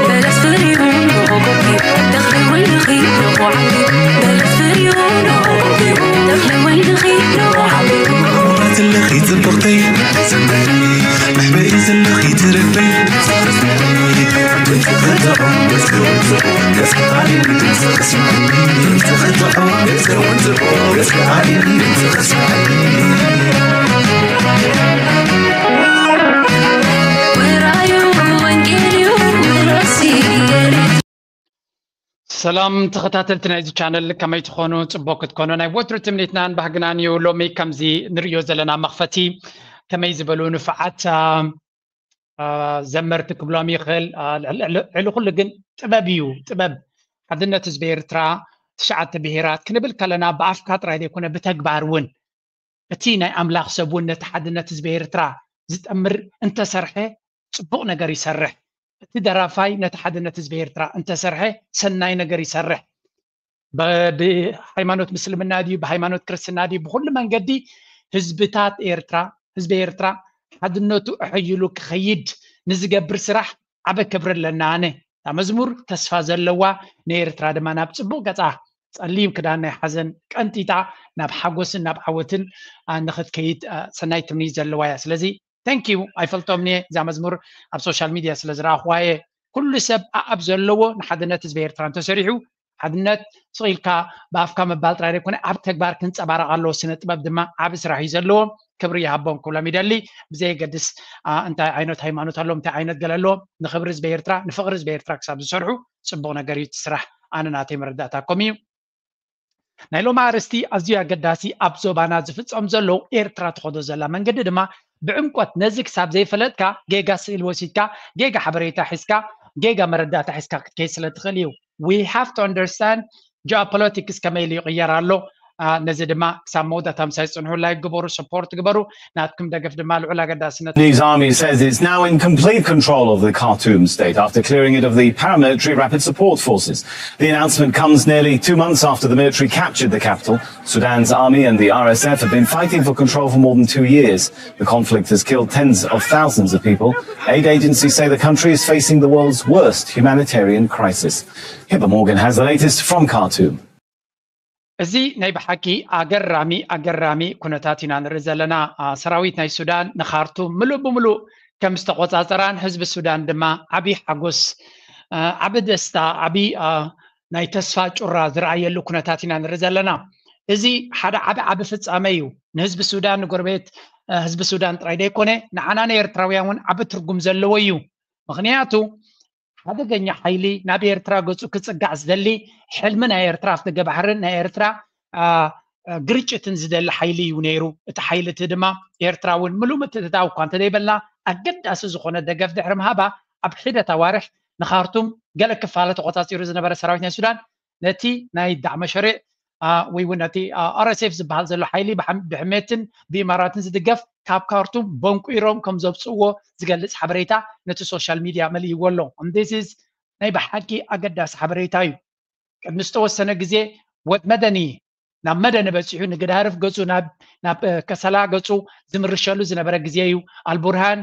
በለስ ፍሪኡ ንቑቁቲ፣ ተኽሊ ወይንኺ ንቑዓቲ። በለስ ፍሪኡ ንቑቁቲ፣ ተኽሊ ወይንኺ ንቑዓቲ። ምቑራትለኺ ጽብቕተይ፣ መሕበኢ ዘለኺ ትርበይ። ሰላም ተኸታተልቲ ናይዚ ቻነል፣ ከመይ ትኾኑ? ጽቡቕ ክትኮኑ ናይ ወትሩ ትምኒትናን ባህግናን እዩ። ሎሚ ከምዚ ንርእዮ ዘለና መኽፈቲ ከመይ ዝበሉ ንፉዓት ዘመርቲ ክብሎም ይኽእል። ልዕሊ ኩሉ ግን ጥበብ እዩ። ጥበብ ሓድነት ህዝቢ ኤርትራ፣ ትሽዓተ ብሄራት ክንብል ከለና ብኣፍካ ጥራይ ዘይኮነ ብተግባር እውን እቲ ናይ ኣምላኽ ሰብ እውን ነቲ ሓድነት ህዝቢ ኤርትራ ዝጠምር እንተሰርሐ ጽቡቕ ነገር ይሰርሕ። እቲ ደራፋይ ነቲ ሓድነት ህዝቢ ኤርትራ እንተሰርሐ ሰናይ ነገር ይሰርሕ። ብሃይማኖት ምስልምና ድዩ ብሃይማኖት ክርስትና ድዩ ብኩሉ መንገዲ ህዝብታት ኤርትራ ህዝቢ ኤርትራ ሓድነቱ ኣሐይሉ ክኸይድ ንዝገብር ስራሕ ዓበ ክብሪ ኣለና። ኣነ እታ መዝሙር ተስፋ ዘለዋ ንኤርትራ ድማ ናብ ጽቡቕ ገጻ ጸሊም ክዳን ናይ ሓዘን ቀንጢጣ ናብ ሓጎስን ናብ ዓወትን ንኽትከይድ ሰናይ ትምኒት ዘለዋ እያ። ስለዚ thank you ኣይፈልጦም እየ እዛ መዝሙር ኣብ social media ስለ ዝረኣኽዋ እየ። ኩሉ ሰብ ኣኣብ ዘለዎ ንሓድነት ህዝቢ ኤርትራ እንተሰሪሑ ሓድነት ስቕ ኢልካ ብኣፍካ ምባል ጥራይ ዘይኮነ ኣብ ተግባር ክንጸባረቕ ኣለዎ። ስነ ጥበብ ድማ ዓቢ ስራሕ እዩ ዘለዎ። ክብሪ ይሃቦም ክብሎም ይደሊ። ብዘየገድስ እንታይ ዓይነት ሃይማኖት ኣለዎም እንታይ ዓይነት ገለ ኣለዎም ንኽብሪ ህዝቢ ኤርትራ ንፍቕሪ ህዝቢ ኤርትራ ክሳብ ዝሰርሑ ጽቡቕ ነገር እዩ እቲ ስራሕ። ኣነ ናተይ መረዳእታ ከምኡ እዩ። ናይ ሎሚ ኣርእስቲ ኣዝዩ ኣገዳሲ ኣብ ዞባና ዝፍጸም ዘሎ ኤርትራ ትኸዶ ዘላ መንገዲ ድማ ብዕምቆት ነዚ ክሳብ ዘይፈለጥካ ጌጋ ስእል ወሲድካ ጌጋ ሓበሬታ ሒዝካ ጌጋ መረዳእታ ሒዝካ ክትከይድ ስለ ትኽእል እዩ። We have to understand geopolitics ከመይ ኢሉ ይቕየር ኣሎ። ነዚ ድማ ክሳብ መወዳእታ ምሳይ ዝጽንሑ like ግበሩ፣ support ግበሩ። ናትኩም ደገፍ ድማ ልዑል ኣገዳስነት። Sudanese army says it's now in complete control of the Khartoum state after clearing it of the paramilitary Rapid Support Forces. The announcement comes nearly two months after the military captured the capital. Sudan's army and the R S F have been fighting for control for more than two years. The conflict has killed tens of thousands of people. Aid agencies say the country is facing the world's worst humanitarian crisis. Hiba Morgan has the latest from Khartoum. እዚ ናይ ብሓቂ ኣገራሚ ኣገራሚ ኩነታት ኢና ንርኢ ዘለና። ሰራዊት ናይ ሱዳን ንኻርቱም ምሉእ ብምሉእ ከም ዝተቆጻጸራን ህዝቢ ሱዳን ድማ ዓቢ ሓጎስ፣ ዓቢ ደስታ፣ ዓቢ ናይ ተስፋ ጩራ ዝረኣየሉ ኩነታት ኢና ንርኢ ዘለና። እዚ ሓደ ዓቢ ዓቢ ፍጻመ እዩ። ንህዝቢ ሱዳን ንጎረቤት ህዝቢ ሱዳን ጥራይ ዘይኮነ ንዓና ንኤርትራውያን እውን ዓቢ ትርጉም ዘለዎ እዩ። ምኽንያቱ ሓደገኛ ሓይሊ ናብ ኤርትራ ገጹ ክጽጋዕ ዝደሊ ሕልሚ ናይ ኤርትራ ኣፍደገ ባሕርን ናይ ኤርትራ ግርጭትን ዝደሊ ሓይሊ እዩ ነይሩ። እቲ ሓይሊ እቲ ድማ ኤርትራ እውን ምሉእ ምትእትታው እኳ እንተዘይበላ ኣገዳሲ ዝኾነ ደገፍ ድሕሪ ምሃባ ኣብ ሒደት ኣዋርሕ ንኻርቱም ገለ ክፋለ ተቆጻጺሩ ዝነበረ ሰራዊት ናይ ሱዳን ነቲ ናይ ዳዕመ ሸሪዕ ወይ እውን ነቲ ኣር ኤስ ኤፍ ዝበሃል ዘሎ ሓይሊ ብሕሜትን ብኢማራትን ዝድገፍ ካብ ካርቱም በንቁሮም ከም ዘብፅእዎ ዝገልፅ ሓበሬታ ነቲ ሶሻል ሚድያ መሊእዎ ኣሎ። This is ናይ ብሓቂ ኣገዳሲ ሓበሬታ እዩ። ቅድሚ ዝተወሰነ ግዜ ወድ መደኒ ናብ መደኒ በፂሑ ንግዳርፍ ገፁ ናብ ከሰላ ገፁ ዝምርሸሉ ዝነበረ ግዜ እዩ። ኣልቡርሃን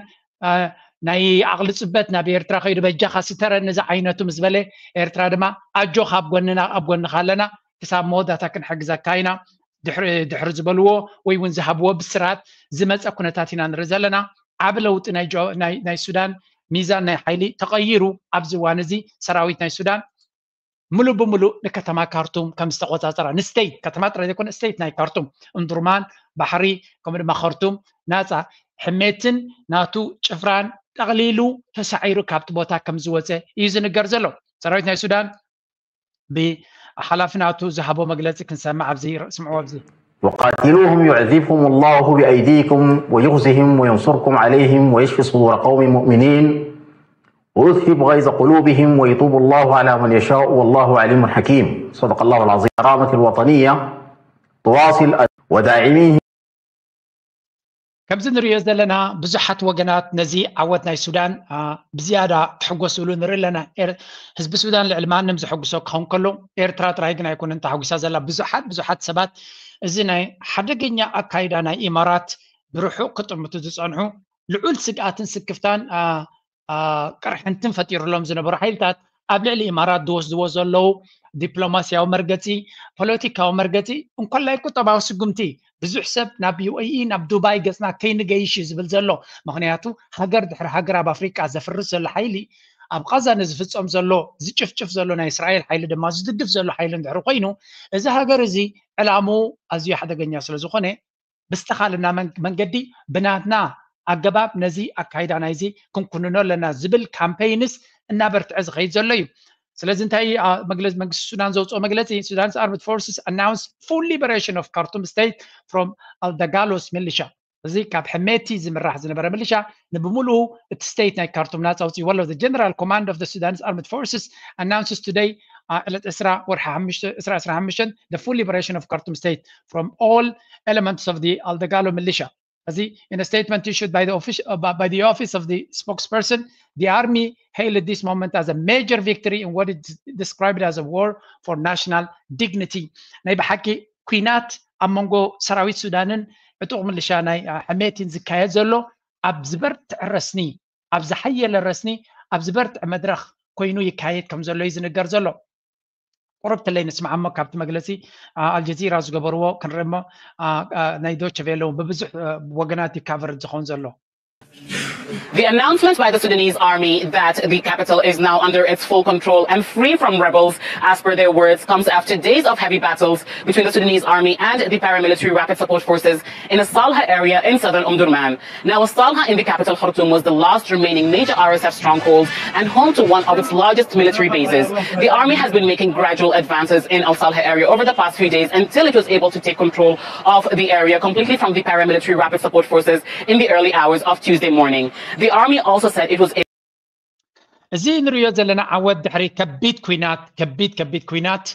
ናይ ዓቕሊ ፅበት ናብ ኤርትራ ከይዱ በጃኻ ስተረኒ ዝዓይነቱ ምስ በለ ኤርትራ ድማ ኣጆኻ ኣብ ጎንና ኣብ ጎንኻ ኣለና ክሳብ መወዳእታ ክንሕግዘካ ኢና ድሕሪ ዝበልዎ ወይ እውን ዝሃብዎ ብስራት ዝመፀ ኩነታት ኢና ንርኢ ዘለና። ዓቢ ለውጢ ናይ ሱዳን ሚዛን ናይ ሓይሊ ተቐይሩ ኣብዚ እዋን እዚ ሰራዊት ናይ ሱዳን ምሉእ ብምሉእ ንከተማ ካርቱም ከም ዝተቆፃፀራ ንስተይት ከተማ ጥራይ ዘይኮነ ስተይት ናይ ካርቱም እንዱርማን ባሕሪ ከምኡ ድማ ካርቱም ናፃ ሕሜትን ናቱ ጭፍራን ጠቕሊሉ ተሳዒሩ ካብቲ ቦታ ከም ዝወፀ እዩ ዝንገር ዘሎ። ሰራዊት ናይ ሱዳን ብሓላፊ ናቱ ዝሃቦ መግለፂ ክንሰምዕ ኣብዚ ስምዕዎ ኣብዚ وقاتلوهم يعذبهم الله بأيديكم ويخزهم وينصركم عليهم ويشف صدور قوم مؤمنين ويذهب غيظ قلوبهم ويتوب الله على من يشاء والله عليم حكيم. صدق الله العظيم. الكرامة الوطنية تواصل وداعميه. ከምዚ ንሪኦ ዘለና ብዙሓት ወገናት ነዚ ዓወት ናይ ሱዳን ብዝያዳ ክሕጎስሉ ንርኢ ኣለና። ህዝቢ ሱዳን ልዕሊ ማንም ዘሐጉሶ ክኸውን ከሎ ኤርትራ ጥራይ ግን ኣይኮነን ተሓጒሳ ዘላ። ብዙሓት ብዙሓት ሰባት እዚ ናይ ሓደገኛ ኣካይዳ ናይ ኢማራት ብርሑቕ ክጥምቱ ዝጸንሑ ልዑል ስግኣትን ስክፍታን ቅርሕንትን ፈጢሩሎም ዝነበሩ ሓይልታት ኣብ ልዕሊ ኢማራት ዝወስድዎ ዘለዉ ዲፕሎማስያዊ መርገፂ፣ ፖለቲካዊ መርገፂ፣ እንኮላይ ቁጠባዊ ስጉምቲ፣ ብዙሕ ሰብ ናብ ዩ ኤ ኢ፣ ናብ ዱባይ ገፅና ከይንገይሽ እዩ ዝብል ዘሎ። ምክንያቱ ሃገር ድሕሪ ሃገር ኣብ ኣፍሪቃ ዘፍርስ ዘሎ ሓይሊ፣ ኣብ ቃዛ ንዝፍፀም ዘሎ፣ ዝጭፍጭፍ ዘሎ ናይ እስራኤል ሓይሊ ድማ ዝድግፍ ዘሎ ሓይሊ እንድሕሪ ኮይኑ፣ እዚ ሃገር እዚ ዕላምኡ ኣዝዩ ሓደገኛ ስለ ዝኾነ፣ ብዝተኻለና መንገዲ ብናትና ኣገባብ ነዚ ኣካይዳ ናይዚ ክንኩንኖ ኣለና ዝብል ካምፔይንስ እናበርትዐ ዝኸይድ ዘሎ እዩ። ስለዚ እንታይ መግለፂ መንግስቲ ሱዳን ዘውፅኦ መግለፂ? Sudan's armed forces announce full liberation of Khartoum state from Al Dagalo's militia. እዚ ካብ ሕሜቲ ዝምራሕ ዝነበረ ሚሊሻ ንብምሉኡ እቲ ስቴት ናይ ካርቱም ናፃ ኣውፅእዎ ኣሎ። The General Command of the Sudanese Armed Forces announces today ዕለት ዕስራ ወርሒ ሓሙሽተ፣ ዕስራ ዕስራ ሓሙሽተ, the full liberation of Khartoum state from all elements of the Al Dagalo militia. እዚ in a statement issued by the office, uh, by the office of the spokesperson, the army hailed this moment as a major victory in what it described as a war for national dignity. ናይ ብሓቂ ኩናት ኣብ መንጎ ሰራዊት ሱዳንን ዕጡቕ ምልሻ ናይ ሕሜቲን ዝካየድ ዘሎ ኣብ ዝበርትዐ ረስኒ፣ ኣብ ዝሓየለ ረስኒ፣ ኣብ ዝበርትዐ መድረኽ ኮይኑ ይካየድ ከም ዘሎ እዩ ዝንገር ዘሎ። ቁርብ ትለይ ንስምዓሞ ካብቲ መግለፂ ኣልጀዚራ ዝገበርዎ ክንርኢ እሞ፣ ናይ ዶች ቬለ እውን ብብዙሕ ወገናት ይካቨር ዝኸውን ዘሎ። The announcement by the Sudanese army that the capital is now under its full control and free from rebels, as per their words, comes after days of heavy battles between the Sudanese army and the paramilitary Rapid Support Forces in the Salha area in southern Omdurman. Now, Salha in the capital Khartoum was the last remaining major R S F stronghold and home to one of its largest military bases. The army has been making gradual advances in Al Salha area over the past few days until it was able to take control of the area completely from the paramilitary Rapid Support Forces in the early hours of Tuesday morning. The army also said it was እዚ ንሪኦ ዘለና ዓወት ድሕሪ ከቢድ ኩናት፣ ከቢድ ከቢድ ኩናት፣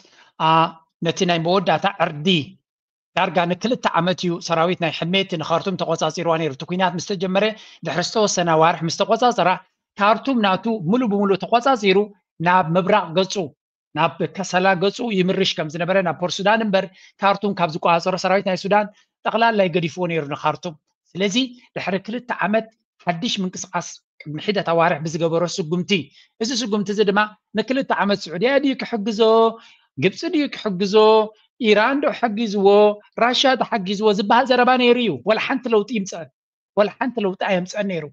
ነቲ ናይ መወዳእታ ዕርዲ ዳርጋ ንክልተ ዓመት እዩ ሰራዊት ናይ ሕሜቲ ንካርቱም ተቆፃፂርዋ ነይሩ። እቲ ኩናት ምስ ተጀመረ ድሕሪ ዝተወሰነ ኣዋርሕ ምስ ተቆፃፀራ፣ ካርቱም ናቱ ሙሉ ብሙሉ ተቆፃፂሩ ናብ ምብራቕ ገፁ፣ ናብ ከሰላ ገፁ ይምርሽ ከም ዝነበረ ናብ ፖርት ሱዳን እምበር፣ ካርቱም ካብ ዝቆፃፀሮ ሰራዊት ናይ ሱዳን ጠቕላላይ ገዲፍዎ ነይሩ ንካርቱም። ስለዚ ድሕሪ ክልተ ዓመት ሓድሽ ምንቅስቃስ ቅድሚ ሒደት ኣዋርሕ ብዝገበሮ ስጉምቲ፣ እዚ ስጉምቲ እዚ ድማ ንክልተ ዓመት ስዑድያ ድዩ ክሕግዞ፣ ግብፂ ድዩ ክሕግዞ፣ ኢራን ዶ ሓጊዝዎ፣ ራሽያ ዶ ሓጊዝዎ ዝበሃል ዘረባ ነይሩ እዩ። ወላ ሓንቲ ለውጢ ይምፀአን፣ ወላ ሓንቲ ለውጢ ኣየምፀአን ነይሩ።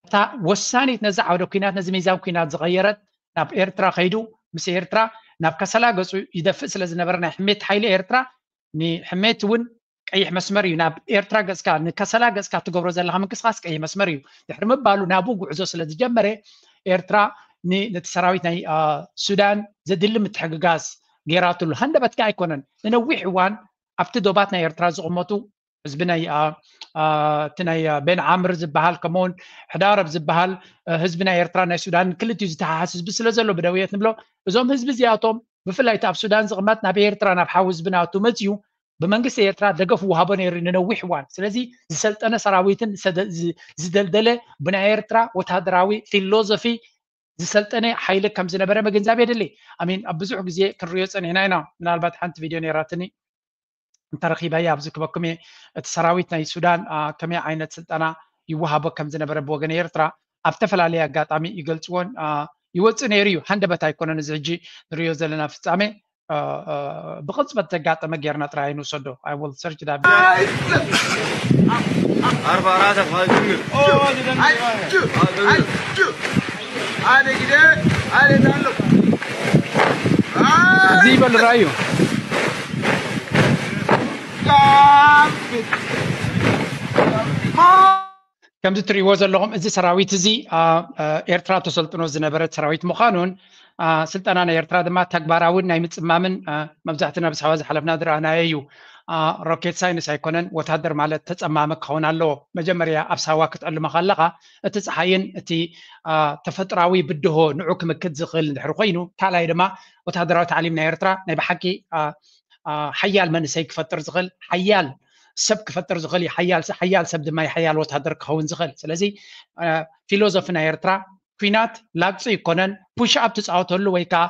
እታ ወሳኒት ነዚ ዓውደ ኩናት፣ ነዚ ሚዛን ኩናት ዝቐየረት፣ ናብ ኤርትራ ከይዱ ምስ ኤርትራ ናብ ከሰላ ገፁ ይደፍእ ስለ ዝነበረ፣ ናይ ሕሜት ሓይሊ ኤርትራ ንሕሜት እውን ቀይሕ መስመር እዩ። ናብ ኤርትራ ገፅካ፣ ንከሰላ ገፅካ ትገብሮ ዘለካ ምንቅስቃስ ቀይሕ መስመር እዩ ድሕሪ ምባሉ ናብኡ ጉዕዞ ስለ ዝጀመረ ኤርትራ ን- ነቲ ሰራዊት ናይ ሱዳን ዘድሊ ምትሕግጋዝ ገይራትሉ። ሃንደበት ከኣ ኣይኮነን፣ ንነዊሕ እዋን ኣብቲ ዶባት ናይ ኤርትራ ዝቕመጡ ህዝቢ ናይ እቲ ናይ ቤን ዓምር ዝበሃል ከምኡውን ሕዳረብ ዝበሃል ህዝቢ ናይ ኤርትራ ናይ ሱዳን ክልቲኡ ዝተሓሓስ ህዝቢ ስለ ዘሎ ብደውየት ንብሎ። እዞም ህዝቢ እዚኣቶም ብፍላይ እቲ ኣብ ሱዳን ዝቕመጥ ናብ ኤርትራ ናብ ሓዊ ህዝቢ ናቱ መፅዩ ብመንግስቲ ኤርትራ ደገፍ ይወሃቦ ነይሩ ንነዊሕ እዋን። ስለዚ ዝሰልጠነ ሰራዊትን ዝደልደለ ብናይ ኤርትራ ወታደራዊ ፊሎዞፊ ዝሰልጠነ ሓይሊ ከም ዝነበረ ምግንዛብ የድሊ። ኣሚን ኣብ ብዙሕ ግዜ ክንሪኦ ፀኒሕና ኢና። ምናልባት ሓንቲ ቪድዮ ነይራትኒ እንተረኺበያ ኣብዚ ክበኩም እየ። እቲ ሰራዊት ናይ ሱዳን ከመይ ዓይነት ስልጠና ይወሃቦ ከም ዝነበረ ብወገን ኤርትራ ኣብ ተፈላለየ ኣጋጣሚ ይገልፅዎን ይወፅእ ነይሩ እዩ። ሃንደበት ኣይኮነን እዚ ሕጂ ንሪኦ ዘለና ፍፃሜ። ብቕፅበት ዘጋጠመ ጌርና ጥራይ ንውሰዶ። I will search that video. أربع راتب هاجمنا. እዚ ይበል ራእዩ። ከምዚ ትሪእዎ ዘለኹም እዚ ሰራዊት እዚ ኤርትራ ተሰልጥኖ ዝነበረት ሰራዊት ምዃኑን ስልጠና ናይ ኤርትራ ድማ ተግባራዊ ናይ ምፅማምን መብዛሕትና ብሳዋ ዝሓለፍና ዝረኣናዮ እዩ። ሮኬት ሳይንስ ኣይኮነን። ወታደር ማለት ተፀማሚ ክኸውን ኣለዎ። መጀመርያ ኣብ ሳዋ ክትዕልሞ ከለኻ እቲ ፀሓይን እቲ ተፈጥራዊ ብድሆ ንዑ ክምክት ዝኽእል እንድሕር ኮይኑ፣ ካልኣይ ድማ ወታደራዊ ታዕሊም ናይ ኤርትራ ናይ ብሓቂ ሓያል መንእሰይ ክፈጥር ዝኽእል ሓያል ሰብ ክፈጥር ዝኽእል እዩ። ሓያል ሰብ ድማ ሓያል ወታደር ክኸውን ዝኽእል። ስለዚ ፊሎዞፊ ናይ ኤርትራ ኩናት ላግፂ ይኮነን። ፑሽ ኣፕ ትፃወተሉ ወይ ከዓ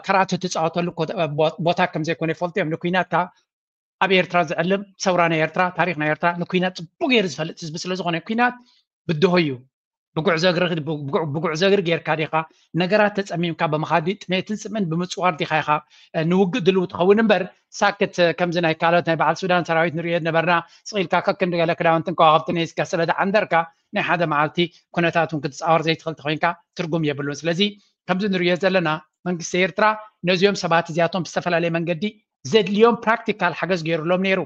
ከራተ ትፃወተሉ ቦታ ከም ዘይኮነ ይፈልጡ እዮም። ንኩናት ከዓ ኣብ ኤርትራ ዝዕልም ሰውራ ናይ ኤርትራ ታሪክ ናይ ኤርትራ ንኩናት ፅቡቅ ገይሩ ዝፈልጥ ህዝቢ ስለ ዝኾነ ኩናት ብድሆ እዩ። ብጉዕዞ እግሪ ጌርካ ዲኻ? ነገራት ተፀሚምካ ብምኻድ ጥሜትን ፅምን ብምፅዋር ዲኻ ኢኻ ንውግእ ድልው ትኸውን እምበር፣ ሳክት ከምዚ ናይ ካልኦት ናይ በዓል ሱዳን ሰራዊት ንሪኦ ነበርና። ስቕ ኢልካ ከክንዲ ገለ ክዳውንትን ከዋኽብትን ሒዝካ ስለ ዝዓንደርካ፣ ናይ ሓደ መዓልቲ ኩነታት እውን ክትፃወር ዘይትኽእል ተኾይንካ ትርጉም የብሉን። ስለዚ ከምዚ ንሪኦ ዘለና መንግስቲ ኤርትራ ነዚኦም ሰባት እዚኣቶም ብዝተፈላለየ መንገዲ ዘድልዮም ፕራክቲካል ሓገዝ ገይሩሎም ነይሩ።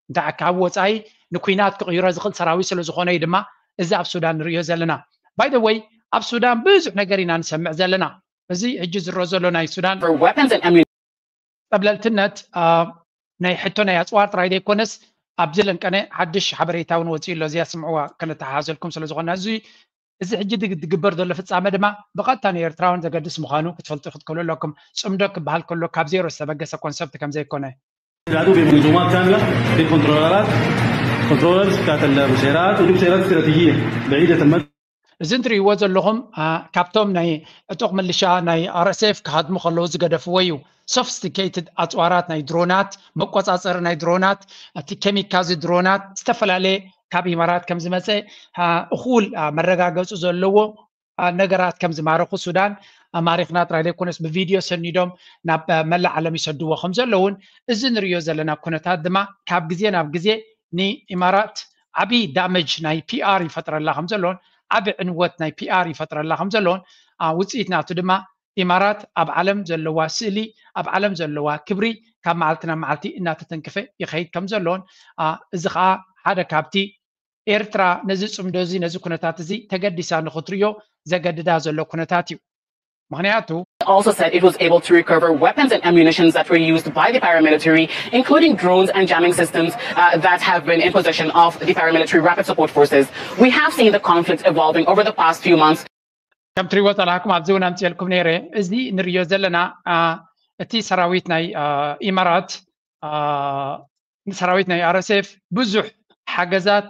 እንታይ ካብ ወፃኢ ንኩናት ክቕይሮ ዝኽእል ሰራዊት ስለ ዝኾነ እዩ ድማ እዚ ኣብ ሱዳን ንሪኦ ዘለና። ባይ ዘ ወይ ኣብ ሱዳን ብዙሕ ነገር ኢና ንሰምዕ ዘለና። እዚ ሕጂ ዝረኦ ዘሎ ናይ ሱዳን for weapons and ammunition. ጸብለልትነት ናይ ሕቶ ናይ ኣፅዋር ጥራይ ዘይኮነስ ኣብዚ ለንቀነ ሓድሽ ሓበሬታ እውን ወፂኡ ኣሎ። እዚኣ ስምዕዋ ከነተሓሓዘልኩም ስለ ዝኾና እዚ እዚ ሕጂ ዝግበር ዘሎ ፍፃመ ድማ ብቐጥታ ንኤርትራውን ዘገድስ ምዃኑ ክትፈልጡ ክትክእሉ ኣለኩም። ፅምዶ ክበሃል ከሎ ካብ ዜሮ ዝተበገሰ ኮንሰፕት ከም ዘይኮነ ዳቱ በመንዙማት ካምላ በኮንትሮለራት ኮንትሮለርስ ካተለ ቡሴራት ወዲ ቡሴራት ስትራቴጂየ በዒደት መድ እዚ እንትርእይዎ ዘለኹም ካብቶም ናይ ዕጡቕ ምልሻ ናይ ኣርኤስኤፍ ክሃድሙ ከለዉ ዝገደፍዎ እዩ። ሶፊስቲኬትድ ኣፅዋራት ናይ ድሮናት፣ መቆፃፀሪ ናይ ድሮናት፣ እቲ ኬሚካዚ ድሮናት ዝተፈላለየ ካብ ኢማራት ከም ዝመፀ እኹል መረጋገፂ ዘለዎ ነገራት ከም ዝማረኹ ሱዳን ኣማሪኽና ጥራይ ዘይኮነስ ብቪድዮ ሰኒዶም ናብ መላእ ዓለም ይሰድዎ ከም ዘለውን እዚ ንሪኦ ዘለና ኩነታት ድማ ካብ ግዜ ናብ ግዜ ንኢማራት ዓብዪ ዳመጅ ናይ ፒኣር ይፈጥረላ ከም ዘለውን ዓቢ ዕንወት ናይ ፒኣር ይፈጥረላ ከም ዘለውን ውፅኢት ናቱ ድማ ኢማራት ኣብ ዓለም ዘለዋ ስእሊ ኣብ ዓለም ዘለዋ ክብሪ ካብ መዓልቲ ናብ መዓልቲ እናተተንክፈ ይኸይድ ከም ዘለውን እዚ ከዓ ሓደ ካብቲ ኤርትራ ነዚ ፅምዶ እዚ ነዚ ኩነታት እዚ ተገዲሳ ንክትሪዮ ዘገድዳ ዘሎ ኩነታት እዩ። ምክንያቱ also said it was able to recover weapons and ammunitions that were used by the paramilitary, including drones and jamming systems uh, that have been in possession of the paramilitary Rapid Support Forces. We have seen the conflict evolving over the past few months. ከም ትሪእዎ ጸላእኩም ኣብዚ እውን ኣምፅኤልኩም ነይረ። እዚ ንሪኦ ዘለና እቲ ሰራዊት ናይ ኢማራት ንሰራዊት ናይ ኣርኤስኤፍ ብዙሕ ሓገዛት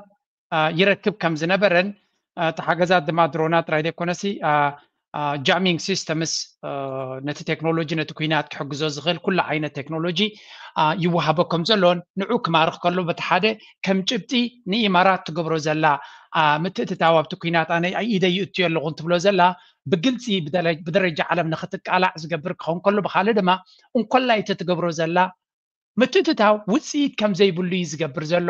ይረክብ ከም ዝነበረን እቲ ሓገዛት ድማ ድሮናት ጥራይ ዘይኮነሲ jamming systems ነቲ ቴክኖሎጂ ነቲ ኩናት ክሕግዞ ዝኽእል ኩሉ ዓይነት ቴክኖሎጂ ይወሃቦ ከም ዘሎን ንዑ ክማርኽ ከሎ በቲ ሓደ ከም ጭብጢ ንኢማራት ትገብሮ ዘላ ምትእትታው ኣብቲ ኩናት ኣነ ኢደይ ይእትዮ ኣለኹ እንትብሎ ዘላ ብግልፂ ብደረጃ ዓለም ንክትቃላዕ ዝገብር ክኸውን ከሎ ብካልእ ድማ እንኮላይ እቲ ትገብሮ ዘላ ምትእትታው ውፅኢት ከም ዘይብሉ እዩ ዝገብር ዘሎ።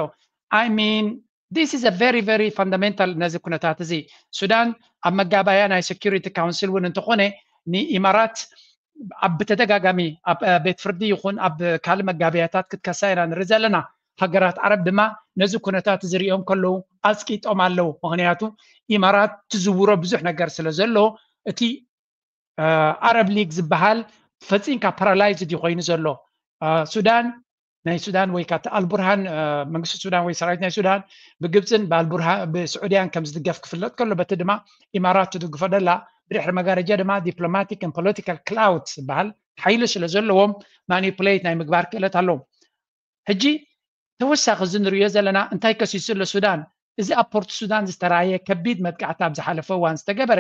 I mean this is a very very fundamental ነዚ ኩነታት እዚ ሱዳን ኣብ መጋባያ ናይ security council እውን እንተኾነ ንኢማራት ኣብ ብተደጋጋሚ ኣብ ቤት ፍርዲ ይኹን ኣብ ካልእ መጋበያታት ክትከሳ ኢና ንርኢ ዘለና። ሃገራት ዓረብ ድማ ነዚ ኩነታት እዚ ሪኦም ከለዉ ኣፅቂጦም ኣለዉ። ምክንያቱ ኢማራት ትዝውሮ ብዙሕ ነገር ስለ ዘሎ እቲ ኣረብ ሊግ ዝበሃል ፈፂምካ ፓራላይዝድ እዩ ኮይኑ ዘሎ። ሱዳን ናይ ሱዳን ወይ ከዓ ኣልቡርሃን መንግስቲ ሱዳን ወይ ሰራዊት ናይ ሱዳን ብግብፅን ብኣልቡርሃን ብስዑድያን ከም ዝድገፍ ክፍለጥ ከሎ በቲ ድማ ኢማራት ትድግፎ ደላ ብድሕሪ መጋረጃ ድማ diplomatic and political clout ዝበሃል ሓይሊ ስለ ዘለዎም ማኒፕሌት ናይ ምግባር ክእለት ኣለዎም። ሕጂ ተወሳኺ እዚ ንሪኦ ዘለና እንታይ ከሲሱ ኣሎ ሱዳን እዚ ኣብ ፖርት ሱዳን ዝተራየ ከቢድ መጥቃዕቲ ኣብ ዝሓለፈ እዋን ዝተገበረ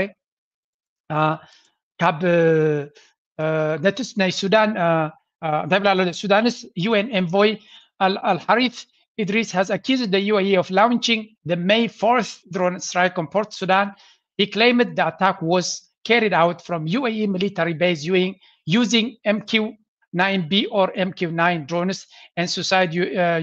ካብ ነቲ ናይ ሱዳን እንታይ ብላ ኣሎ ሱዳንስ UN envoy Al Harith Idris has accused the UAE of launching the May fourth drone strike on Port Sudan. He claimed the attack was carried out from UAE military base using, using MQ nine B or MQ nine drones and suicide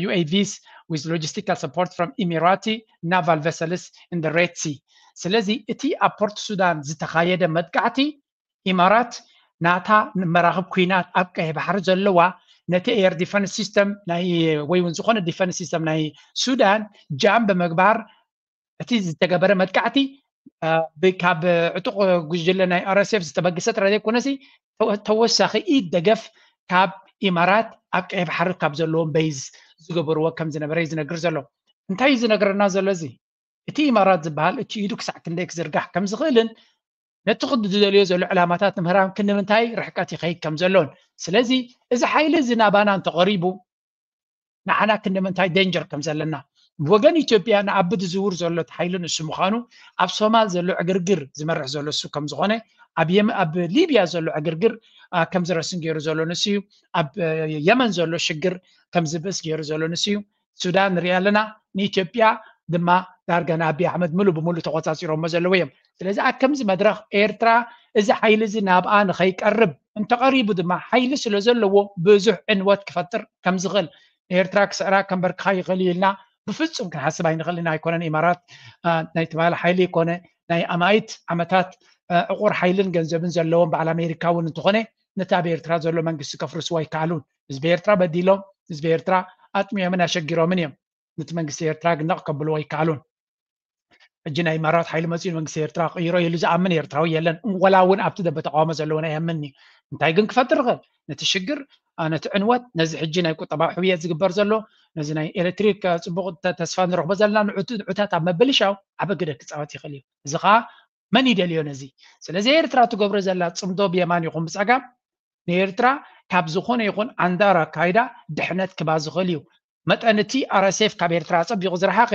UAVs with logistical support from Emirati naval vessels in the Red Sea. ስለዚ እቲ ኣብ ፖርት ሱዳን ዝተኻየደ መጥቃዕቲ ኢማራት ናታ መራኽብ ኩናት ኣብ ቀይሕ ባሕሪ ዘለዋ ነቲ air defense system ናይ ወይ እውን ዝኾነ defense system ናይ ሱዳን jam ብምግባር እቲ ዝተገበረ መጥቃዕቲ ካብ ዕጡቕ ጉጅለ ናይ RSF ዝተበገሰ ጥራይ ዘይኮነሲ ተወሳኺ ኢድ ደገፍ ካብ ኢማራት ኣብ ቀይሕ ባሕሪ ካብ ዘለዎም base ዝገበርዎ ከም ዝነበረ እዩ ዝነግር ዘሎ። እንታይ እዩ ዝነግረና ዘሎ እዚ? እቲ ኢማራት ዝበሃል እቲ ኢዱ ክሳዕ ክንደይ ክዝርጋሕ ከም ዝኽእልን ነቲ ክዲ ዝደልዮ ዘሎ ዕላማታት ንምህራም ክንዲ ምንታይ ርሕቀት ይኸይድ ከም ዘሎን ስለዚ እዚ ሓይሊ እዚ ናባና እንተቐሪቡ ንዓና ክንዲ ምንታይ danger ከም ዘለና ብወገን ኢትዮጵያ ንኣቢ ዝዝውር ዘሎ እቲ ሓይሊ ንሱ ምዃኑ ኣብ ሶማል ዘሎ ዕግርግር ዝመርሕ ዘሎ እሱ ከም ዝኾነ ኣብ ሊብያ ዘሎ ዕግርግር ከም ዝረስን ገይሩ ዘሎ ንሱ እዩ ኣብ የመን ዘሎ ሽግር ከም ዝብእስ ገይሩ ዘሎ ንሱ እዩ ሱዳን ንሪኣ ኣለና ንኢትዮጵያ ድማ ዳርጋ ንኣቢ ኣሕመድ ምሉ ብምሉ ተቆፃፂሮሞ ዘለዉ እዮም ስለዚ ኣብ ከምዚ መድረኽ ኤርትራ እዚ ሓይሊ እዚ ናብኣ ንኸይቀርብ፣ እንተቐሪቡ ድማ ሓይሊ ስለ ዘለዎ ብዙሕ ዕንወት ክፈጥር ከም ዝኽእል፣ ኤርትራ ክስዕራ ከንበርክኻ ይኽእል እዩ ኢልና ብፍጹም ክንሓስብ ኣይንኽእልን። ኣይኮነን ኢማራት ናይ ትማሊ ሓይሊ ይኮነ ናይ ኣማኢት ዓመታት ዕቑር ሓይልን ገንዘብን ዘለዎም በዓል ኣሜሪካ እውን እንተኾነ ነቲ ኣብ ኤርትራ ዘሎ መንግስቲ ከፍርስዎ ኣይከኣሉን። ህዝቢ ኤርትራ በዲሎም፣ ህዝቢ ኤርትራ ኣጥሚዮምን ኣሸጊሮምን እዮም። ነቲ መንግስቲ ኤርትራ ግነቕ ከብልዎ ኣይከኣሉን። ሕጂ ናይ ኢማራት ሓይሊ መፂኡ መንግስቲ ኤርትራ ክቕይሮ ኢሉ ዝኣምን ኤርትራዊ የለን። ወላ እውን ኣብቲ ደንበ ተቃውሞ ዘለዎ ናይ ኣምንኒ። እንታይ ግን ክፈጥር ይኽእል? ነቲ ሽግር፣ ነቲ ዕንወት፣ ነዚ ሕጂ ናይ ቁጠባዊ ሕውየት ዝግበር ዘሎ፣ ነዚ ናይ ኤሌክትሪክ ጽቡቕ ተስፋ ንረኽቦ ዘለና ንዑታት ኣብ መበልሻው ዓበ ግደ ክፃወት ይኽእል እዩ። እዚ ከዓ መን ይደልዮ ነዚ? ስለዚ ኤርትራ ትገብሮ ዘላ ጽምዶ ብየማን ይኹን ብፀጋም ንኤርትራ ካብ ዝኾነ ይኹን ዓንዳር ኣካይዳ ድሕነት ክባ ዝኽእል እዩ። መጠን እቲ ኣርኤስኤፍ ካብ ኤርትራ ኣጸቢቑ ዝረሓቐ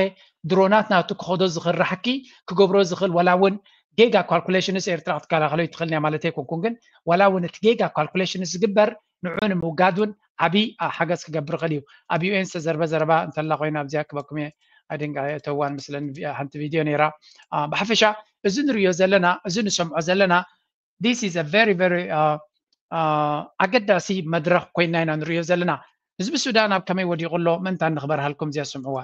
ድሮናት ናቱ ክኸዶ ዝኽእል ራሕኪ ክገብሮ ዝኽእል ወላ እውን ጌጋ ካልኩሌሽንስ ኤርትራ ክትከላኸሎ ይትኽእል እያ ማለት ኣይኮንኩን፣ ግን ወላ እውን እቲ ጌጋ ካልኩሌሽንስ ዝግበር ንዑ ንምውጋድ እውን ዓብዪ ሓገዝ ክገብር ይኽእል እዩ። ኣብ ዩኤን ዝተዘርበ ዘረባ እንተላ ኮይና ኣብዚኣ ክበኩም እየ። ኣይደንጋ እተዋን ምስለን ሓንቲ ቪድዮ ነይራ። ብሓፈሻ እዚ ንሪኦ ዘለና፣ እዚ ንሰምዖ ዘለና this is a very very ኣገዳሲ መድረኽ ኮይና ኢና ንሪኦ ዘለና። ህዝቢ ሱዳን ኣብ ከመይ ወዲቑ ኣሎ ምእንታን ንኽበርሃልኩም እዚኣ ስምዕዋ።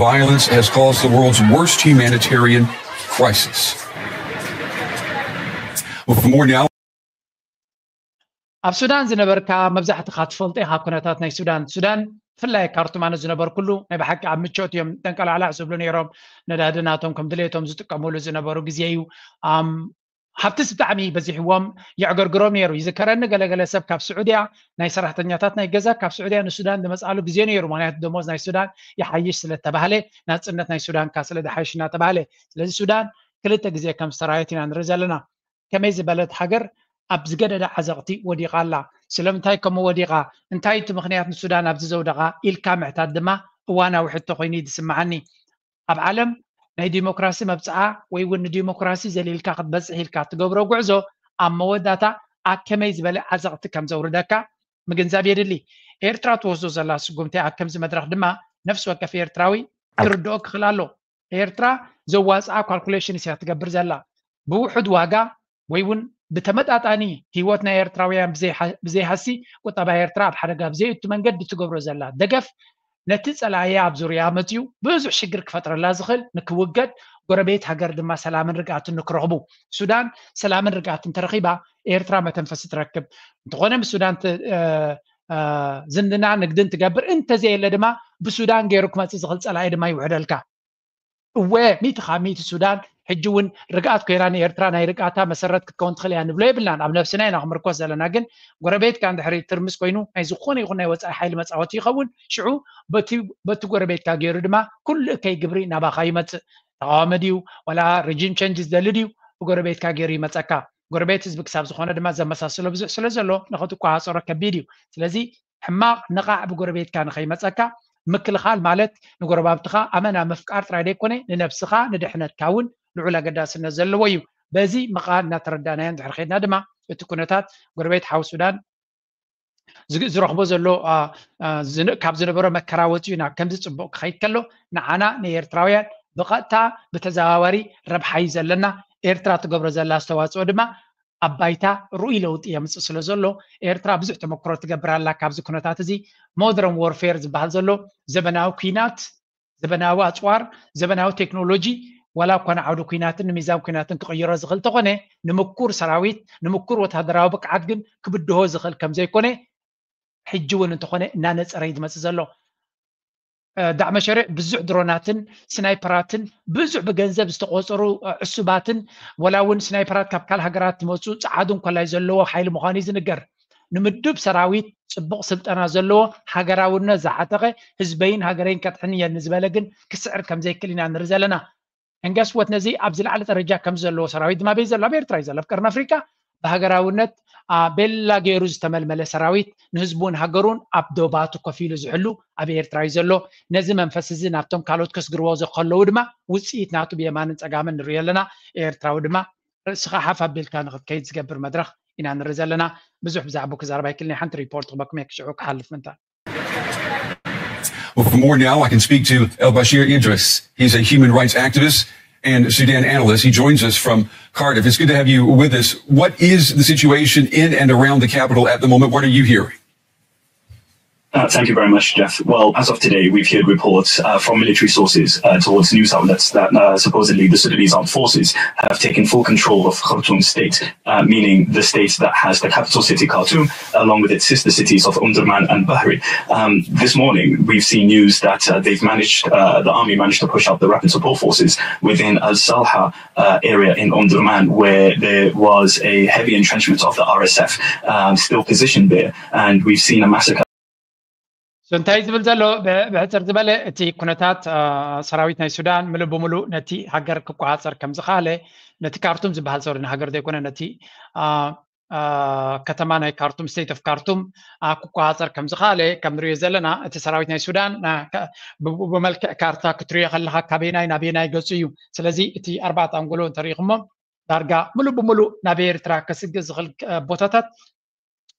Violence has caused the world's worst humanitarian crisis. With more now. ኣብ ሱዳን ዝነበርካ መብዛሕትኻ ትፈልጦ ኢኻ ኩነታት ናይ ሱዳን። ሱዳን ብፍላይ ካርቱም ኣነ ዝነበርኩሉ ናይ ብሓቂ ኣብ ምቾት እዮም ጠንቀላዕላዕ ዝብሉ ነይሮም። ነዳዲ ናቶም ከም ድሌቶም ዝጥቀሙሉ ዝነበሩ ግዜ እዩ። ሃብትስ ብጣዕሚ በዚሕዎም የዕገርግሮም ነይሩ። ይዝከረኒ ገለገለ ሰብ ካብ ስዑድያ ናይ ሰራሕተኛታት ናይ ገዛ ካብ ስዑድያ ንሱዳን ዝመፅኣሉ ግዜ ነይሩ። ምክንያቱ ደሞዝ ናይ ሱዳን ይሓይሽ ስለተባህለ ናፅነት ናይ ሱዳን ካ ስለ ዝሓይሽ እናተባህለ። ስለዚ ሱዳን ክልተ ግዜ ከም ዝተራየት ኢና ንርኢ ዘለና። ከመይ ዝበለት ሃገር ኣብ ዝገደደ ዓዘቕቲ ወዲቓ ኣላ። ስለምንታይ ከምኡ ወዲቓ? እንታይ እቲ ምኽንያት ንሱዳን ኣብዚ ዘውደቓ ኢልካ ምሕታት ድማ እዋናዊ ሕቶ ኮይኑ እዩ ዝስምዓኒ። ኣብ ዓለም ናይ ዲሞክራሲ መብፅዓ ወይ እውን ንዲሞክራሲ ዘሊልካ ክትበፅሕ ኢልካ ትገብሮ ጉዕዞ ኣብ መወዳታ ኣብ ከመይ ዝበለ ዓዘቕቲ ከም ዘውርደካ ምግንዛብ የድሊ። ኤርትራ ትወስዶ ዘላ ስጉምቲ ኣብ ከምዚ መድረኽ ድማ ነፍሲ ወከፍ ኤርትራዊ ክርድኦ ክኽእል ኣሎ። ኤርትራ ዘዋፅኣ ካልኩሌሽንስ እያ ትገብር ዘላ። ብውሑድ ዋጋ ወይ እውን ብተመጣጣኒ ህይወት ናይ ኤርትራውያን ብዘይሃሲ ቁጠባ ኤርትራ ኣብ ሓደጋ ብዘይእቱ መንገዲ ትገብሮ ዘላ ደገፍ ነቲ ጸላእያ ኣብ ዙርያ መጺኡ ብዙሕ ሽግር ክፈጥረላ ዝኽእል ንክውገድ ጎረቤት ሃገር ድማ ሰላምን ርግኣትን ንክረኽቡ። ሱዳን ሰላምን ርግኣትን ተረኺባ ኤርትራ መተንፈሲ ትረክብ። እንተኾነ ምስ ሱዳን ዝንድና ንግድን ትገብር እንተዘየለ ድማ ብሱዳን ገይሩ ክመጽእ ዝኽእል ጸላኢ ድማ ይውሕደልካ። እወ ሚእቲ ካብ ሚእቲ ሱዳን ሕጂ እውን ርግኣት ኮይና ንኤርትራ ናይ ርግኣታ መሰረት ክትከውን ትኽእል እያ ንብሎ የብልናን። ኣብ ነብስና ኢና ክምርኮስ ዘለና። ግን ጎረቤትካ እንድሕሪ ትርምስ ኮይኑ ናይ ዝኾነ ይኹን ናይ ወፃኢ ሓይሊ መፃወቲ ይኸውን። ሽዑ በቲ ጎረቤትካ ገይሩ ድማ ኩሉ እከይ ግብሪ ናባኻ ይመፅእ። ተቃዋሚ ድዩ ዋላ ሪጂም ቸንጅ ዝደሊ ድዩ ብጎረቤትካ ገይሩ ይመፀካ። ጎረቤት ህዝቢ ክሳብ ዝኾነ ድማ ዘመሳስሎ ብዙሕ ስለ ዘሎ ንኽትቆፃፀሮ ከቢድ እዩ። ስለዚ ሕማቕ ነቓዕ ብጎረቤትካ ንኸይመፀካ ምክልኻል ማለት ንጎረባብትኻ ኣመና ምፍቃር ጥራይ ደይኮነ ንነብስኻ ንድሕነትካ እውን ልዑል ኣገዳስነት ዘለዎ እዩ። በዚ ምቓል እናተረዳእናዮ እንድሕር ኸድና ድማ እቲ ኩነታት ጎረቤት ሓው ሱዳን ዝረኽቦ ዘሎ ካብ ዝነበሮ መከራ ወፂኡ ናብ ከምዚ ፅቡቕ ክኸይድ ከሎ ንዓና ንኤርትራውያን ብቐጥታ ብተዘዋዋሪ ረብሓ እዩ ዘለና። ኤርትራ ትገብሮ ዘላ ኣስተዋፅኦ ድማ ኣብ ባይታ ርኡይ ለውጢ የምፅእ ስለ ዘሎ ኤርትራ ብዙሕ ተመክሮ ትገብር ኣላ። ካብዚ ኩነታት እዚ ሞደርን ዎርፌር ዝበሃል ዘሎ ዘበናዊ ኩናት፣ ዘበናዊ ኣፅዋር፣ ዘበናዊ ቴክኖሎጂ ዋላ እኳ ንዓውዲ ኩናትን ንሚዛን ኩናትን ክቕይሮ ዝኽእል እንተኾነ ንምኩር ሰራዊት ንምኩር ወታደራዊ ብቅዓት ግን ክብድሆ ዝኽእል ከም ዘይኮነ ሕጂ እውን እንተኾነ እናነፀረ እዩ ዝመፅእ ዘሎ። ዳዕመ ሸሪዕ ብዙሕ ድሮናትን ስናይፐራትን ብዙሕ ብገንዘብ ዝተቆፀሩ ዕሱባትን ወላ እውን ስናይፐራት ካብ ካልእ ሃገራት ዝመፁ ፀዓዱ እንኮላይ ዘለዎ ሓይሊ ምዃኑ እዩ ዝንገር። ንምዱብ ሰራዊት ፅቡቕ ስልጠና ዘለዎ ሃገራውነት ዝዓጠቐ ህዝበይን ሃገረይን ከድሕን እየ ንዝበለ ግን ክስዕር ከም ዘይክእል ኢና ንርኢ ዘለና። And guess what ነዚ ኣብ ዝለዓለ ደረጃ ከም ዘለዎ ሰራዊት ድማ በይ ዘሎ ኣብ ኤርትራ እዩ ዘሎ ኣብ ቀርኒ ኣፍሪካ ብሃገራውነት ቤላ ገይሩ ዝተመልመለ ሰራዊት ንህዝቡን ሃገሩን ኣብ ዶባቱ ኮፍ ኢሉ ዝሕሉ ኣብ ኤርትራ እዩ ዘሎ። ነዚ መንፈስ እዚ ናብቶም ካልኦት ከስግርዎ ከለዉ ድማ ውፅኢት ናቱ ብየማንን ፀጋምን ንሪኦ ኣለና። ኤርትራዊ ድማ ርእስኻ ሓፍ ኣቢልካ ንክትከይድ ዝገብር መድረኽ ኢና ንርኢ ዘለና። ብዙሕ ብዛዕቡ ክዛረብ ኣይክልን ሓንቲ ሪፖርት ክበኩም እየ ክሽዑ ክሓልፍ ምንታ Well, for more now, I can speak to El Bashir Idris. He's a human rights activist and Sudan analyst. He joins us from Cardiff. It's good to have you with us. What is the situation in and around the capital at the moment? What are you hearing? Uh, thank you very much, Jeff. Well, as of today, we've heard reports uh, from military sources uh, towards news outlets that uh, supposedly the Sudanese armed forces have taken full control of Khartoum state, uh, meaning the state that has the capital city Khartoum, along with its sister cities of Omdurman and Bahri. Um, this morning, we've seen news that uh, they've managed, uh, the army managed to push out the rapid support forces within Al Salha uh, area in Omdurman, where there was a heavy entrenchment of the R S F um, still positioned there. And we've seen a massacre. እንታይ ዝብል ዘሎ ብሕፅር ዝበለ እቲ ኩነታት ሰራዊት ናይ ሱዳን ምሉእ ብምሉእ ነቲ ሃገር ክቆፃፀር ከም ዝኸኣለ ነቲ ካርቱም ዝበሃል ሰውሪ ሃገር ዘይኮነ ነቲ ከተማ ናይ ካርቱም state of ካርቱም ክቆፃፀር ከም ዝኸኣለ ከም ንሪኦ ዘለና እቲ ሰራዊት ናይ ሱዳን ብመልክዕ ካርታ ክትሪኦ ከለካ ካበየናይ ናበየናይ ገፁ እዩ። ስለዚ እቲ ኣርባዕተ ኣንጎሎ እንተሪኢኹሞ ዳርጋ ምሉእ ብምሉእ ናብ ኤርትራ ከስግእ ዝኽእል ቦታታት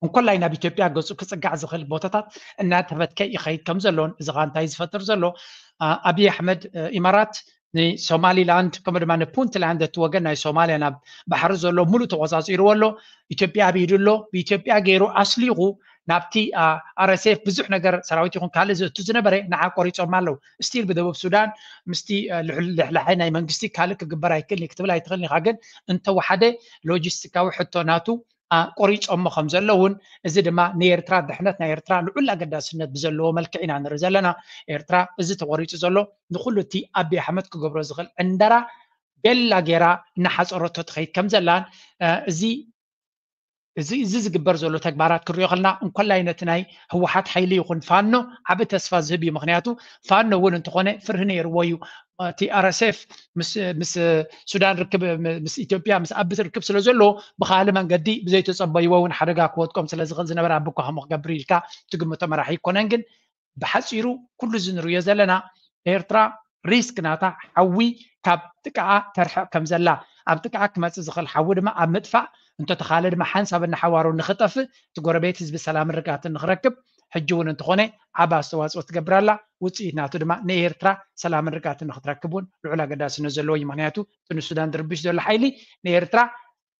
እንኮላይ ናብ ኢትዮጵያ ገፁ ክፅጋዕ ዝኽእል ቦታታት እናተፈትከ ይኸይድ ከም ዘሎን እዚ ኸዓ እንታይ ዝፈጥር ዘሎ ኣብይ ኣሕመድ ኢማራት ንሶማሊላንድ ከምኡ ድማ ንፑንትላንድ እቲ ወገን ናይ ሶማልያ ናብ ባሕሪ ዘሎ ሙሉእ ተቆፃፂርዎ ኣሎ። ኢትዮጵያ ኣብ ኢዱ ኣሎ። ብኢትዮጵያ ገይሩ ኣስሊኹ ናብቲ RSF ብዙሕ ነገር ሰራዊት ይኹን ካልእ ዘእቱ ዝነበረ ንዓ ቆሪፆም ኣለዉ። ስቲል ብደቡብ ሱዳን ምስቲ ልሕላሐ ናይ መንግስቲ ካልእ ክግበር ኣይክእልን ክትብል ኣይትኽእልን ኢኻ። ግን እንተወሓደ ሎጂስቲካዊ ሕቶ ናቱ ቆሪፆሞ ከም ዘለውን እዚ ድማ ንኤርትራ ድሕነት ናይ ኤርትራ ልዑል ኣገዳስነት ብዘለዎ መልክዕ ኢና ንርኢ ዘለና። ኤርትራ እዚ ተቆሪፁ ዘሎ ንኩሉ እቲ ኣብይ ኣሕመድ ክገብሮ ዝኽእል ዕንደራ ቤላ ገይራ እናሓፀረቶ ትኸይድ ከም ዘላን እዚ እዚ እዚ ዝግበር ዘሎ ተግባራት ክሪኦ ከለና እንኮላይ ነቲ ናይ ህወሓት ሓይሊ ይኹን ፋኖ ዓቢ ተስፋ ዝህብ እዩ። ምክንያቱ ፋኖ እውን እንተኾነ ፍርሂ ነይርዎ እዩ። እቲ RSF ምስ ሱዳን ርክብ ምስ ኢትዮጵያ ምስ ኣቢ ርክብ ስለ ዘለዎ ብካልእ መንገዲ ብዘይተፀበይዎ እውን ሓደጋ ክወድቆም ስለ ዝኽእል ዝነበረ ኣቢ እኳ ከምኡ ክገብር ኢልካ ትግምቶ መራሒ ይኮነን። ግን ብሓፂሩ ኩሉ እዚ ንሪኦ ዘለና ኤርትራ ሪስክ ናታ ሓዊ ካብ ጥቃኣ ተርሕቕ ከም ዘላ ኣብ ጥቃኣ ክመፅእ ዝኽእል ሓዊ ድማ ኣብ ምጥፋእ እንተተኻለ ድማ ሓንሳብ እናሓዋሩ ንኽጠፍእ እቲ ጎረቤት ህዝቢ ሰላምን ርግኣትን ንኽረክብ ሕጂ እውን እንተኾነ ዓቢ ኣስተዋፅኦ ትገብር ኣላ። ውፅኢት ናቱ ድማ ንኤርትራ ሰላምን ርግኣትን ንኽትረክብ እውን ልዑል ኣገዳስነት ዘለዎ እዩ። ምክንያቱ እቲ ንሱዳን ዝርብሽ ዘሎ ሓይሊ ንኤርትራ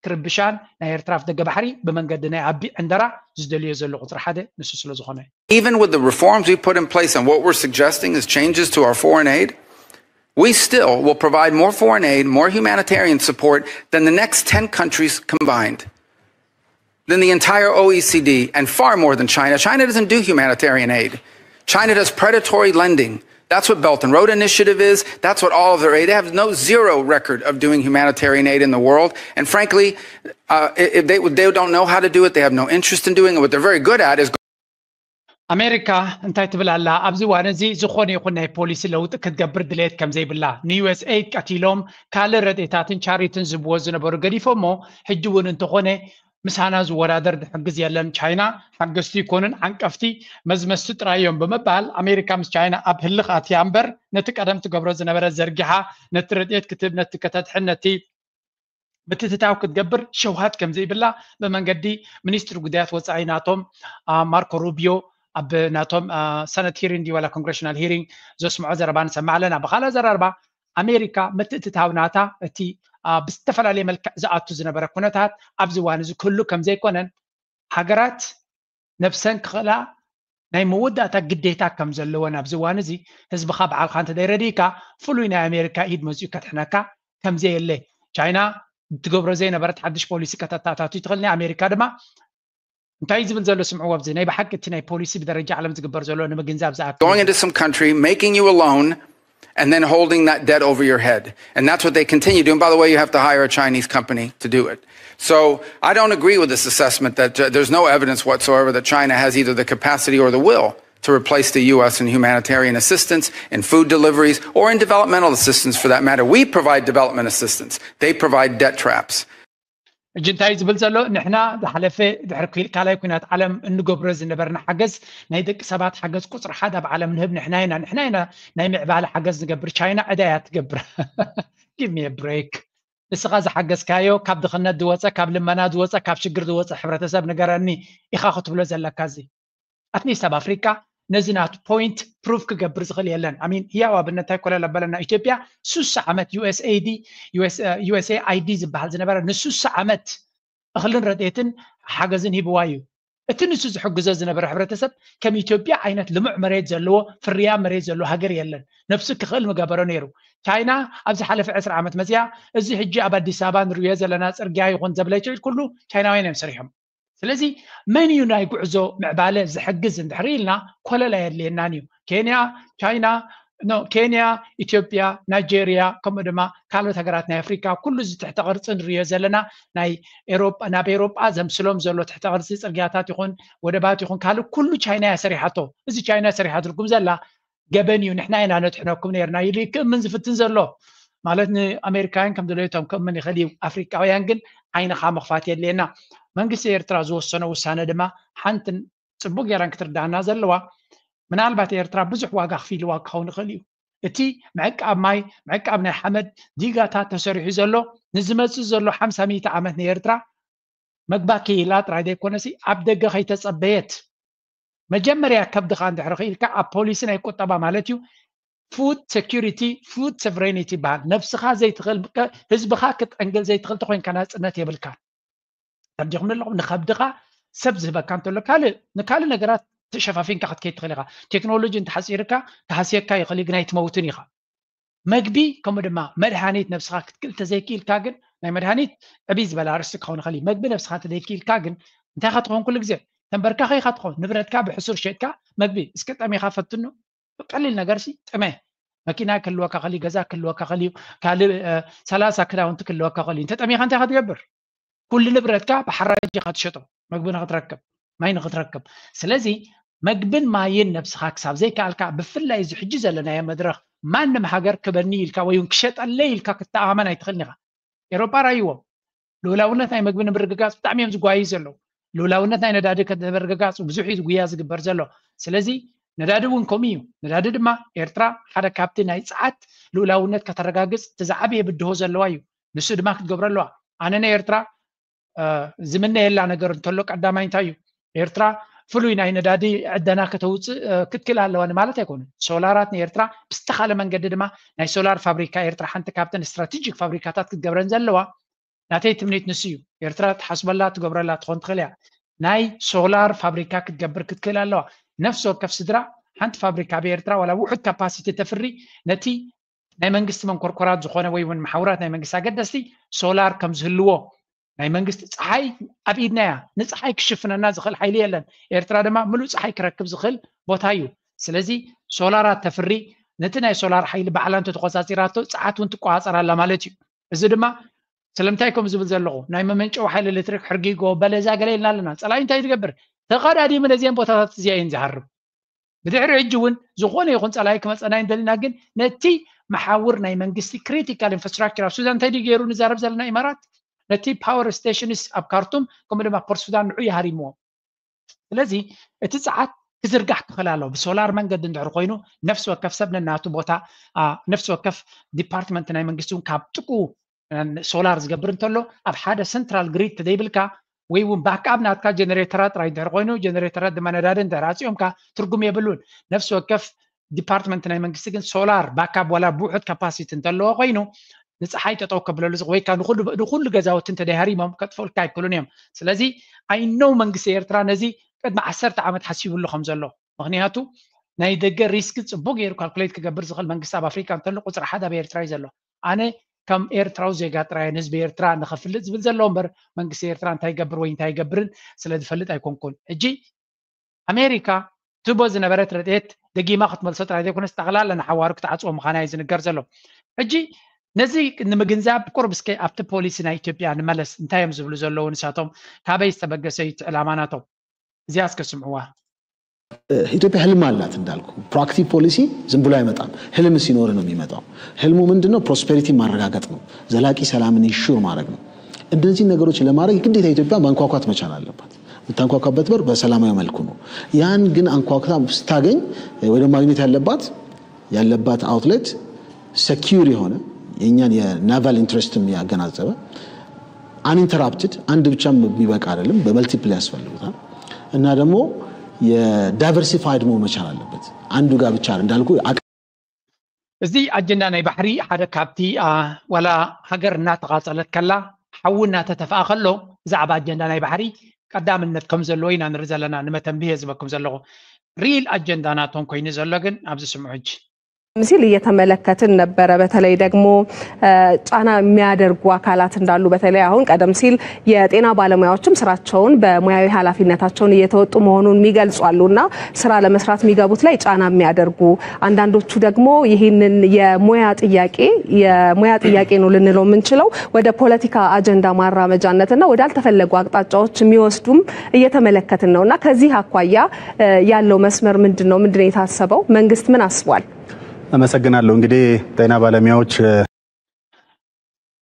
ክርብሻን ናይ ኤርትራ ኣፍ ደገ ባሕሪ ብመንገዲ ናይ ኣቢ ዕንደራ ዝደልዮ ዘሎ ቁፅሪ ሓደ ንሱ ስለ ዝኾነ እዩ። Even with the reforms we put in place and what we're suggesting is changes to our foreign aid, we still will provide more foreign aid, more humanitarian support than the next ten countries combined, than the entire OECD, and far more than China. China doesn't do humanitarian aid. China does predatory lending. That's what Belt and Road Initiative is. That's what all of their aid. They have no zero record of doing humanitarian aid in the world. And frankly, uh, if they, they don't know how to do it. They have no interest in doing it. What they're very good at is ኣሜሪካ እንታይ ትብል ኣላ? ኣብዚ እዋን እዚ ዝኾነ ይኹን ናይ ፖሊሲ ለውጢ ክትገብር ድሌት ከም ዘይብላ ን USAID ቀቲሎም ካልእ ረድኤታትን ቻሪትን ዝብዎ ዝነበሩ ገዲፎሞ ሕጂ እውን እንተኾነ ምሳና ዝወዳደር ዝሕግዝ የለን። ቻይና ሓገዝቲ ይኮኑን ዓንቀፍቲ መዝመዝቲ ጥራይ እዮም ብምባል ኣሜሪካ ምስ ቻይና ኣብ ህልኽ ኣትያ እምበር ነቲ ቀደም ትገብሮ ዝነበረ ዘርጊሓ ነቲ ረድኤት ክትህብ ነቲ ከተድሕን ነቲ ምትእትታው ክትገብር ሸውሃት ከም ዘይብላ ብመንገዲ ሚኒስትሪ ጉዳያት ወፃኢ ናቶም ማርኮ ሩቢዮ ኣብ ናቶም ሰነት ሂሪንግ ዋላ ኮንግሬሽናል ሂሪንግ ዘስምዖ ዘረባ ንሰምዕ ኣለና። ብካልእ ኣዘራርባ ኣሜሪካ ምትእትታው ናታ እቲ ብዝተፈላለየ መልክዕ ዝኣቱ ዝነበረ ኩነታት ኣብዚ እዋን እዚ ክህሉ ከም ዘይኮነን ሃገራት ነብሰን ክኽእላ ናይ መወዳእታ ግዴታ ከም ዘለወን ኣብዚ እዋን እዚ ህዝብኻ ባዕልኻ እንተደይረዲእካ ፍሉይ ናይ ኣሜሪካ ኢድ መፅኡ ከድሕነካ ከም ዘየለ ቻይና ትገብሮ ዘይነበረት ሓድሽ ፖሊሲ ከተተኣታቱ ትኽእል ናይ ኣሜሪካ ድማ እንታይ ዝብል ዘሎ ስምዕዎ ኣብዚ ናይ ብሓቂ እቲ ናይ ፖሊሲ ብደረጃ ዓለም ዝግበር ዘሎ ንምግንዛብ ዝኣክል going into some country, making you a loan, and then holding that debt over your head. And that's what they continue doing. By the way, you have to hire a Chinese company to do it. So I don't agree with this assessment that uh, there's no evidence whatsoever that China has either the capacity or the will to replace the U S in humanitarian assistance, in food deliveries, or in developmental assistance for that matter. We provide development assistance, they provide debt traps. ሕጂ እንታይ ዝብል ዘሎ ንሕና ዝሓለፈ ድሕሪ ካልኣይ ኩናት ዓለም እንገብሮ ዝነበርና ሓገዝ ናይ ደቂ ሰባት ሓገዝ ቁፅሪ ሓደ ኣብ ዓለም ንህብ ንሕና ኢና ንሕና ኢና ናይ ምዕባለ ሓገዝ ንገብር ቻይና ዕዳ እያ ትገብር give me a break ንስኻ ዝሓገዝካዮ ካብ ድኽነት ዝወፀ ካብ ልመና ዝወፀ ካብ ሽግር ዝወፀ ሕብረተሰብ ንገረኒ ኢኻ ክትብሎ ዘለካ እዚ ኣትሊስት ኣብ ኣፍሪቃ ነዚ ናቱ point prove ክገብር ዝኽእል የለን። I mean ህያው ኣብነት እንታይ ኮለል ኣበለና? ኢትዮጵያ ሱሳ ዓመት USAID USAID ዝበሃል ዝነበረ ንሱሳ ዓመት እኽልን ረድኤትን ሓገዝን ሂብዋ እዩ። እቲ ንሱ ዝሕግዞ ዝነበረ ሕብረተሰብ ከም ኢትዮጵያ ዓይነት ልሙዕ መሬት ዘለዎ ፍርያ መሬት ዘለዎ ሃገር የለን። ነብሱ ክኽእል ምገበሮ ነይሩ። ቻይና ኣብዚ ሓለፈ ዕስራ ዓመት መፅያ እዚ ሕጂ ኣብ ኣዲስ ኣበባ ንሪኦ ዘለና ፅርግያ ይኹን ዘብለጭልጭ ኩሉ ቻይናውያን እዮም ሰሪሖም። ስለዚ መን እዩ ናይ ጉዕዞ ምዕባለ ዝሕግዝ እንድሕር ኢልና ኮለል ኣየድልየናን እዩ። ኬንያ፣ ቻይና፣ ኖ ኬንያ፣ ኢትዮጵያ፣ ናይጄሪያ ከምኡ ድማ ካልኦት ሃገራት ናይ ኣፍሪካ ኩሉ እዚ ትሕተ ቅርፂ ንሪኦ ዘለና ናይ ኤሮጳ ናብ ኤሮጳ ዘምስሎም ዘሎ ትሕተ ቅርፂ ፅርግያታት ይኹን ወደባት ይኹን ካልእ ኩሉ ቻይና እያ ሰሪሓቶ። እዚ ቻይና ሰሪሓትልኩም ዘላ ገበን እዩ፣ ንሕና ኢና ነድሕነኩም ነርና ኢሉ ክእምን ዝፍትን ዘሎ ማለት ንኣሜሪካውያን ከም ድሌቶም ክእምን ይኽእል እዩ። ኣፍሪቃውያን ግን ዓይንኻ ምኽፋት የድልየና። መንግስቲ ኤርትራ ዝወሰኖ ውሳነ ድማ ሓንትን ፅቡቅ ጌራን ክትርዳእና ዘለዋ ምናልባት ኤርትራ ብዙሕ ዋጋ ክፊልዋ ክኸውን ይኽእል እዩ። እቲ ምዕቃብ ማይ ምዕቃብ ናይ ሓመድ ዲጋታት ተሰሪሑ ዘሎ ንዝመፅእ ዘሎ ሓምሳ ሚእቲ ዓመት ንኤርትራ መግባ ክኢላ ጥራይ ዘይኮነሲ ኣብ ደገ ከይተፀበየት መጀመርያ ከብድኻ እንድሕር ክኢልካ ኣብ ፖሊሲ ናይ ቁጠባ ማለት እዩ food security food sovereignty ይበሃል። ነብስኻ ዘይትኽእል ህዝብኻ ክትጠንግል ዘይትኽእል ተኮይንካ ናፅነት የብልካ። ተርዲኹም ኣለኹም ንኸብድኻ ሰብ ዝህበካ እንተሎ ካልእ ንካልእ ነገራት ተሸፋፊንካ ክትከይድ ትኽእል ኢኻ። ቴክኖሎጂ እንተሓፂርካ ክሃስየካ ይኽእል እዩ፣ ግናይ ትመውትን ኢኻ። መግቢ ከምኡ ድማ መድሃኒት ነብስኻ ክትክእል እንተዘይክኢልካ ግን ናይ መድሃኒት ዕብይ ዝበለ ኣርእስቲ ክኸውን ይኽእል እዩ። መግቢ ነብስኻ እንተዘይክኢልካ ግን እንታይ ኢኻ ትኸውን? ኩሉ ግዜ ተንበርካኺ ኢኻ ትኸውን። ንብረትካ ብሕሱር ሸጥካ መግቢ እስከ ጠሚኻ ፈትኖ። ብቀሊል ነገር ሲ ጥመ መኪና ክህልወካ ክእል እዩ፣ ገዛ ክህልወካ ክእል እዩ፣ ካልእ ሰላሳ ክዳውንቲ ክህልወካ ክእል እዩ። እንተጠሚኻ እንታይ ኢኻ ትገብር? ኩሉ ንብረትካ ብሓራጅ ኢኻ ትሸጦ መግቢ ንክትረክብ ማይ ንክትረክብ። ስለዚ መግብን ማይን ነብስኻ ክሳብ ዘይከኣልካ ብፍላይ እዚ ሕጂ ዘለናዮ መድረኽ ማንም ሃገር ክበኒ ኢልካ ወይ እውን ክሸጠለይ ኢልካ ክትተኣማመን ኣይትኽእልን ኢኻ። ኤሮጳ ራይዎም ልኡላውነት ናይ መግቢ ንምርግጋፅ ብጣዕሚ እዮም ዝጓዩ ዘለዉ። ልኡላውነት ናይ ነዳዲ ንምርግጋፅ ብዙሕ እዩ ዝጉያ ዝግበር ዘሎ። ስለዚ ነዳዲ እውን ከምኡ እዩ። ነዳዲ ድማ ኤርትራ ሓደ ካብቲ ናይ ፀዓት ልኡላውነት ከተረጋግፅ እቲ ዝዓበየ ብድሆ ዘለዋ እዩ። ንሱ ድማ ክትገብሮ ኣለዋ። ኣነ ናይ ኤርትራ ዝምነየላ ነገር እንተሎ ቀዳማይ እንታይ እዩ? ኤርትራ ፍሉይ ናይ ነዳዲ ዕደና ከተውፅእ ክትክእል ኣለዋ ንማለት ኣይኮኑን። ሶላራት ንኤርትራ ብዝተኻለ መንገዲ ድማ ናይ ሶላር ፋብሪካ ኤርትራ ሓንቲ ካብተን ስትራቴጂክ ፋብሪካታት ክትገብረን ዘለዋ ናተይ ትምኒት ንሱ እዩ። ኤርትራ ትሓስበላ ትገብረላ ትኾን ትኽእል እያ። ናይ ሶላር ፋብሪካ ክትገብር ክትክእል ኣለዋ። ነፍሲ ወከፍ ስድራ ሓንቲ ፋብሪካ ኣብ ኤርትራ ዋላ ውሑድ ካፓሲቲ ተፍሪ ነቲ ናይ መንግስቲ መንኮርኮራት ዝኾነ ወይ እውን መሓውራት ናይ መንግስቲ ኣገደስቲ ሶላር ከም ዝህልዎ ናይ መንግስቲ ፀሓይ ኣብ ኢድና እያ። ንፀሓይ ክሽፍነና ዝኽእል ሓይሊ የለን። ኤርትራ ድማ ምሉእ ፀሓይ ክረክብ ዝኽእል ቦታ እዩ። ስለዚ ሶላራት ተፍሪ ነቲ ናይ ሶላር ሓይሊ ባዕላ እንተተቆፃፂራቶ ፀዓት እውን ትቆፃፀር ኣላ ማለት እዩ። እዚ ድማ ስለምንታይ ከም ዝብል ዘለኹ ናይ መመንጨዊ ሓይሊ ኤሌክትሪክ ሕርጊጎ በለዛ ገለ ኢልና ኣለና። ፀላኢ እንታይ ትገብር? ተቐዳዲሙ ነዚአን ቦታታት እዚኣ እየን ዝሃርም። ብድሕሪ ሕጂ እውን ዝኾነ ይኹን ፀላኢ ክመፀና እንደልና ግን ነቲ መሓውር ናይ መንግስቲ ክሪቲካል ኢንፍራስትራክቸር ኣብ ሱዳን እንታይ ድዩ ገይሩ ንዛረብ ዘለና ኢማራት ነቲ ፓወር ስቴሽንስ ኣብ ካርቱም ከምኡ ድማ ፖርት ሱዳን ንዑ ይሃሪምዎም። ስለዚ እቲ ፀዓት ክዝርጋሕ ክኽእል ኣለዎ። ብሶላር መንገዲ እንድሕር ኮይኑ ነፍሲ ወከፍ ሰብ ነናቱ ቦታ ነፍሲ ወከፍ ዲፓርትመንት ናይ መንግስቲ እውን ካብ ጥቁ ሶላር ዝገብር እንተሎ ኣብ ሓደ ሰንትራል ግሪድ ተደይብልካ ወይ እውን ባክኣብ ናትካ ጀነሬተራት ጥራይ እንድሕር ኮይኑ ጀነሬተራት ድማ ነዳዲ እንድሕር ኣፅዮምካ ትርጉም የብሉን። ነፍሲ ወከፍ ዲፓርትመንት ናይ መንግስቲ ግን ሶላር ባክኣብ ዋላ ብውሑድ ካፓሲቲ እንተለዎ ኮይኑ ንፀሓይ ጠጠው ከብለሉ ዝኽ- ወይ ከዓ ንኩሉ ንኩሉ ገዛውቲ እንተደይሃሪሞም ከጥፍኡልካ ኣይክእሉን እዮም። ስለዚ ኣይነው መንግስቲ ኤርትራ ነዚ ቅድሚ ዓሰርተ ዓመት ሓሲቡሉ ከም ዘሎ ምክንያቱ ናይ ደገ ሪስክ ፅቡቅ ገይሩ ካልኩሌት ክገብር ዝኽእል መንግስቲ ኣብ ኣፍሪካ እንተሎ ቁፅሪ ሓደ ኣብ ኤርትራ እዩ ዘሎ። ኣነ ከም ኤርትራዊ ዜጋ ጥራይ ንህዝቢ ኤርትራ ንኸፍልጥ ዝብል ዘለዎ እምበር መንግስቲ ኤርትራ እንታይ ይገብር ወይ እንታይ ይገብርን ስለ ዝፈልጥ ኣይኮንኩን። ሕጂ ኣሜሪካ ትህቦ ዝነበረት ረድኤት ደጊማ ክትመልሶ ጥራይ ዘይኮነስ ጠቕላላ ንሓዋሩ ክትዓፅዎ ምዃና እዩ ዝንገር ዘሎ። ሕጂ ነዚ ንምግንዛብ ቁርብ እስከ ኣብቲ ፖሊሲ ናይ ኢትዮጵያ ንመለስ። እንታይ እዮም ዝብሉ ዘለዉ ንሳቶም? ካበይ ዝተበገሰ እዩ እቲ ዕላማ ናቶም? እዚኣ እስከ ስምዕዋ። ኢትዮጵያ ህልም አላት እንዳልኩ። ፕሮአክቲቭ ፖሊሲ ዝም ብሎ አይመጣም። ህልም ሲኖር ነው የሚመጣው። ህልሙ ምንድነው? ፕሮስፔሪቲ ማረጋገጥ ነው። ዘላቂ ሰላምን ኢንሹር ማድረግ ነው። እነዚህ ነገሮች ለማድረግ ግዴታ ኢትዮጵያ ማንኳኳት መቻል አለባት። የምታንኳኳበት በር በሰላማዊ መልኩ ነው። ያን ግን አንኳኩታ ስታገኝ ወይ ደግሞ ማግኘት ያለባት ያለባት አውትሌት ሰኪውር የሆነ የእኛን የናቫል ኢንትረስትም ያገናዘበ አንኢንተራፕትድ አንድ ብቻ የሚበቃ አይደለም፣ በመልቲፕል ያስፈልጉታል። እና ደግሞ የዳይቨርሲፋይድ መሆን መቻል አለበት። አንዱ ጋር ብቻ እንዳልኩ እዚ ኣጀንዳ ናይ ባሕሪ ሓደ ካብቲ ዋላ ሃገር እናተቓጸለት ከላ ሓዊ እናተተፍኣ ከሎ ብዛዕባ ኣጀንዳ ናይ ባሕሪ ቀዳምነት ከም ዘለዎ ኢና ንርኢ ዘለና። ንመተንብየ ዝበኩም ዘለኹ ሪል ኣጀንዳ ናቶም ኮይኑ ዘሎ ግን ኣብዚ ስምዑ ሕጂ ሲል እየተመለከትን ነበረ። በተለይ ደግሞ ጫና የሚያደርጉ አካላት እንዳሉ፣ በተለይ አሁን ቀደም ሲል የጤና ባለሙያዎችም ስራቸውን በሙያዊ ኃላፊነታቸውን እየተወጡ መሆኑን የሚገልጹ አሉ እና ስራ ለመስራት የሚገቡት ላይ ጫና የሚያደርጉ፣ አንዳንዶቹ ደግሞ ይህንን የሙያ ጥያቄ የሙያ ጥያቄ ነው ልንለው የምንችለው ወደ ፖለቲካ አጀንዳ ማራመጃነትና ወዳልተፈለጉ አቅጣጫዎች የሚወስዱም እየተመለከትን ነው እና ከዚህ አኳያ ያለው መስመር ምንድን ነው? ምንድን ነው የታሰበው? መንግስት ምን አስቧል? አመሰግናለሁ። እንግዲህ ጤና ባለሙያዎች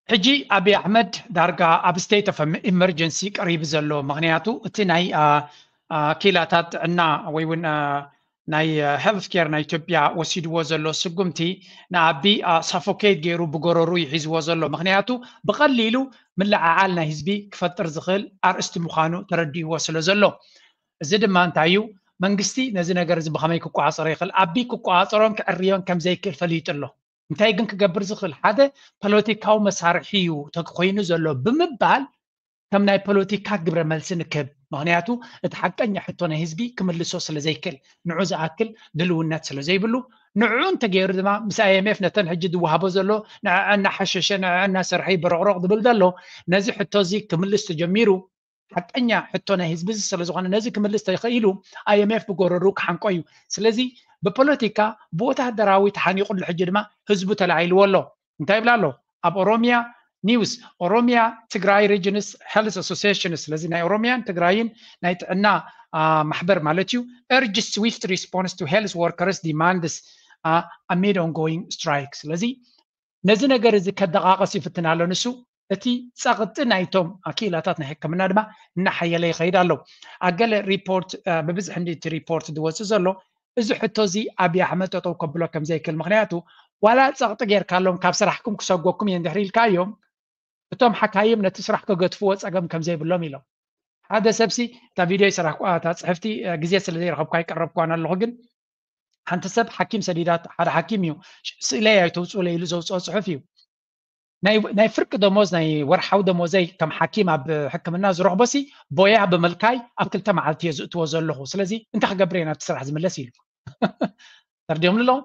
ሕጂ ኣብይ ኣሕመድ ዳርጋ ኣብ state of emergency ቀሪቡ ዘሎ፣ ምክንያቱ እቲ ናይ ኪላታት ጥዕና ወይ እውን ናይ health care ናይ ኢትዮጵያ ወሲድዎ ዘሎ ስጉምቲ ንኣቢ suffocate ገይሩ ብጎረሩ ይሒዝዎ ዘሎ። ምክንያቱ ብቀሊሉ ምልዓዓል ናይ ህዝቢ ክፈጥር ዝኽእል ኣርእስቲ ምዃኑ ተረዲእዎ ስለ ዘሎ፣ እዚ ድማ እንታይ እዩ? መንግስቲ ነዚ ነገር እዚ ብኸመይ ክቆፃፀሮ ይኽእል? ኣቢ ክቆፃፀሮን ክዕርዮን ከም ዘይክእል ፈሊጡ ኣሎ። እንታይ ግን ክገብር ዝኽእል? ሓደ ፖለቲካዊ መሳርሒ እዩ ተኮይኑ ዘሎ ብምባል ከም ናይ ፖለቲካ ግብረ መልሲ ንክህብ። ምክንያቱ እቲ ሓቀኛ ሕቶ ናይ ህዝቢ ክምልሶ ስለ ዘይክእል፣ ንዑ ዝኣክል ድልውነት ስለ ዘይብሉ፣ ንዑ እንተገይሩ ድማ ምስ IMF ነተን ሕጂ ዝወሃቦ ዘሎ ንዐዐ እናሓሸሸ ንዐዐ እናሰርሐ ይበረቕረቕ ዝብል ዘሎ ነዚ ሕቶ እዚ ክምልስ ተጀሚሩ ሓቀኛ ሕቶ ናይ ህዝቢ እዚ ስለ ዝኾነ ነዚ ክምልስ ተኽኢሉ IMF ብጎረሩ ክሓንቆ እዩ። ስለዚ ብፖለቲካ ብወታደራዊ ተሓኒቑሉ ሕጂ ድማ ህዝቡ ተላዒልዎ ኣሎ። እንታይ ይብላ ኣሎ? ኣብ ኦሮሚያ ኒውስ ኦሮሚያ ትግራይ regions health association፣ ስለዚ ናይ ኦሮሚያን ትግራይን ናይ ጥዕና ማሕበር ማለት እዩ urge swift response to health workers demands amid ongoing strike። ስለዚ ነዚ ነገር እዚ ከደቓቐስ ይፍትን ኣሎ። ንሱ እቲ ፀቕጢ ናይቶም ክኢላታት ናይ ሕክምና ድማ እናሓየለ ይኸይድ ኣሎ። ኣገለ ሪፖርት ብብዝሒ እንዲ እቲ ሪፖርት ዝወፅእ ዘሎ እዚ ሕቶ እዚ ኣብይ ኣሕመድ ጠጠው ከብሎ ከም ዘይክእል፣ ምክንያቱ ዋላ ፀቕጢ ጌርካሎም ካብ ስራሕኩም ክሰጎኩም እየ እንድሕር ኢልካዮም እቶም ሓካይም ነቲ ስራሕ ክገድፍዎ ፀገም ከም ዘይብሎም ኢሎም። ሓደ ሰብሲ እታ ቪድዮ ይሰራሕኩ እታ ፅሕፍቲ ግዜ ስለ ዘይረኸብኩ ኣይቀረብኩዋን ኣለኹ፣ ግን ሓንቲ ሰብ ሓኪም ሰዲዳት ሓደ ሓኪም እዩ ስእለይ ኣይተውፅኡለይ ኢሉ ዘውፅኦ ፅሑፍ እዩ። ናይ ፍርቂ ደሞዝ ናይ ወርሓዊ ደሞዘይ ከም ሓኪም ኣብ ሕክምና ዝረኽቦ ሲ ቦያ ብምልካይ ኣብ ክልተ መዓልቲ እየ ዝእትዎ ዘለኹ። ስለዚ እንታይ ክገብር እየ ናብቲ ስራሕ ዝምለስ ኢሉ ተርዲዮም ኣለዉ።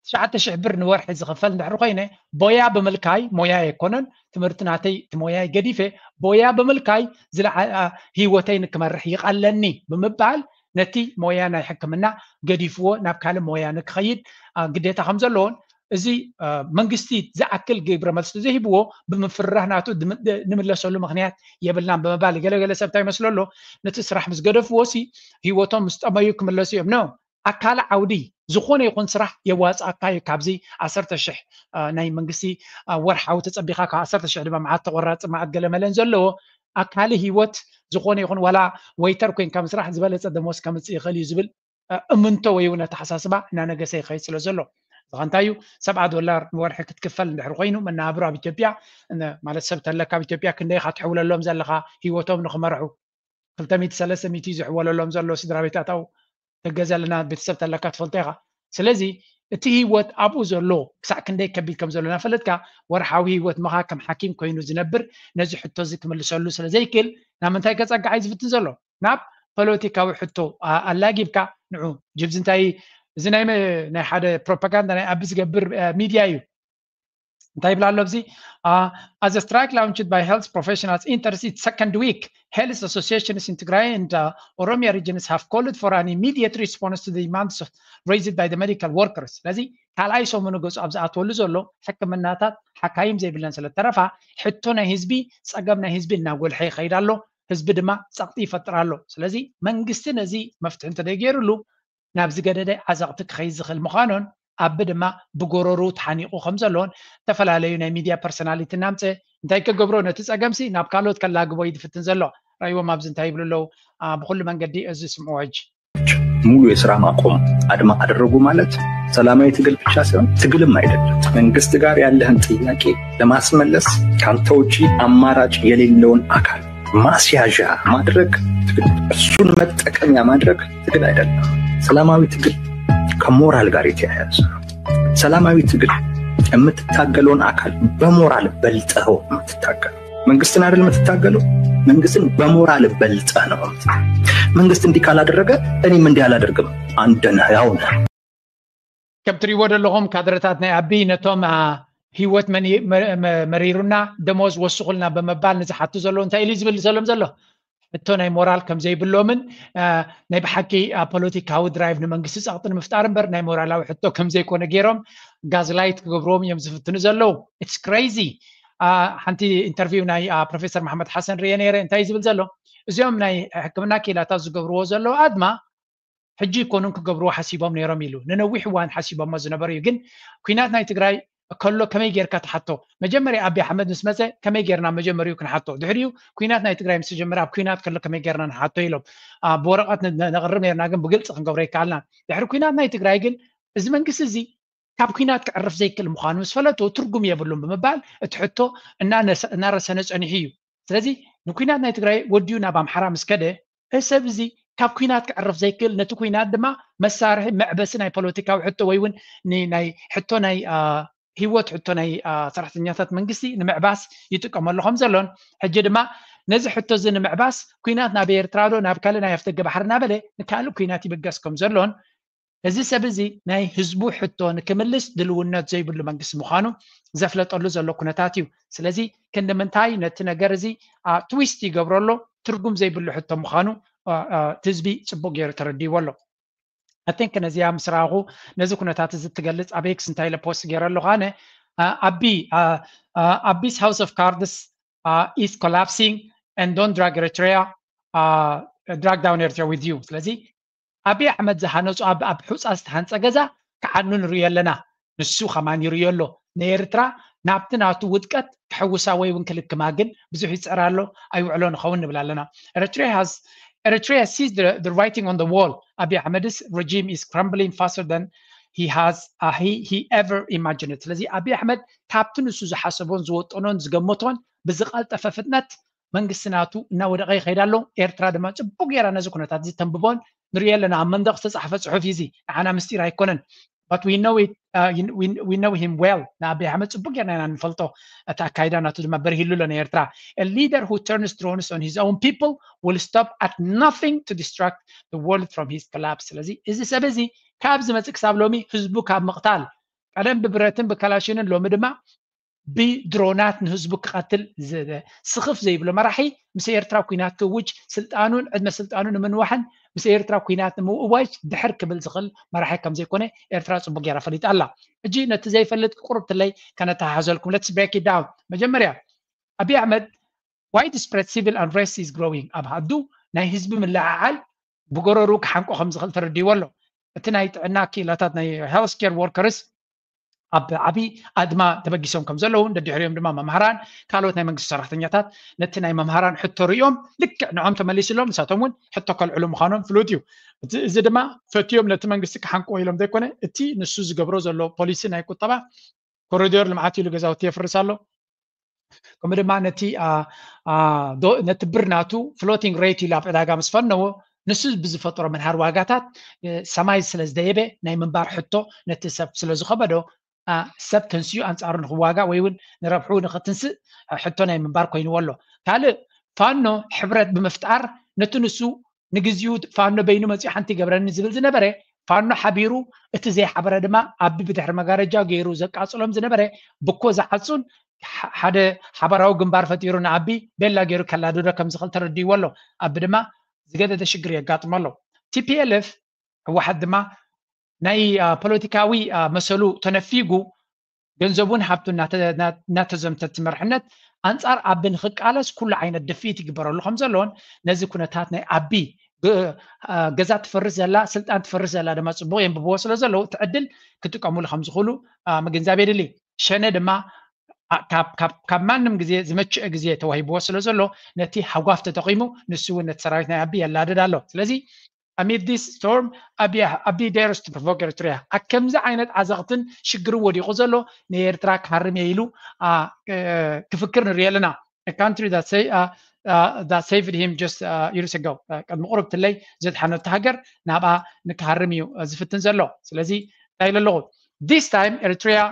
ትሽዓተ ሽሕ ብር ንወርሒ ዝኽፈል እንድሕር ኮይነ ቦያ ብምልካይ፣ ሞያ የኮነን ትምህርቲ ናተይ እቲ ሞያይ ገዲፈ ቦያ ብምልካይ ዝለዓ ህይወተይ ንክመርሕ ይቐለኒ ብምባል ነቲ ሞያ ናይ ሕክምና ገዲፍዎ ናብ ካልእ ሞያ ንክኸይድ ግዴታ ከም ዘለዎን እዚ መንግስቲ ዝኣክል ግብረ መልሲ ዘይህብዎ ብምፍርራህ ናቱ ንምለሰሉ ምክንያት የብልናን ብምባል ገለገለ ሰብ እንታይ ይመስሎ ኣሎ ነቲ ስራሕ ምስ ገደፍዎ ሲ ህይወቶም ምስ ጠመዩ ክምለሱ እዮም ነው ኣካል ዓውዲ ዝኾነ ይኹን ስራሕ የዋፅኣካ እዩ። ካብዚ ዓሰርተ ሽሕ ናይ መንግስቲ ወርሓዊ ተፀቢኻ ካብ ዓሰርተ ሽሕ ድማ መዓት ተቆራፂ መዓት ገለመለን ዘለዎ ኣካል ህይወት ዝኾነ ይኹን ዋላ ወይተር ኮይንካ ምስራሕ ዝበለፀ ደሞዝ ከምፅእ ይኽእል እዩ ዝብል እምንቶ ወይ እውን ኣተሓሳስባ እናነገሰ ይኸይድ ስለ ዘሎ እዚ እንታይ እዩ ሰብዓ ዶላር ንወርሒ ክትክፈል እንድሕር ኮይኑ መናብሮ ኣብ ኢትዮጵያ ማለት ሰብ ተለካ ኣብ ኢትዮጵያ ክንደይ ኢኻ ትሕውለሎም ዘለኻ ህይወቶም ንክመርሑ ክልተ ሚእቲ ሰለስተ ሚእቲ ዝሕወለሎም ዘሎ ስድራ ቤት ኣታው ተገዘልና ቤተሰብ ተለካ ትፈልጦ ኢኻ ስለዚ እቲ ህይወት ኣብኡ ዘሎ ክሳዕ ክንደይ ከቢድ ከም ዘሎ እናፈለጥካ ወርሓዊ ህይወት ምኻ ከም ሓኪም ኮይኑ ዝነብር ነዚ ሕቶ እዚ ክምልሰሉ ስለ ዘይክእል ናብ ምንታይ ከፀግዓ እዩ ዝፍትን ዘሎ ናብ ፖለቲካዊ ሕቶ ኣላጊብካ ንዑ ጅብዚ እንታይ እዚ ናይ ሓደ ፕሮፓጋንዳ ናይ ኣቢ ዝገብር ሚድያ እዩ እንታይ ይብላ ኣሎ ኣብዚ as a strike launched by health professionals enters its second week health associations in Tigray and uh, Oromia regions have called for an immediate response to the demands raised by the medical workers ስለዚ ካልኣይ ሰሙኑ ገጹ ኣብ ዝኣትወሉ ዘሎ ሕክምናታት ሓካይም ዘይብለን ስለ ተረፋ ሕቶ ናይ ህዝቢ ጸገም ናይ ህዝቢ እናጎልሐ ይኸይድ ኣሎ ህዝቢ ድማ ጸቕጢ ይፈጥር ኣሎ ስለዚ መንግስቲ ነዚ መፍትሒ እንተደይገይሩሉ ናብ ዝገደደ ዓዘቕቲ ክኸይድ ዝኽእል ምዃኑን ኣቢ ድማ ብጎረሩ ተሓኒቑ ከም ዘሎን ዝተፈላለዩ ናይ ሚድያ ፐርሶናሊቲ እናምፀ እንታይ ክገብሮ ነቲ ፀገምሲ ናብ ካልኦት ከላግቦ እዩ ዝፍትን ዘሎ ረእይዎም ኣብዚ እንታይ ይብሉ ኣለዉ ብኩሉ መንገዲ እዚ ስምዑ ሕጂ ሙሉ የስራ ማቆም አድማ አደረጉ ማለት ሰላማዊ ትግል ብቻ ሳይሆን ትግልም አይደለም። መንግስት ጋር ያለህን ጥያቄ ለማስመለስ ካንተ ውጪ አማራጭ የሌለውን አካል ማስያዣ ማድረግ ትግል፣ እሱን መጠቀሚያ ማድረግ ትግል አይደለም። ሰላማዊ ትግል ከሞራል ጋር የተያያዘ ነው። ሰላማዊ ትግል የምትታገለውን አካል በሞራል በልጠኸው የምትታገለው። መንግስትን አይደል የምትታገለው? መንግስትን በሞራል በልጠህ ነው። መንግስት እንዲህ ካላደረገ እኔም እንዲህ አላደርግም። አንድ ነህ፣ ያው ነህ። ከም ትሪእዎ ዘለኹም ካድረታት ናይ ኣቢ ነቶም ህይወት መሪሩና ደሞዝ ወስኹልና ብምባል ንዝሓቱ ዘለዉ እንታይ ኢሉ ዝብል ዘሎም ዘሎ? ሕቶ ናይ ሞራል ከም ዘይብሎምን ናይ ብሓቂ ፖለቲካዊ ድራይቭ ንመንግስቲ ጸቕጢ ንምፍጣር እምበር ናይ ሞራላዊ ሕቶ ከም ዘይኮነ ገይሮም ጋዝላይት ክገብርዎም እዮም ዝፍትኑ ዘለዉ። It's crazy። ሓንቲ ኢንተርቪው ናይ ፕሮፌሰር መሓመድ ሓሰን ርየ ነይረ። እንታይ ዝብል ዘሎ? እዚኦም ናይ ሕክምና ክኢላታት ዝገብርዎ ዘለዉ ኣድማ ሕጂ ይኮኑን ክገብርዎ ሓሲቦም ነይሮም ኢሉ። ንነዊሕ እዋን ሓሲቦሞ ዝነበሩ እዩ። ግን ኩናት ናይ ትግራይ ከሎ ከመይ ጌርካ ትሓቶ? መጀመርያ ኣቢ ኣሕመድ ምስ መፀ ከመይ ጌርና መጀመሪኡ ክንሓቶ? ድሕሪኡ ኩናት ናይ ትግራይ ምስ ተጀመረ ኣብ ኩናት ከሎ ከመይ ጌርና ንሓቶ ኢሎም ብወረቐት ነቕርብ ነርና፣ ግን ብግልፂ ክንገብሮ ይከኣልና። ድሕሪ ኩናት ናይ ትግራይ ግን እዚ መንግስቲ እዚ ካብ ኩናት ክዕርፍ ዘይክእል ምዃኑ ምስ ፈለጡ ትርጉም የብሉን ብምባል እቲ ሕቶ እናረሰነ ፀኒሑ እዩ። ስለዚ ንኩናት ናይ ትግራይ ወዲኡ ናብ ኣምሓራ ምስ ከደ እዚ ሰብ እዚ ካብ ኩናት ክዕርፍ ዘይክእል፣ ነቲ ኩናት ድማ መሳርሒ መዕበሲ ናይ ፖለቲካዊ ሕቶ ወይ እውን ናይ ሕቶ ናይ ህይወት ሕቶ ናይ ሰራሕተኛታት መንግስቲ ንምዕባስ ይጥቀመሉ ከም ዘሎን ሕጂ ድማ ነዚ ሕቶ እዚ ንምዕባስ ኩናት ናብ ኤርትራ ዶ ናብ ካልእ ናይ ኣፍደገ ባሕሪ እናበለ ንካልእ ኩናት ይብገስ ከም ዘሎን እዚ ሰብ እዚ ናይ ህዝቡ ሕቶ ንክምልስ ድልውነት ዘይብሉ መንግስቲ ምዃኑ ዘፍለጠሉ ዘሎ ኩነታት እዩ። ስለዚ ክንዲ ምንታይ ነቲ ነገር እዚ ትዊስት ይገብሮ ኣሎ፣ ትርጉም ዘይብሉ ሕቶ ምዃኑ ህዝቢ ጽቡቅ ገይሩ ተረዲዎ ኣሎ። I think ነዚኣ ምስ ረኣኹ ነዚ ኩነታት እዚ ትገልጽ ኣብ ኤክስ እንታይ ኢለ ፖስት ገይረ ኣለኹ ኣነ ኣቢ ኣቢስ house of cards is collapsing and don't drag Eritrea drag down Eritrea with you። ስለዚ ኣቢ ኣሕመድ ዝሃነፁ ኣብ ኣብ ሑፃ ዝተሃንፀ ገዛ ክዓኑ ንሪኦ ኣለና። ንሱ ከማን ይሪኦ ኣሎ። ንኤርትራ ናብቲ ናቱ ውድቀት ክሕውሳ ወይ እውን ክልክማ ግን ብዙሕ ይፅዕር ኣሎ። ኣይውዕሎ ንኸውን ንብል ኣለና። Eritrea has Eritrea sees the, the writing on the wall. Abiy Ahmed's regime is crumbling faster than he has uh, he, he ever imagined. ስለዚ ኣቢ ኣሕመድ ካብቲ ንሱ ዝሓሰቦን ዝወጠኖን ዝገመቶን ብዝቐልጠፈ ፍጥነት መንግስቲ ናቱ እናወደቐ ይኸይድ ኣሎ። ኤርትራ ድማ ጽቡቅ ጌራ ነዚ ኩነታት እዚ ተንብቦን ንሪኦ ኣለና። ኣብ መንደቕ ዝተጻሕፈ ጽሑፍ እዩ እዚ። ንዓና ምስጢር ኣይኮነን። But we know it, uh, we, we know him well. ንኣቢ ኣሕመድ ጽቡቅ ጌርና ኢና ንፈልጦ። እቲ ኣካይዳ ናቱ ድማ በርሂሉ ኣሎ ንኤርትራ። A leader who turns drones on his own people will stop at nothing to distract the world from his collapse. ስለዚ እዚ ሰብ እዚ ካብ ዝመጽእ ክሳብ ሎሚ ህዝቡ ካብ ምቕታል ቀደም ብብረትን ብካላሽንን ሎሚ ድማ ብድሮናት ንህዝቡ ክቐትል ስኽፍ ዘይብሎ መራሒ ምስ ኤርትራ ኩናት ክውጅ ስልጣኑን ዕድመ ስልጣኑ ንምንዋሕን ምስ ኤርትራ ኩናት ንምእዋጅ ድሕር ክብል ዝኽእል መራሒ ከም ዘይኮነ ኤርትራ ጽቡቅ ጌራ ፈሊጣ ኣላ። ሕጂ ነቲ ዘይፈልጥ ቁርብትለይ ከነተሓሕዘልኩም። Let's break it down። መጀመርያ ኣቢ ኣሕመድ why the spread civil unrest is growing ኣብ ሃዱ ናይ ህዝቢ ምልዕዓል ብጎረሩ ክሓንቆ ከም ዝኽእል ተረዲዎ ኣሎ። እቲ ናይ ጥዕና ክኢላታት ናይ health care workers ኣብ ዓቢ ኣድማ ተበጊሶም ከም ዘለውን ደድሕሪኦም ድማ መምሃራን ካልኦት ናይ መንግስቲ ሰራሕተኛታት ነቲ ናይ መምሃራን ሕቶ ርእዮም ልክዕ ንዖም ተመሊስሎም ንሳቶም እውን ሕቶ ከልዕሉ ምዃኖም ፍሉጥ እዩ። እዚ ድማ ፈትዮም ነቲ መንግስቲ ክሓንቅዎ ኢሎም ዘይኮነ እቲ ንሱ ዝገብሮ ዘሎ ፖሊሲ ናይ ቁጠባ ኮሪዶር ልምዓት ኢሉ ገዛውቲ የፍርስ ኣሎ። ከምኡ ድማ ነቲ ነቲ ብር ናቱ floating rate ኢሉ ኣብ ዕዳጋ ምስ ፈነዎ ንሱ ብዝፈጥሮ ምንሃር ዋጋታት ሰማይ ስለ ዝደየበ ናይ ምንባር ሕቶ ነቲ ሰብ ስለ ዝኸበዶ ሰብ ተንስኡ ኣንጻሩ ንክዋጋእ ወይ እውን ንረብሑ ንክትንስእ ሕቶ ናይ ምንባር ኮይንዎ ኣሎ። ካልእ ፋኖ ሕብረት ብምፍጣር ነቲ ንሱ ንግዚኡ ፋኖ በይኑ መፂኡ ሓንቲ ይገብረኒ ዝብል ዝነበረ ፋኖ ሓቢሩ እቲ ዘይሓበረ ድማ ኣቢ ብድሕሪ መጋረጃ ገይሩ ዘቃፅሎም ዝነበረ ብኮ ዝዓፁን ሓደ ሓበራዊ ግንባር ፈጢሩ ንኣቢ ቤላ ገይሩ ከላድዶ ከም ዝኽእል ተረዲዎ ኣሎ። ኣቢ ድማ ዝገደደ ሽግር የጋጥሞ ኣሎ። ቲፒኤልኤፍ ህወሓት ድማ ናይ ፖለቲካዊ መሰሉ ተነፊጉ ገንዘቡን ሃብቱ እናተዘምተ እቲ መርሕነት ኣንጻር ኣቢ ንክቃለስ ኩሉ ዓይነት ድፍኢት ይግበረሉ ከም ዘለዎን ነዚ ኩነታት ናይ ኣቢ ገዛ ትፈርስ ዘላ ስልጣን ትፈርስ ዘላ ድማ ጽቡቕ የንብብዎ ስለ ዘለዉ እቲ ዕድል ክጥቀሙሉ ከም ዝኽእሉ ምግንዛብ የድሊ። ሸነ ድማ ካብ ማንም ግዜ ዝመችአ ግዜ ተዋሂብዎ ስለ ዘሎ ነቲ ሃጓፍ ተጠቒሙ ንሱ እውን ነቲ ሰራዊት ናይ ኣቢ የላድድ ኣሎ። ስለዚ amid this storm ኣቢ dares to provoke Eritrea ኣብ ከምዚ ዓይነት ዓዘቕትን ሽግርን ወዲቑ ዘሎ ንኤርትራ ክሃርም እየ ኢሉ ክፍክር ንርኢ ኣለና። A country that say uh, uh, that saved him just uh, years ago. Uh, ቅድሚ ቁሩብ ትለይ ዘድሓነቱ ሃገር ናብኣ ንክሃርም እዩ ዝፍትን ዘሎ። ስለዚ እንታይ ኢለ ኣለኹ? This time Eritrea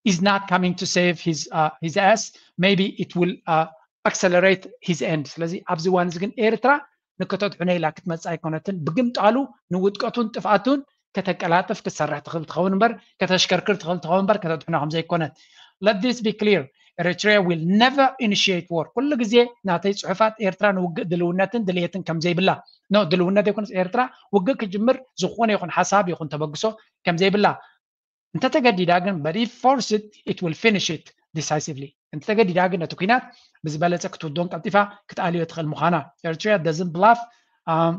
is not coming to save his uh, his ass. Maybe it will uh, accelerate his end. ስለዚ ኣብዚ እዋን እዚ ግን ኤርትራ ንከተድሕኖ ኢላ ክትመጽእ ኣይኮነትን። ብግምጣሉ ንውድቀቱን ጥፍኣቱን ከተቀላጥፍ ክትሰርሕ ትኽእል ትኸውን እምበር ከተሽከርክር ትኽእል ትኸውን እምበር ከተድሕኖ ከም ዘይኮነት። Let this be clear. Eritrea will never initiate war. ኩሉ ግዜ ናተይ ጽሑፋት ኤርትራ ንውግእ ድልውነትን ድልየትን ከም ዘይብላ፣ no ድልውነት ኣይኮነስ፣ ኤርትራ ውግእ ክጅምር ዝኾነ ይኹን ሓሳብ ይኹን ተበግሶ ከም ዘይብላ እንተተገዲዳ ግን፣ but if forced it will finish it decisively. እንተተገዲዳ ግን ነቲ ኲናት ብዝበለጸ ክትውዶን ቀልጢፋ ክትኣልዮ ትኽእል ምዃና። Eritrea doesn't bluff. Um,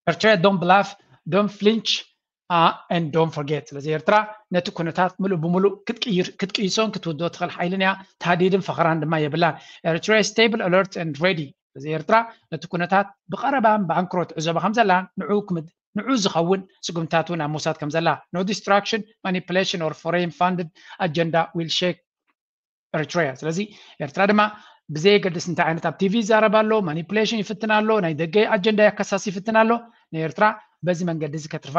Eritrea don't bluff, don't flinch, uh, and don't forget. ስለዚ ኤርትራ ነቲ ኩነታት ምሉእ ብምሉእ ክትቅይር ክትቅይሶን ክትውዶ ትኽእል ሓይልን እያ። ታህዲድን ፈኸራን ድማ የብላን። Eritrea is stable, alert and ready. ስለዚ ኤርትራ ነቲ ኩነታት ብቐረባን ብኣንክሮ ትዕዘቦ ከም ዘላ ንዑ ክምድ ንዑ ዝኸውን ስጉምታት እውን ኣብ ምውሳድ ከም ዘላ። No distraction, manipulation or foreign funded agenda will shake Eritrea. ስለዚ ኤርትራ ድማ ብዘየገድስ እንታይ ዓይነት ኣብ ቲቪ ይዛረብ ኣሎ፣ ማኒፕሌሽን ይፍትን ኣሎ፣ ናይ ደገ ኣጀንዳ የከሳሲ ይፍትን ኣሎ፣ ንኤርትራ በዚ መንገዲ እዚ ከትርፋ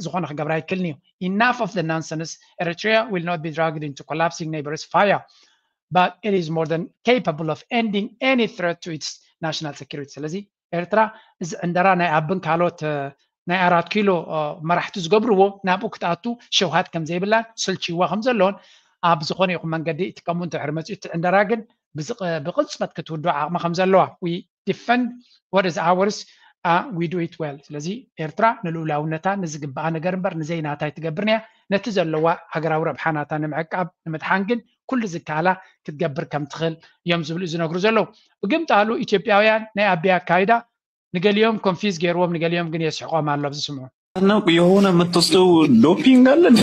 ዝኾነ ክገብራ ኣይክልን እዩ። Enough of the nonsense. Eritrea will not be dragged into collapsing neighbors fire, but it is more than capable of ending any threat to its national security. ስለዚ ኤርትራ እዚ ዕንደራ ናይ ኣብን ካልኦት ናይ ኣራት ኪሎ መራሕቲ ዝገብርዎ ናብኡ ክትኣቱ ሸውሃት ከም ዘይብላን ስልችዋ ከም ዘለዎን ኣብ ዝኾነ ይኹን መንገዲ እቲ ከምኡ እንተ ድሕሪ መፅኡ እቲ ዕንደራ ግን ብቕፅበት ክትውድኦ ዓቕሚ ከም ዘለዋ። We defend what is ours, we do it well. ስለዚ ኤርትራ ንልኡላውነታ ንዝግብኣ ነገር እምበር ንዘይናታ ኣይትገብርን እያ። ነቲ ዘለዋ ሃገራዊ ረብሓ ናታ ንምዕቃብ ንምድሓን ግን ኩሉ ዝከኣላ ክትገብር ከም ትኽእል እዮም ዝብሉ ዝነግሩ ዘለዉ። ብግምጣሉ ኢትዮጵያውያን ናይ ኣቢይ ኣካይዳ ንገሊኦም ኮንፊዝ ገይርዎም ንገሊኦም ግን የስሕቆም ኣሎ ኣብዚ ስምዑ። ነው የሆነ የምትወስደው ዶፒንግ አለ እንዴ?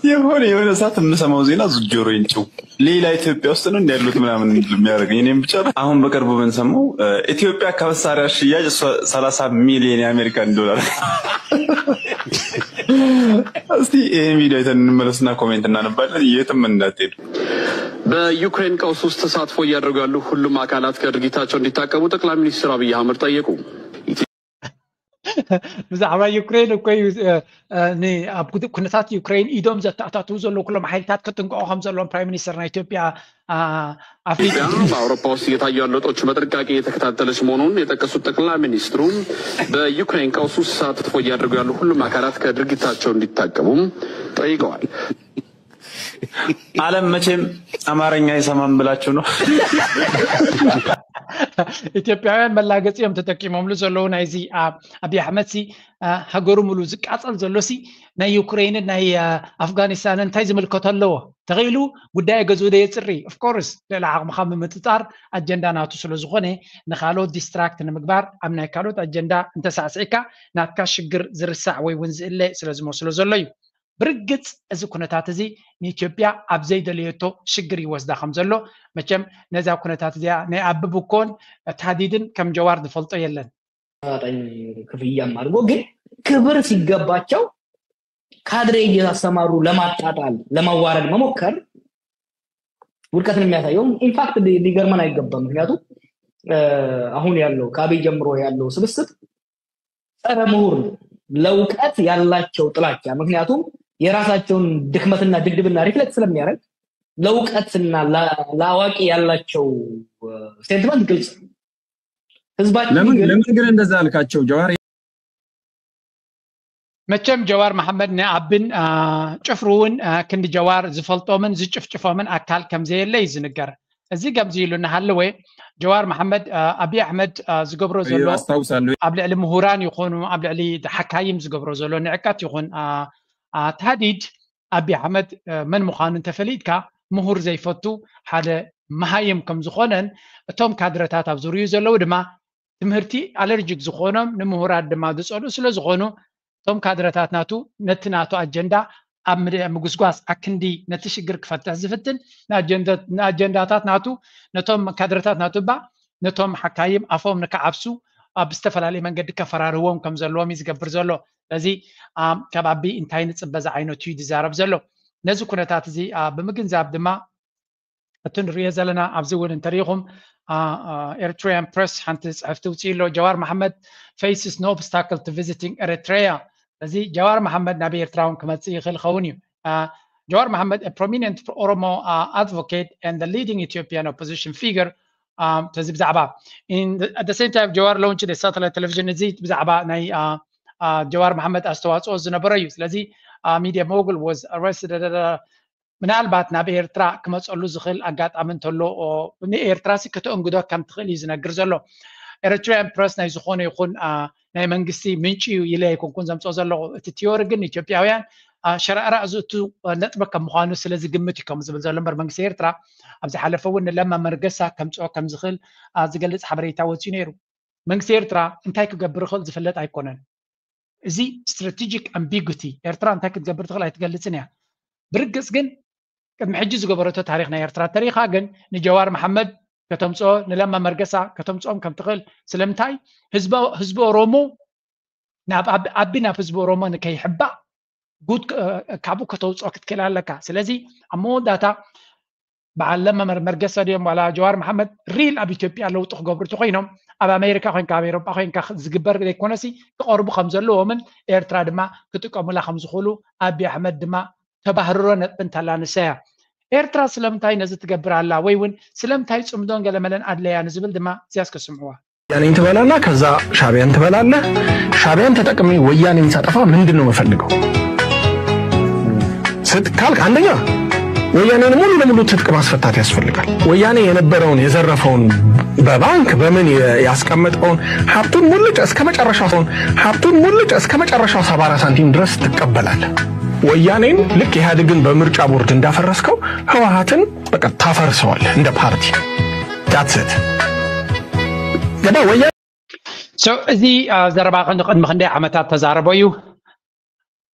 የሆነ የሆነ ሰዓት የምሰማው ዜና ዙ ጆሮዬን ጭው ሌላ ኢትዮጵያ ውስጥ ነው እንዲ ያሉት ምናምን የሚያደርገኝ እኔም ብቻ። አሁን በቅርቡ የምንሰማው ኢትዮጵያ ከመሳሪያ ሽያጭ ሰላሳ ሚሊዮን የአሜሪካን ዶላር። እስቲ ይህን ቪዲዮ አይተን እንመለስና ኮሜንት እናነባለን። የትም እንዳትሄዱ። በዩክሬን ቀውስ ውስጥ ተሳትፎ እያደረጉ ያሉ ሁሉም አካላት ከድርጊታቸው እንዲታቀቡ ጠቅላይ ሚኒስትር አብይ አህመድ ጠየቁ። ብዛዕባ ዩክሬን እኮ እዩ። ኣብ ኩነታት ዩክሬን ኢዶም ዘተኣታትዉ ዘለዉ ኩሎም ሓይልታት ክጥንቀቑ ከም ዘለዎም ፕራይም ሚኒስተር ናይ ኢትዮጵያ ኣፍሊጡ። በአውሮፓ ውስጥ እየታዩ ያሉ ለውጦች በጥንቃቄ እየተከታተለች መሆኑን የጠቀሱት ጠቅላይ ሚኒስትሩ በዩክሬን ቀውስ ውስጥ ተሳትፎ እያደረጉ ያሉ ሁሉም አካላት ከድርጊታቸው እንዲታቀቡም ጠይቀዋል። ዓለም መቼም አማርኛ አይሰማም ብላችሁ ነው። ኢትዮጵያውያን መላገፂ እዮም ተጠቂሞምሉ ዘለዉ ናይዚ። ኣብይ ኣሕመድ ሲ ሃገሩ ሙሉ ዝቃፀል ዘሎ ሲ ናይ ዩክሬንን ናይ ኣፍጋኒስታንን እንታይ ዝምልከቶ ኣለዎ? ተኽኢሉ ጉዳይ ገዝኡ ዶ የፅሪ? ኦፍኮርስ ልዕሊ ዓቕምኻ ምምፅፃር ኣጀንዳ ናቱ ስለዝኾነ ንካልኦት ዲስትራክት ንምግባር ኣብ ናይ ካልኦት ኣጀንዳ እንተሳዕስዕካ ናትካ ሽግር ዝርሳዕ ወይ እውን ዝእለ ስለዝመስሎ ዘሎ እዩ። ብርግፅ እዚ ኩነታት እዚ ንኢትዮጵያ ኣብ ዘይደለየቶ ሽግር ይወስዳ ከም ዘሎ መቸም ነዛ ኩነታት እዚኣ ናይ ኣቢ ብኮን ታህዲድን ከም ጀዋር ዝፈልጦ የለን። ተመጣጣኝ ክፍያም አድርጎ ግን ክብር ሲገባቸው ካድሬ እያስተማሩ ለማጣጣል ለማዋረድ መሞከር ውድቀትን የሚያሳየው ኢንፋክት ሊገርመን አይገባም። ምክንያቱም አሁን ያለው ከአብይ ጀምሮ ያለው ስብስብ ጸረ ምሁር ነው። ለእውቀት ያላቸው ጥላቻ ምክንያቱም የራሳቸውን ድክመትና ድድብና ሪፍሌክት ስለሚያደርግ ለእውቀትና ለአዋቂ ያላቸው ሴንቲመንት ግልጽ ነው። ህዝባችን ለምን ግን እንደዛ አልካቸው ጀዋር? መቸም ጀዋር መሐመድ ንኣብን ጭፍሩ እውን ክንዲ ጀዋር ዝፈልጦምን ዝጭፍጭፎምን ኣካል ከምዘየለ እዩ ዝንገር። እዚ ከምዚ ኢሉ እናሃለወ ጀዋር መሐመድ ኣብይ ኣሕመድ ዝገብሮ ዘሎ ኣብ ልዕሊ ምሁራን ይኾኑ ኣብ ልዕሊ ሓካይም ዝገብሮ ዘሎ ንዕቀት ይኹን ታህዲድ ኣብይ ኣሕመድ መን ምዃኑ እንተፈሊጥካ ምሁር ዘይፈቱ ሓደ መሃይም ከም ዝኾነን እቶም ካድረታት ኣብ ዙርዩ ዘለዉ ድማ ትምህርቲ ኣለርጂክ ዝኾኖም ንምሁራት ድማ ዝፀልኡ ስለ ዝኾኑ እቶም ካድረታት ናቱ ነቲ ናቱ ኣጀንዳ ኣብ ምጉስጓስ ኣክንዲ ነቲ ሽግር ክፈትሕ ዝፍትን ንኣጀንዳታት ናቱ ነቶም ካድረታት ናቱ እባ ነቶም ሓካይም ኣፎም ንክዓብሱ ኣብ ዝተፈላለየ መንገዲ ከፈራርህዎም ከም ዘለዎም እዩ ዝገብር ዘሎ። ስለዚ ካብ ኣቢ እንታይ ንፅበ ዝዓይነቱ እዩ ዝዛረብ ዘሎ። ነዚ ኩነታት እዚ ብምግንዛብ ድማ እቲ ንሪኦ ዘለና ኣብዚ እውን እንተሪኢኹም Eritrean Press ሓንቲ ፅሕፍቲ ውፅኢ ኣሎ። ጀዋር መሓመድ faces no obstacle to visiting Eritrea። እዚ ጀዋር መሓመድ ናብ ኤርትራ እውን ክመፅእ ይኽእል ኸውን እዩ። ጀዋር መሓመድ prominent Oromo advocate and the leading Ethiopian opposition figure። ተዚ ብዛዕባ the same time ጀዋር launch the satellite television እዚ ብዛዕባ ናይ ጀዋር መሓመድ ኣስተዋፅኦ ዝነበረ እዩ። ስለዚ media mogul was arrested ምናልባት ናብ ኤርትራ ክመፀሉ ዝኽእል ኣጋጣሚ እንተሎ ንኤርትራ ሲ ከተእንግዶ ከም ትኽእል እዩ ዝነግር ዘሎ። Eritrean Press ናይ ዝኾነ ይኹን ናይ መንግስቲ ምንጪ እዩ ኢለ ኣይኮንኩን ዘምፅኦ ዘለኹ። እቲ ቲዮሪ ግን ኢትዮጵያውያን ሸረዕራዕ ዝእቱ ነጥቢ ከም ምዃኑ ስለ ዝግምት እዩ ከም ዝብል ዘሎ እምበር መንግስቲ ኤርትራ ኣብ ዝሓለፈ እውን ንለማ መርገሳ ከምፅኦ ከም ዝኽእል ዝገልፅ ሓበሬታ ወፂኡ ነይሩ። መንግስቲ ኤርትራ እንታይ ክገብር ይኽእል ዝፍለጥ ኣይኮነን። እዚ strategic ambiguity ኤርትራ እንታይ ክትገብር ትኽእል ኣይትገልፅን እያ። ብርግፅ ግን ቅድሚ ሕጂ ዝገበረቶ ታሪኽ ናይ ኤርትራ ተሪኻ ግን ንጀዋር መሓመድ ከተምፅኦ ንለማ መርገሳ ከተምፅኦም ከም ትኽእል ስለምንታይ ህዝቢ ኦሮሞ ናብ ኣቢ ናብ ህዝቢ ኦሮሞ ንከይሕባእ ጉድ ካብኡ ከተውፅኦ ክትክእል ኣለካ። ስለዚ ኣብ መወዳእታ በዓል ለማ መርገሳ ድዮም ዋላ ጀዋር መሓመድ real ኣብ ኢትዮጵያ ለውጢ ክገብሩ እንተኮይኖም ኣብ ኣሜሪካ ኮይንካ ኣብ ኤሮጳ ኮይንካ ዝግበር ዘይኮነሲ ክቐርቡ ከም ዘለዎምን ኤርትራ ድማ ክጥቀሙላ ከም ዝኽእሉ ኣቢ ኣሕመድ ድማ ተባህርሮ ነጥቢ እንተላ ንሳ እያ። ኤርትራ ስለምንታይ ነዚ ትገብር ኣላ ወይ እውን ስለምንታይ ፅምዶን ገለመለን ኣድለያ ንዝብል ድማ እዚያስ ከስምዕዋ። ወያኔን ትበላና፣ ከዛ ሻቢያን ትበላለህ። ሻቢያን ተጠቅሜ ወያኔን ሳጠፋ ምንድን ነው የምፈልገው ስት ካልክ አንደኛ ወያኔን ሙሉ ለሙሉ ትጥቅ ማስፈታት ያስፈልጋል። ወያኔ የነበረውን የዘረፈውን በባንክ በምን ያስቀመጠውን ሀብቱን ሙልጭ እስከ መጨረሻው ሀብቱን ሙልጭ እስከ መጨረሻው ሰባ አራት ሳንቲም ድረስ ትቀበላለህ። ወያኔን ልክ ኢህአዴግን በምርጫ ቦርድ እንዳፈረስከው ህወሀትን በቃ ታፈርሰዋለህ እንደ ፓርቲ። That's it። ገባ ወያ እዚ ዘረባ ቅድሚ ክንደይ ዓመታት ተዛረቦ እዩ።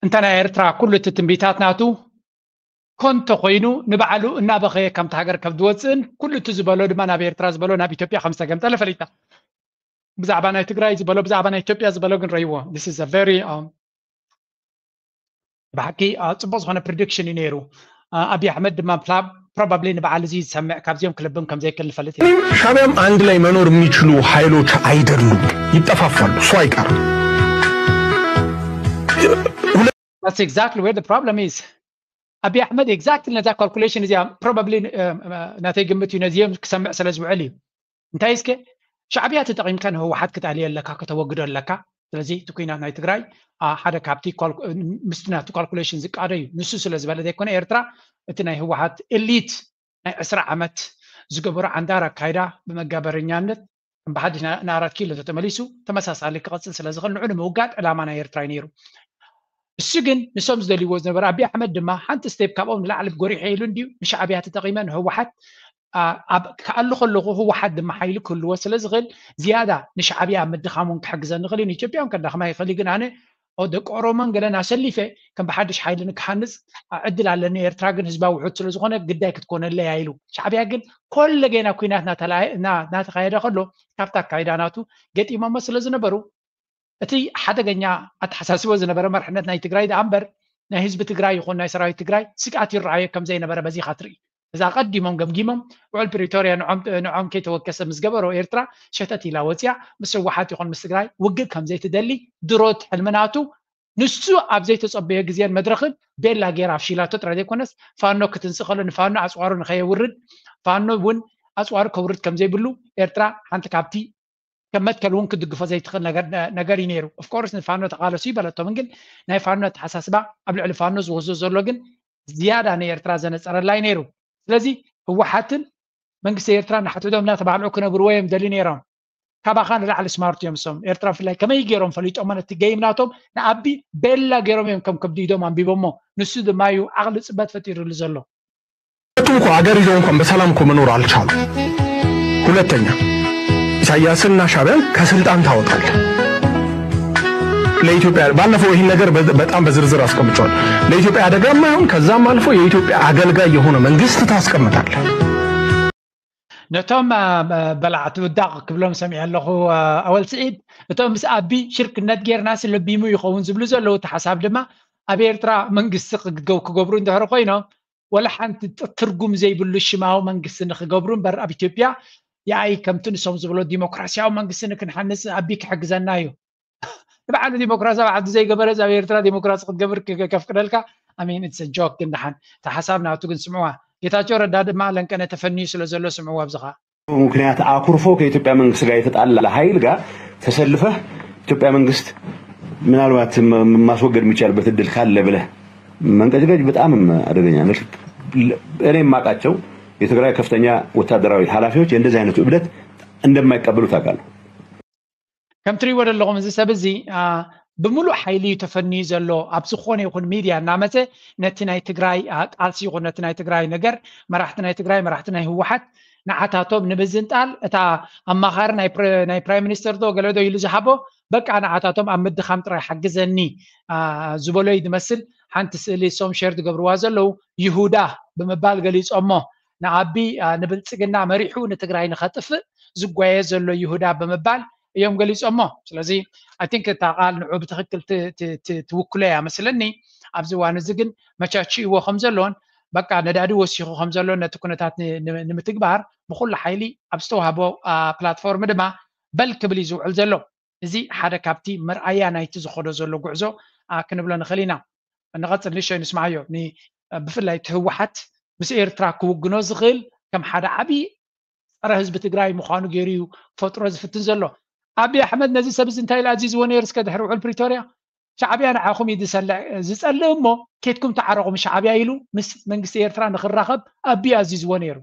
እንተ ናይ ኤርትራ ኩሉ እቲ ትንቢታት ናቱ ኮንቶ ኮይኑ ንባዕሉ እናበኸየ ከምቲ ሃገር ከም ዝወፅእን ኩሉ እቲ ዝበሎ ድማ ናብ ኤርትራ ዝበሎ ናብ ኢትዮጵያ ከም ዝተገምጠለ ፈሊጣ። ብዛዕባ ናይ ትግራይ ዝበሎ ብዛዕባ ናይ ኢትዮጵያ ዝበሎ ግን ረይዎ። This is a very ብሓቂ ፅቡቅ ዝኾነ prediction እዩ ነይሩ። ኣብይ ኣሕመድ ድማ probably ንበዓል እዚ ዝሰምዕ ካብዚኦም ክልብም ከም ዘይክእል ንፈልጥ ኢና። ሻቢያም አንድ ላይ መኖር የሚችሉ ኃይሎች አይደሉም፣ ይጠፋፋሉ። እሱ አይቀርም። That's exactly where the problem is. ኣብይ ኣሕመድ exactly ነዛ calculation እዚኣ probably ናተይ ግምት እዩ ነዚኦም ክሰምዕ ስለ ዝውዕል እዩ። እንታይ እስከ ሻዕብያ ተጠቒምካ ንህወሓት ክተልዮ ኣለካ፣ ከተወግዶ ኣለካ። ስለዚ እቲ ኩናት ናይ ትግራይ ሓደ ካብቲ ምስቲ ናቱ calculation ዝቃዶ እዩ። ንሱ ስለ ዝበለ ዘይኮነ ኤርትራ እቲ ናይ ህወሓት elite ናይ ዕስራ ዓመት ዝገበሮ ዓንዳር ኣካይዳ ብመጋበረኛነት ከም ብሓድሽ ን ኣራት ኪሎ ተተመሊሱ ተመሳሳሊ ክቐፅል ስለ ዝኽእል ንዑ ንምውጋድ ዕላማ ናይ ኤርትራ እዩ ነይሩ። እሱ ግን ንሶም ዝደልይዎ ዝነበረ ኣብይ ኣሕመድ ድማ ሓንቲ step ካብኦም ንላዕሊ ጎሪሐ ኢሉ እንድዩ ንሻዕብያ ተጠቒመ ንህወሓት ክኣሉ ከለኹ ህወሓት ድማ ሓይሊ ክህልዎ ስለ ዝኽእል ዝያዳ ንሻዕብያ ኣብ ምድኻሞም ክሕግዘኒ ይኽእል እዩ። ንኢትዮጵያ እውን ከዳኽማ ይኽእል እዩ። ግን ኣነ ደቂ ኦሮሞን ገለን ኣሰሊፈ ከም ብሓድሽ ሓይሊ ንክሃንፅ ዕድል ኣለኒ። ኤርትራ ግን ህዝባዊ ውሑድ ስለ ዝኾነ ግዳይ ክትኮነለይ እያ ኢሉ። ሻዕብያ ግን ኮለገና ኩናት እናተኻየደ ከሎ ካብቲ ኣካይዳ ናቱ ገጢሞሞ ስለ ዝነበሩ እቲ ሓደገኛ ኣተሓሳስቦ ዝነበረ መርሕነት ናይ ትግራይ ደኣ እምበር ናይ ህዝቢ ትግራይ ይኹን ናይ ሰራዊት ትግራይ ስግኣት ይረኣዮ ከም ዘይነበረ በዚኻ ትርኢ። እዛ ቀዲሞም ገምጊሞም ውዕል ፕሪቶርያ ንዖም ከይተወከሰ ምስ ገበሮ ኤርትራ ሸተት ኢላ ወፅያ ምስ ህወሓት ይኹን ምስ ትግራይ ውግእ ከም ዘይትደሊ ድሮት ሕልሚ ናቱ ንሱ ኣብ ዘይተፀበዮ ግዜን መድረኽን ቤላ ገይራ ኣፍሺላቶ ጥራይ ዘይኮነስ ፋኖ ክትንስእ ከሎ ንፋኖ ኣፅዋሩ ንኸየውርድ ፋኖ እውን ኣፅዋሩ ከውርድ ከም ዘይብሉ ኤርትራ ሓንቲ ካብቲ ከም መትከል እውን ክትድግፎ ዘይትኽእል ነገር እዩ ነይሩ። Of course ንፋኖ ተቓለሱ ይበለቶም ግን ናይ ፋኖ ኣተሓሳስባ ኣብ ልዕሊ ፋኖ ዝወስዶ ዘሎ ግን ዝያዳ ንኤርትራ ዘነፀረላ እዩ ነይሩ። ስለዚ ህወሓትን መንግስቲ ኤርትራ ንሓድሕዶም እናተባልዑ ክነብርዎ እዮም ደልዩ ነይሮም። ካባኻ ንላዕሊ smart እዮም እሶም። ኤርትራ ብፍላይ ከመይ ገይሮም ፈሊጦሞ ነቲ game ናቶም ንኣቢ ቤላ ገይሮም እዮም ከም ከብዲ ኢዶም ኣንቢቦሞ። ንሱ ድማ እዩ ዓቕሊ ፅበት ፈጢሩሉ ዘሎ። ሁለቱም እኮ ሀገር ይዘው እንኳን በሰላም እኮ መኖር አልቻሉም። ሁለተኛ ኢሳያስና ሻቢያን ከስልጣን ታወጣለህ። ለኢትዮጵያ ባለፈው ይህን ነገር በጣም በዝርዝር አስቀምጫለሁ። ለኢትዮጵያ አደጋ የማይሆን ከዛም አልፎ የኢትዮጵያ አገልጋይ የሆነ መንግስት ታስቀምጣለህ። ነቶም በላዕቲ ውዳቕ ክብሎም ሰሚዐ ኣለኹ። ኣወል ስዒድ እቶም ምስ ኣቢ ሽርክነት ጌርና ስለቢሙ ይኸውን ዝብሉ ዘለዉ እቲ ሓሳብ ድማ ኣብ ኤርትራ መንግስቲ ክገብሩ እንድሕር ኮይኖም ወላ ሓንቲ ትርጉም ዘይብሉ ሽማዊ መንግስቲ ንክገብሩ እምበር ኣብ ኢትዮጵያ የኣይ ከምቲ ንሶም ዝበሎ ዲሞክራሲያዊ መንግስቲ ንክንሓንፅ ኣቢ ክሕግዘና እዩ። ንባዕሉ ዲሞክራሲ ኣብ ዓዱ ዘይገበረ ኣብ ኤርትራ ዲሞክራሲ ክትገብር ከፍቅደልካ ኣሚን ኢትስ ጆክ። ግን ደሓን እቲ ሓሳብ ናቱ ግን ስምዕዋ። ጌታቸው ረዳ ድማ ለንቀነ ተፈንዩ ስለ ዘሎ ስምዕዋ። ኣብዚ ከዓ ምክንያት አኩርፎ ከኢትዮጵያ መንግስት ጋር የተጣላ ኃይል ጋር ተሰልፈህ ኢትዮጵያ መንግስት ምናልባት ማስወገድ የሚቻልበት እድል ካለ ብለህ መንቀጭቀጭ በጣም አደገኛ ነው። እኔ የማውቃቸው የትግራይ ከፍተኛ ወታደራዊ ኃላፊዎች የእንደዚህ አይነቱ እብደት እንደማይቀበሉ ታውቃለህ። ከም ትሪእዎ ዘለኹም እዚ ሰብ እዚ ብምሉእ ሓይሊ እዩ ተፈንዩ ዘሎ። ኣብ ዝኾነ ይኹን ሚድያ እናመፀ ነቲ ናይ ትግራይ ቃልሲ ይኹን ነቲ ናይ ትግራይ ነገር መራሕቲ ናይ ትግራይ መራሕቲ ናይ ህወሓት ንዓታቶም ንምዝንጣል እታ ኣማኻሪ ናይ ፕራይም ሚኒስተር ዶ ገለ ዶ ኢሉ ዝሃቦ በቃ ንዓታቶም ኣብ ምድኻም ጥራይ ሓግዘኒ ዝበሎ እዩ ዝመስል። ሓንቲ ስእሊ እሶም ሸር ዝገብርዋ ዘለዉ ይሁዳ ብምባል ገሊፆሞ። ንኣቢ ንብልፅግና መሪሑ ንትግራይ ንኸጥፍእ ዝጓየ ዘሎ ይሁዳ ብምባል እዮም ገሊፆሞ። ስለዚ I think እታ ቃል ንዑ ብትኽክል ትውክሎ እያ መስለኒ። ኣብዚ እዋን እዚ ግን መቻችእዎ ከም ዘሎን በቃ ነዳዲ ወሲኹ ከም ዘሎን ነቲ ኩነታት ንምትግባር ብኩሉ ሓይሊ ኣብ ዝተዋህቦ ፕላትፎርም ድማ በል ክብል እዩ ዝውዕል ዘሎ። እዚ ሓደ ካብቲ መርኣያ ናይቲ ዝኸዶ ዘሎ ጉዕዞ ክንብሎ ንኽእል ኢና። ንቐፅል ንእሽተይ ንስምዓዮ። ብፍላይ እቲ ህወሓት ምስ ኤርትራ ክውግኖ ዝኽእል ከም ሓደ ዓብዪ ፀረ ህዝቢ ትግራይ ምዃኑ ገይሩ እዩ ፈጥሮ ዝፍትን ዘሎ። ኣብይ ኣሕመድ ነዚ ሰብ እዚ እንታይ ኢሉ ኣዚዝዎ ነይሩ? እስከ ድሕሪ ውዕል ፕሪቶርያ ሻዕብያ ንዓኹም እዩ ዝሰልዕ ዝፀልእ እሞ ኬድኩም ተዓረቑ ምስ ሻዕብያ ኢሉ ምስ መንግስቲ ኤርትራ ንክራኸብ ኣብይ ኣዚዝዎ ነይሩ።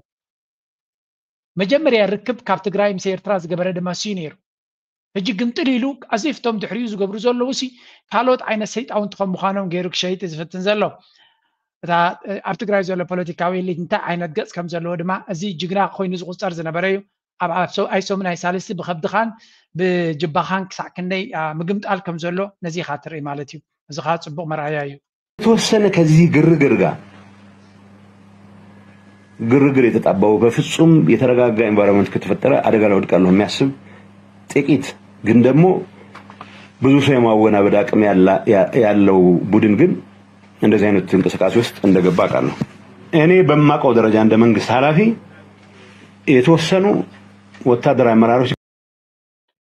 መጀመርያ ርክብ ካብ ትግራይ ምስ ኤርትራ ዝገበረ ድማ እሱ እዩ ነይሩ። ሕጂ ግምጥል ኢሉ ኣዚፍቶም ድሕሪኡ ዝገብሩ ዘለዉ ሲ ካልኦት ዓይነት ሰይጣውንቲ ከም ምዃኖም ገይሩ ክሸይጥ ዝፍትን ዘሎ። እታ ኣብ ትግራይ ዘሎ ፖለቲካዊ ኤሊት እንታይ ዓይነት ገፅ ከም ዘለዎ ድማ እዚ ጅግና ኮይኑ ዝቁፀር ዝነበረ እዩ። ኣብ ኣይሶም ናይ ሳልስቲ ብከብድኻን ብጅባኻን ክሳዕ ክንደይ ምግምጣል ከም ዘሎ ነዚ ኢኻ ትርኢ ማለት እዩ። እዚ ከዓ ፅቡቅ መርኣያ እዩ። የተወሰነ ከዚህ ግርግር ጋር ግርግር የተጣባው በፍጹም የተረጋጋ environment ከተፈጠረ አደጋ ላይ ወድቃለሁ የሚያስብ ጥቂት ግን ደግሞ ብዙ ሰው የማወናበድ አቅም ያለው ቡድን ግን እንደዚህ አይነት እንቅስቃሴ ውስጥ እንደገባ አውቃለሁ። እኔ በማውቀው ደረጃ እንደ መንግስት ኃላፊ የተወሰኑ ወታደራዊ አመራሮች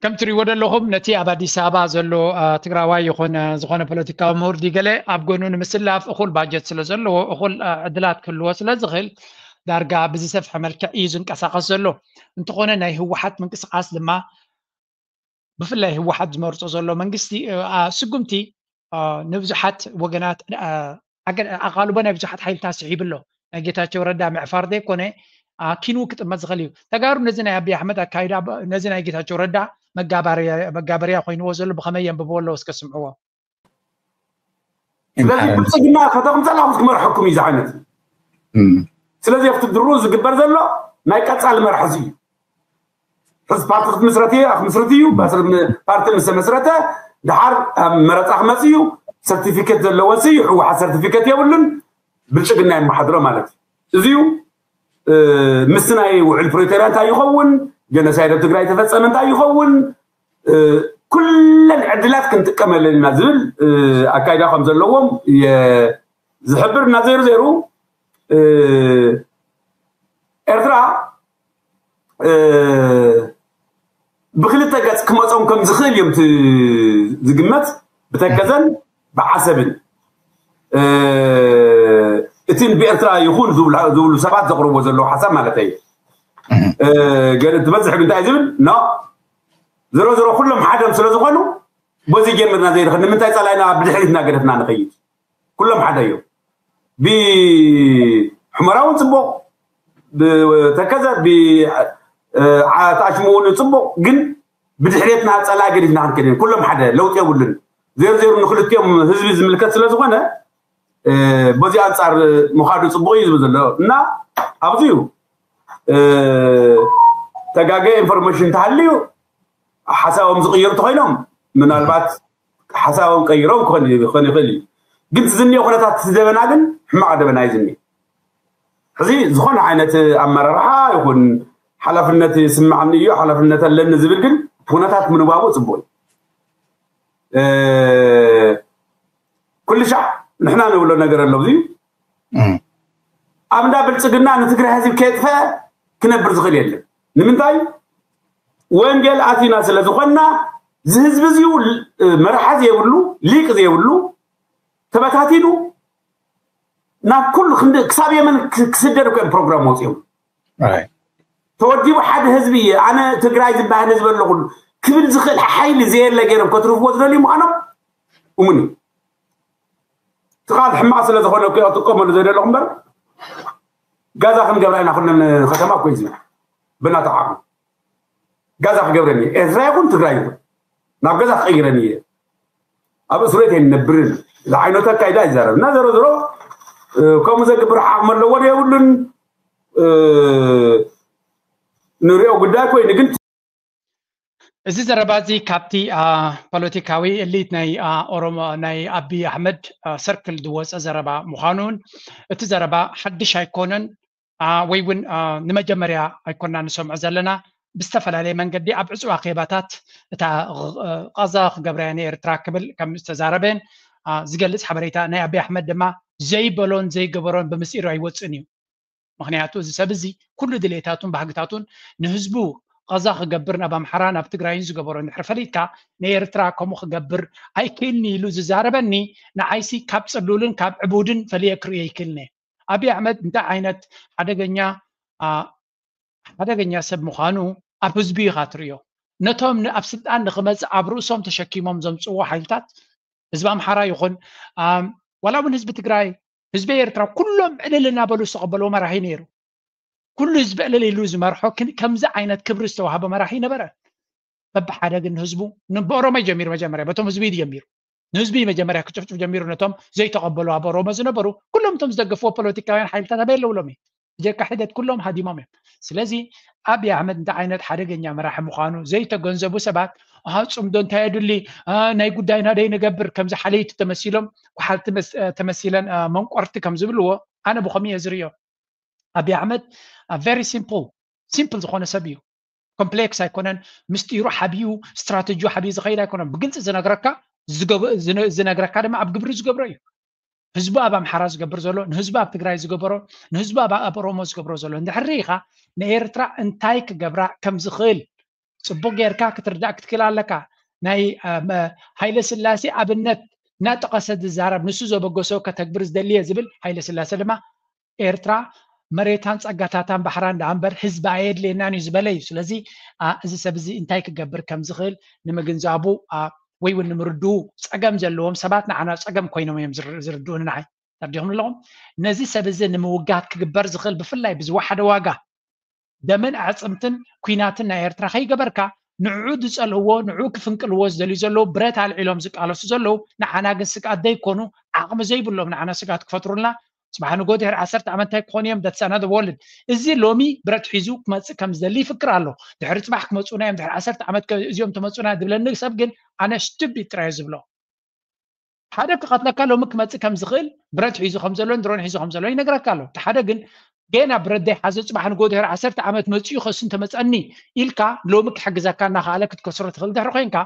ከም ትሪእዎ ዘለኹም ነቲ ኣብ ኣዲስ ኣበባ ዘሎ ትግራዋይ ይኹን ዝኾነ ፖለቲካዊ ምሁር ድዩ ገለ ኣብ ጎኑ ንምስላፍ እኹል ባጀት ስለ ዘለዎ እኹል ዕድላት ክህልዎ ስለ ዝኽእል ዳርጋ ብዝሰፍሐ መልክዕ እዩ ዝንቀሳቐስ ዘሎ። እንተኾነ ናይ ህወሓት ምንቅስቃስ ድማ ብፍላይ ህወሓት ዝመርፆ ዘሎ መንግስቲ ስጉምቲ ንብዙሓት ወገናት ኣቓልቦ ናይ ብዙሓት ሓይልታት ስሒቡ ኣሎ። ናይ ጌታቸው ረዳ ምዕፋር ዘይኮነ ኪንው ክጥመት ዝኽእል እዩ። ተጋሩ ነዚ ናይ ኣብይ ኣሕመድ ኣካይዳ ነዚ ናይ ጌታቸው ረዳ መጋበርያ ኮይንዎ ዘሎ ብኸመይ የንብብዎ ኣለዉ? እስከ ስምዕዎ። ስለዚ ብልፅግና ከተኹም ፀላኹት ክመርሐኩም እዩ ዝዓይነት። ስለዚ ኣብቲ ድሩ ዝግበር ዘሎ ናይ ቀፃሊ መርሐዚ እዩ። ሕዚ ፓርቲ ክትምስረት እየ ክምስርት እዩ። ፓርቲ ምስ ተመስረተ ድሓር ኣብ መረፃ ክመፅ እዩ። ሰርቲፊኬት ዘለዎ ሲ ህወሓት ሰርቲፊኬት የብሉን። ብልፅግና የመሓድሮ ማለት እዩ። እዚ እዩ ምስቲ ናይ ውዕል ፕሪቶርያ እንታይ ይኸውን፣ ጀኖሳይድ ኣብ ትግራይ ተፈፀመ እንታይ ይኸውን፣ ኩለን ዕድላት ክንጥቀመለን ኢና ዝብል ኣካይዳ ከም ዘለዎም ዝሕብር እና ዘይሩ ዘይሩ ኤርትራ ብክልተ ገፅ ክመፆም ከም ዝኽእል እዮም ዝግመት። ብተከዘን ብዓሰብን እቲ ብኤርትራ ይኹን ዝብሉ ሰባት ዘቕርቦ ዘለዉ ሓሳብ ማለት እዩ። ዝበዝሕ እንታይ ዝብል ኖ ዝሮ ዝሮ ኩሎም ሓደም ስለ ዝኾኑ በዚ ጀምርና ዘይንኽእል ንምንታይ ፀላኢና ብድሕሪት እናገደፍና ንኸይድ? ኩሎም ሓደ እዮም። ብሑመራ እውን ፅቡቕ፣ ብተከዘ ብኣታች እውን ፅቡቕ፣ ግን ብድሕሬትና ፀላኢ ገዲፍና ክንከይድ ኩሎም ሓደ ለውጢ የብሉን። ዜሮ ዜሮ ንክልቲኦም ህዝቢ ዝምልከት ስለ ዝኾነ በዚ ኣንፃር ምኻዱ ፅቡቕ እዩ ዝብል ዘሎ እና ኣብዚ እዩ ተጋገ ኢንፎርሜሽን እንተሃልዩ ሓሳቦም ዝቕይሩ እንተኮይኖም ምናልባት ሓሳቦም ቀይሮም ክኾን ይኽእል እዩ። ግን ዝኒኦ ኩነታት ደበና ግን ሕማቕ ደበና እዩ ዝኒኦ። ሕዚ ዝኾነ ዓይነት ኣመራርሓ ይኹን ሓላፍነት ይስማዓኒ እዩ ሓላፍነት ኣለኒ ዝብል ግን ኩነታት ምንባቡ ፅቡቅ እዩ። ኩሉ ሻዕ ንሕና ንብሎ ነገር ኣሎ እዚ ኣብ እንዳ ብልጽግና ንትግራይ ህዝቢ ከየጥፈአ ክነብር ዝኽእል የለን። ንምንታይ? ወንጌል ኣቲና ስለ ዝኾንና፣ እዚ ህዝቢ እዚኡ መራሒ ዘይብሉ፣ ሊቅ ዘይብሉ፣ ተበታቲኑ ናብ ኩሉ ክንዲ ክሳብ የመን ክስደድ እኮ እዮም ፕሮግራም ወፂኦም። ተወዲቡ ሓደ ህዝቢ እየ ኣነ ትግራይ ዝበሃል ህዝቢ ኣለኹ ክብል ዝኽእል ሓይሊ ዘየለ ገይሮም ከትርፍዎ ዝደልዩ ምዃኖም እሙን እዩ። ትቓል ሕማቕ ስለ ዝኾነ እኮ እጥቀመሉ ዘይደለኹ እምበር ጋዛ ክንገብራ ኢና ኩለን ከተማ እኮ እዩ ዝብል ብናታ ዓቕሚ። ጋዛ ክገብረኒ እየ። ኤርትራ ይኹን ትግራይ ይኹን ናብ ገዛ ክቕይረኒ እየ። ኣብ እስር ቤት ኣይንነብርን። ዝዓይነቱ ኣካይዳ ይዛረብ እና ዘሮ ዘሮ ከምኡ ዘግብር ዓቕሚ ኣለዎ ዶ የብሉን ንሪኦ ጉዳይ ኮይኑ ግን እዚ ዘረባ እዚ ካብቲ ፖለቲካዊ እሊት ናይ ኦሮሞ ናይ ኣቢ ኣሕመድ ሰርክል ዝወፀ ዘረባ ምዃኑን እቲ ዘረባ ሓድሽ ኣይኮነን ወይ እውን ንመጀመርያ ኣይኮና ንሰምዖ ዘለና ብዝተፈላለየ መንገዲ ኣብ ዕፁብ ኣኼባታት እታ ቃዛ ክገብረያ ንኤርትራ ክብል ከም ዝተዛረበን ዝገልፅ ሓበሬታ ናይ ኣቢ ኣሕመድ ድማ ዘይበሎን ዘይገበሮን ብምስጢሩ ኣይወፅእን እዩ። ምክንያቱ እዚ ሰብ እዚ ኩሉ ድሌታቱን ባህግታቱን ንህዝቡ ቃዛ ክገብር ናብ ኣምሓራ ናብ ትግራይን ዝገበሮ እንድሕር ፈሊጥካ ንኤርትራ ከምኡ ክገብር ኣይክእልኒ ኢሉ ዝዛረበኒ ንዓይሲ ካብ ፅሉልን ካብ ዕቡድን ፈሊየ ክርእዮ ይክእልኒ። ኣብይ ኣሕመድ እንታይ ዓይነት ሓደገኛ ሓደገኛ ሰብ ምዃኑ ኣብ ህዝቢ ኢኻ ትርእዮ። ነቶም ኣብ ስልጣን ንክመፅእ ኣብ ርእሶም ተሸኪሞም ዘምፅዎ ሓይልታት ህዝቢ ኣምሓራ ይኹን ዋላ እውን ህዝቢ ትግራይ ህዝቢ ኤርትራ ኩሎም ዕልል እናበሉ ዝተቐበልዎ መራሒ ነይሩ። ኩሉ ህዝቢ ዕልል ኢሉ ዝመርሖ ከምዚ ዓይነት ክብሪ ዝተዋሃቦ መራሒ ነበረ። በብሓደ ግን ንህዝቡ ብኦሮሞ ጀሚሩ መጀመርያ በቶም ህዝቢ ጀሚሩ ንህዝቢ መጀመርያ ክጭፍጭፍ ጀሚሩ ነቶም ዘይተቐበሉ ኣብ ኦሮሞ ዝነበሩ ኩሎም እቶም ዝደገፍዎ ፖለቲካውያን ሓይልታት ኣበይ ኣለዉ ሎሚ? ብጀካ ሒደት ኩሎም ሃዲሞም እዮም። ስለዚ ኣብይ ኣሕመድ እንታይ ዓይነት ሓደገኛ መራሒ ምዃኑ ዘይተገንዘቡ ሰባት ኣሃ ፅምዶ እንታይ የድሊ ናይ ጉዳይና ደይ ንገብር ከምዚ ሓለይቲ ተመሲሎም ወሓልቲ ተመሲለን መንቆርቲ ከም ዝብልዎ ኣነ ብኸምኡ እየ ዝርእዮ። ኣብይ ኣሕመድ very simple simple ዝኾነ ሰብ እዩ። ኮምፕሌክስ ኣይኮነን። ምስጢሩ ሓቢኡ ስትራተጂኡ ሓቢኡ ዝኸይድ ኣይኮነን። ብግልፂ ዝነግረካ ዝነግረካ ድማ ኣብ ግብሪ ዝገብሮ እዩ። ህዝቡ ኣብ ኣምሓራ ዝገብር ዘሎ ንህዝቡ ኣብ ትግራይ ዝገበሮ ንህዝቡ ኣብ ኦሮሞ ዝገብሮ ዘሎ እንድሕር ርኢኻ ንኤርትራ እንታይ ክገብራ ከም ዝኽእል ፅቡቅ ጌርካ ክትርዳእ ክትክእል ኣለካ። ናይ ሃይለ ስላሴ ኣብነት እናጠቐሰ ዝዛረብ ንሱ ዘበገሶ ከተግብር ዝደልየ ዝብል ሃይለ ስላሴ ድማ ኤርትራ መሬታን ጸጋታታን ባሕራን ደኣ እምበር ህዝቢ ኣየድልየናን እዩ ዝበለ እዩ። ስለዚ እዚ ሰብ እዚ እንታይ ክገብር ከም ዝኽእል ንምግንዛቡ ወይ እውን ንምርድኡ ጸገም ዘለዎም ሰባት ንዓና ጸገም ኮይኖም እዮም ዝርድኡኒ ንዓይ። ተርዲኹም ኣለኹም? ነዚ ሰብ እዚ ንምውጋድ ክግበር ዝኽእል ብፍላይ ብዝወሓደ ዋጋ ደምን ኣዕፅምትን ኲናትን ናይ ኤርትራ ከይገበርካ ንዕኡ ዝፀልእዎ ንዕኡ ክፍንቅልዎ ዝደልዩ ዘለዉ ብረት ኣልዒሎም ዝቃለሱ ዘለዉ ንዓና ግን ስግኣት ዘይኮኑ ዓቕሚ ዘይብሎም ንዓና ስግኣት ክፈጥሩልና ፅባሕ ንጎ ድሕሪ ዓሰርተ ዓመት እንታይ ክኾኑ እዮም that's another world። እዚ ሎሚ ብረት ሒዙ ክመፅእ ከም ዝደሊ ይፍክር ኣሎ። ድሕሪ ፅባሕ ክመፁና እዮም ድሕሪ ዓሰርተ ዓመት እዚኦም ተመፁና ዝብለኒ ሰብ ግን ኣነ stupid ጥራይ ዝብሎ። ሓደ ክቐትለካ ሎሚ ክመፅእ ከም ዝኽእል ብረት ሒዙ ከም ዘሎን ድሮን ሒዙ ከም ዘሎን ይነግረካ ኣሎ። እቲ ሓደ ግን ገና ብረት ዘይሓዘ ፅባሕ ንጎ ድሕሪ ዓሰርተ ዓመት መፂኡ ከሱ እንተመፀኒ ኢልካ ሎሚ ክሕግዘካ እናኸኣለ ክትከስሮ ትኽእል ድሕሪ ኮይንካ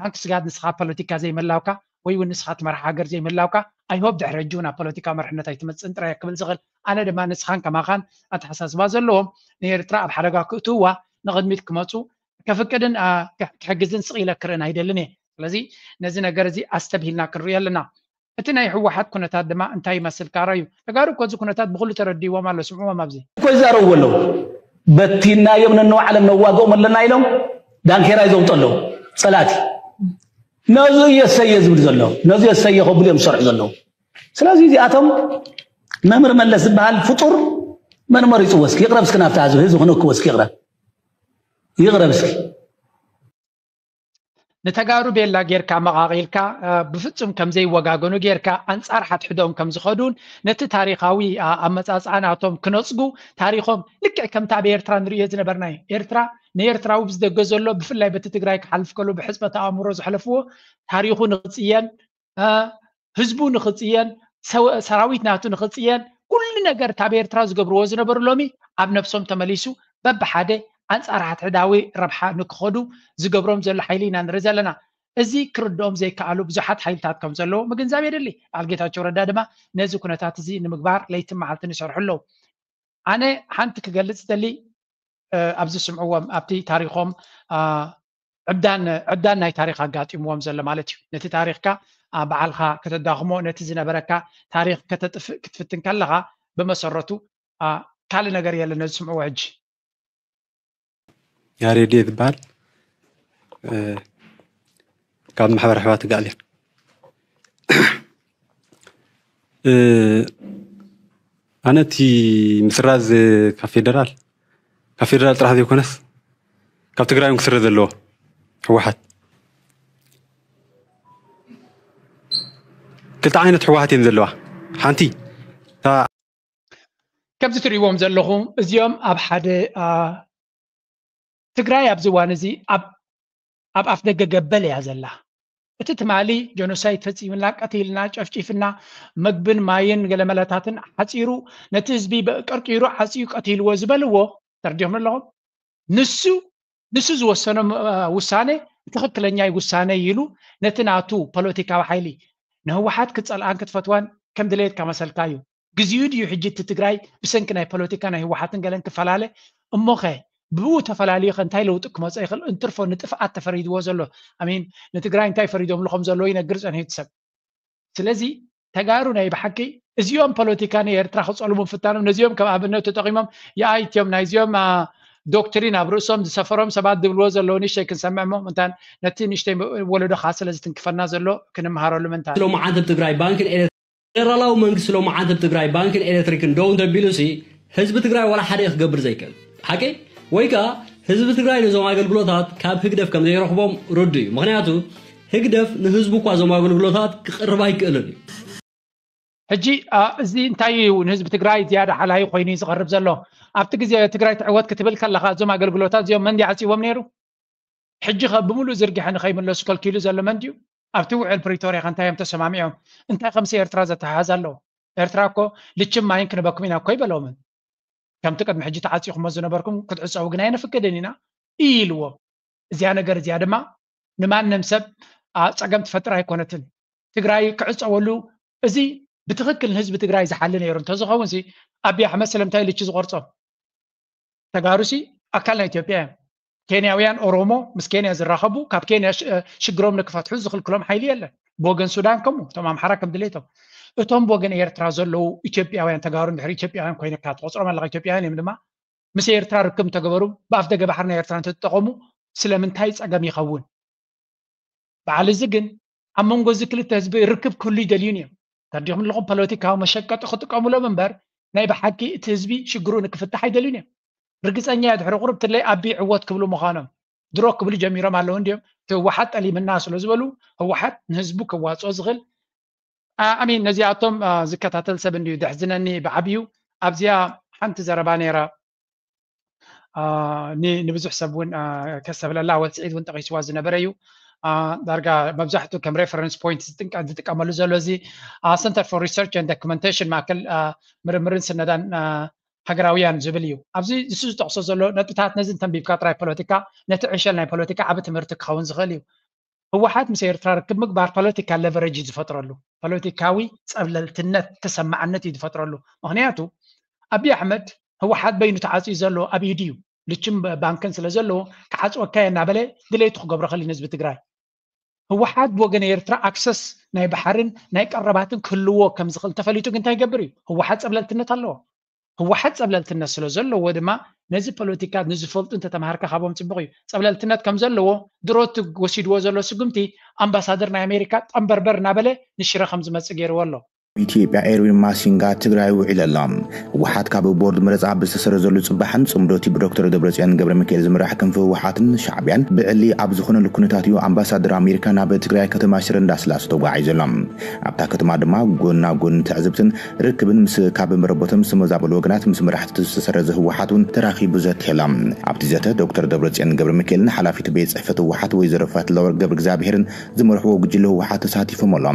ታንክ ስጋት ንስኻ ፖለቲካ ዘይመላውካ ወይ እውን ንስኻ ትመርሓ ሃገር ዘይመላውካ ኣይሆብ ድሕሪ ሕጂ እውን ኣብ ፖለቲካ መርሕነት ኣይትመፅእን ጥራይ ክብል ዝኽእል ኣነ ድማ ንስኻን ከማኻን ኣተሓሳስባ ዘለዎም ንኤርትራ ኣብ ሓደጋ ክእትውዋ ንቕድሚት ክመፁ ከፍቅድን ክሕግዝን ስቕ ኢለ ክርእን ኣይደልን እየ። ስለዚ ነዚ ነገር እዚ ኣስተብሂልና ክንሪኦ ኣለና። እቲ ናይ ህወሓት ኩነታት ድማ እንታይ ይመስል ካራ እዩ። ተጋሩ እኮ እዚ ኩነታት ብኩሉ ተረዲዎም ኣሎ። ስምዕዎም ኣብዚ እኮ ይዛረቡ ኣለዉ። በቲናዮም ነንባዕሎም ነዋግኦም ኣለና ኢሎም ዳንኬራ ይዘውጡ ኣለዉ። ፀላእቲ ነዚ እየ ሰየ ዝብል ዘሎ ነዚ እየ ሰየ ከብሉ እዮም ዝሰርሑ ዘለዉ። ስለዚ እዚኣቶም መምህር መለስ ዝበሃል ፍጡር መን መሪፅዎ እስኪ ይቕረብ እስኪ ናብቲ ህዝቢ ክነክዎ እስኪ ይቕረብ ይቕረብ እስኪ። ንተጋሩ ቤላ ጌርካ መቓቒልካ ብፍጹም ከም ዘይወጋገኑ ጌርካ ኣንጻር ሓድሕዶም ከም ዝኸዱን ነቲ ታሪኻዊ ኣመጻጽኣ ናቶም ክነጽጉ ታሪኾም ልክዕ ከምቲ ኣብ ኤርትራ ንርእዮ ዝነበርና እዩ። ኤርትራ ንኤርትራዊ ብዝደገ ዘሎ ብፍላይ በቲ ትግራይ ክሓልፍ ከሎ ብሕጽበት ኣእምሮ ዘሕለፍዎ ታሪኹ ንኽጽየን ህዝቡ ንኽፅየን ሰራዊት ናቱ ንኽፅየን ኩሉ ነገር ካብ ኤርትራ ዝገብርዎ ዝነበሩ ሎሚ ኣብ ነብሶም ተመሊሱ በብሓደ ኣንፃር ሓድሕዳዊ ረብሓ ንክኸዱ ዝገብሮም ዘሎ ሓይሊ ኢና ንርኢ ዘለና። እዚ ክርድኦም ዘይከኣሉ ብዙሓት ሓይልታት ከም ዘለዉ ምግንዛብ የድሊ። በዓል ጌታቸው ረዳ ድማ ነዚ ኩነታት እዚ ንምግባር ለይትን መዓልትን ይሰርሑ ኣለዉ። ኣነ ሓንቲ ክገልፅ ደሊ ኣብዚ ስምዕዎም ኣብቲ ታሪኾም ዕብዳን ዕብዳን ናይ ታሪኽ ኣጋጢምዎም ዘሎ ማለት እዩ። ነቲ ታሪኽካ ባዕልኻ ከተዳኽሞ፣ ነቲ ዝነበረካ ታሪኽ ከተጥፍእ ክትፍትን ከለኻ ብመሰረቱ ካልእ ነገር የለን። ነዚ ስምዕዎ ሕጂ። ያሬድ ዝበሃል ካብ ማሕበር ኣሕዋት ጋዕልያ። ኣነ እቲ ምስራዝ ካብ ፌደራል ካብ ፌደራል ጥራሕ ዘይኮነስ ካብ ትግራይ እውን ክስረዝ ዘለዎ። ህወሓት ክልተ ዓይነት ህወሓት እየን ዘለዋ። ሓንቲ እታ ከምዚ ትርእይዎም ዘለኹም እዚኦም ኣብ ሓደ ትግራይ ኣብዚ እዋን እዚ ኣብ ኣፍ ደገ ገበል እያ ዘላ። እቲ ትማሊ ጀኖሳይድ ፈፂምና፣ ቀቲልና፣ ጨፍጪፍና፣ መግብን ማይን ገለመለታትን ሓፂሩ፣ ነቲ ህዝቢ ቀርቂሩ ዓፅዩ ቀቲልዎ ዝበልዎ ተረዲኹም ኣለኹም። ንሱ ንሱ ዝወሰኖ ውሳነ ትኽክለኛ ውሳነ ኢሉ ነቲ ናቱ ፖለቲካዊ ሓይሊ ንህወሓት ክትፀልኣን ክትፈትዋን ከም ድሌትካ መሰልካ እዩ። ግዚኡ ድዩ ሕጂ እቲ ትግራይ ብሰንኪ ናይ ፖለቲካ ናይ ህወሓትን ገለን ክፈላለ? እሞኸ ብኡ ተፈላልዩ ከ እንታይ ለውጢ ክመፀ ይኽእል? እንትርፎ ንጥፍኣት ተፈሪድዎ ዘሎ ኣሚን ንትግራይ እንታይ ፈሪዶምሉ ከም ዘለዎ ይነግር ፀንሑ እቲ ሰብ። ስለዚ ተጋሩ ናይ ብሓቂ እዚኦም ፖለቲካ ንኤርትራ ክፀልሙ ምፍታኖም ነዚኦም ከም ኣብነት ተጠቂሞም የኣይትዮም ናይዚኦም ዶክትሪን ኣብ ርእሶም ዝሰፈሮም ሰባት ዝብልዎ ዘለዉ ንእሽተይ ክንሰምዕ እሞ ምንታን ነቲ ንእሽተይ ወለዶ ከዓ ስለ ዝትንክፈና ዘሎ ክንምሃረሉ ምንታን ሎምዓንቲ ኣብ ትግራይ ባንክን ፌደራላዊ መንግስቲ ሎምዓንቲ ኣብ ትግራይ ባንክን ኤሌክትሪክን ደው እንተቢሉ ሲ ህዝቢ ትግራይ ዋላ ሓደ ክገብር ዘይክእል ሓቂ ወይ ከዓ ህዝቢ ትግራይ ነዞም ኣገልግሎታት ካብ ህግደፍ ከም ዘይረኽቦም ርዱ እዩ። ምክንያቱ ህግደፍ ንህዝቡ እኳ እዞም ኣገልግሎታት ክቕርብ ኣይክእልን እዩ። ሕጂ እዚ እንታይ እዩ ንህዝቢ ትግራይ ዝያዳ ሓላይ ኮይኑ እዩ ዝቐርብ ዘሎ? ኣብቲ ግዜ ትግራይ ትዕወት ክትብል ከለካ እዞም ኣገልግሎታት እዚኦም መን ዓፅዎም ነይሩ? ሕጂ ከ ብምሉእ ዝርግሐ ንከይምለሱ ከልኪሉ ዘሎ መን ድዩ? ኣብቲ ውዕል ፕሪቶርያ ከ እንታይ እዮም ተሰማሚዖም? እንታይ ከምሲ ኤርትራ ዘተሓሓዝ ኣለዎ? ኤርትራ እኮ ልችን ማይን ክንበኩም ኢና እኮ ይበለውምን። ከምቲ ቅድሚ ሕጂ ተዓፂኹሞ ዝነበርኩም ክትዕፀዉ ግን ኣይነፍቅድን ኢና ኢልዎ። እዚኣ ነገር እዚኣ ድማ ንማንም ሰብ ፀገም ትፈጥር ኣይኮነትን። ትግራይ ክዕፀወሉ እዚ ብትክክል ንህዝቢ ትግራይ ዝሓሊ ነይሩ እንተዝኸውን ሲ ኣቢ ኣሕመድ ስለምንታይ ልቺ ዝቆርፆም? ተጋሩ ሲ ኣካል ናይ ኢትዮጵያ እዮም። ኬንያውያን ኦሮሞ ምስ ኬንያ ዝራኸቡ ካብ ኬንያ ሽግሮም ንክፈትሑ ዝኽልክሎም ሓይሊ የለን። ብወገን ሱዳን ከምኡ እቶም ኣምሓራ ከም ድሌቶም እቶም ብወገን ኤርትራ ዘለዉ ኢትዮጵያውያን ተጋሩ እንድሕር ኢትዮጵያውያን ኮይንካ ትቆፅሮም ኣለካ ኢትዮጵያውያን እዮም ድማ ምስ ኤርትራ ርክብ እንተገበሩ ብኣፍ ደገ ባሕሪ ናይ ኤርትራ እንተተጠቐሙ ስለምንታይ ፀገም ይኸውን? በዓል እዚ ግን ኣብ መንጎ እዚ ክልተ ህዝቢ ርክብ ክህሉ ይደልዩን እዮም። ተረዲኹም ኣለኹም? ፖለቲካዊ መሸቀጢ ክጥቀሙሎም እምበር ናይ ብሓቂ እቲ ህዝቢ ሽግሩ ንክፍታሕ ኣይደልዩን እዮም። ርግፀኛ እየ ድሕሪ ቁሩብ ትለይ ኣቢ ዕወት ክብሉ ምዃኖም ድሮ ክብሉ ጀሚሮም ኣለዉ እንዲዮም። እቲ ህወሓት ጠሊምና ስለ ዝበሉ ህወሓት ንህዝቡ ክዋፅኦ ዝኽእል ኣሚን ነዚኣቶም ዝከታተል ሰብ እንድዩ ደሕዝነኒ ብዓብዩ ኣብዚኣ ሓንቲ ዘረባ ነይራ ንብዙሕ ሰብ እውን ከስተብለላ ወልስዒድ እውን ጠቂስዋ ዝነበረ እዩ ዳርጋ መብዛሕትኡ ከም ሬፈረንስ ፖይንት ዝጥቀመሉ ዘሎ እዚ Center for Research and Documentation ማእከል ምርምርን ስነዳን ሃገራውያን ዝብል እዩ ኣብዚ ንሱ ዝጠቅሶ ዘሎ ነጥብታት ነዚ እንተንቢብካ ጥራይ ፖለቲካ ነቲ ዕሸል ናይ ፖለቲካ ዓቢ ትምህርቲ ክኸውን ዝኽእል እዩ ህወሓት ምስ ኤርትራ ርክብ ምግባር ፖለቲካል ለቨረጅ እዩ ዝፈጥረሉ ፖለቲካዊ ፀብለልትነት ተሰማዕነት እዩ ዝፈጥረሉ ምክንያቱ ኣብይ ኣሕመድ ህወሓት በይኑ ተዓፅዩ ዘሎ ኣብ ኢዱ እዩ ልችን ባንክን ስለ ዘለዎ ክዓፅወካ እየ እናበለ ድሌቱ ክገብረኸል ንህዝቢ ትግራይ ህወሓት ብወገን ኤርትራ ኣክሰስ ናይ ባሕርን ናይ ቀረባትን ክህልዎ ከም ዝኽእል ተፈሊጡ ግን እንታይ ይገብር እዩ ህወሓት ፀብለልትነት ኣለዎ ህወሓት ፀብለልትነት ስለ ዘለዎ ድማ ነዚ ፖለቲካ ንዝፈልጡ እንተተምሃርካ ካብኦም ፅቡቅ እዩ ፀብለልትነት ከም ዘለዎ ድሮ እቲ ወሲድዎ ዘሎ ስጉምቲ ኣምባሳደር ናይ ኣሜሪካ ጠንበርበር እናበለ ንሽረ ከም ዝመፅእ ገይርዎ ኣሎ ኢትዮጵያ ኤርዊን ማሲንጋ ትግራይ ውዒሉ ኣሎ። ህወሓት ካብ ቦርድ መረፃ ብዝተሰረዘሉ ፅባሕን ፅምዶ እቲ ብዶክተር ደብረፅዮን ገብረ ሚካኤል ዝምራሕ ክንፊ ህወሓትን ሻዕቢያን ብዕሊ ኣብ ዝኾነሉ ኩነታት እዩ ኣምባሳደር ኣሜሪካ ናብ ትግራይ ከተማ ሽረ እንዳስላሴ ተጓዒዙ ኣሎ። ኣብታ ከተማ ድማ ጎና ጎኒ ትዕዝብትን ርክብን ምስ ካብ መረቦቶም ዝተመዛበሉ ወገናት ምስ መራሕቲ ዝተሰረዘ ህወሓት እውን ተራኺቡ ዘትየሎም። ኣብቲ ዘተ ዶክተር ደብረፅዮን ገብረ ሚካኤልን ሓላፊት ቤት ፅሕፈት ህወሓት ወይዘሮ ፈትለወርቅ ገብረ እግዚኣብሄርን ዝመርሕዎ ጉጅለ ህወሓት ተሳቲፎም ኣሎ።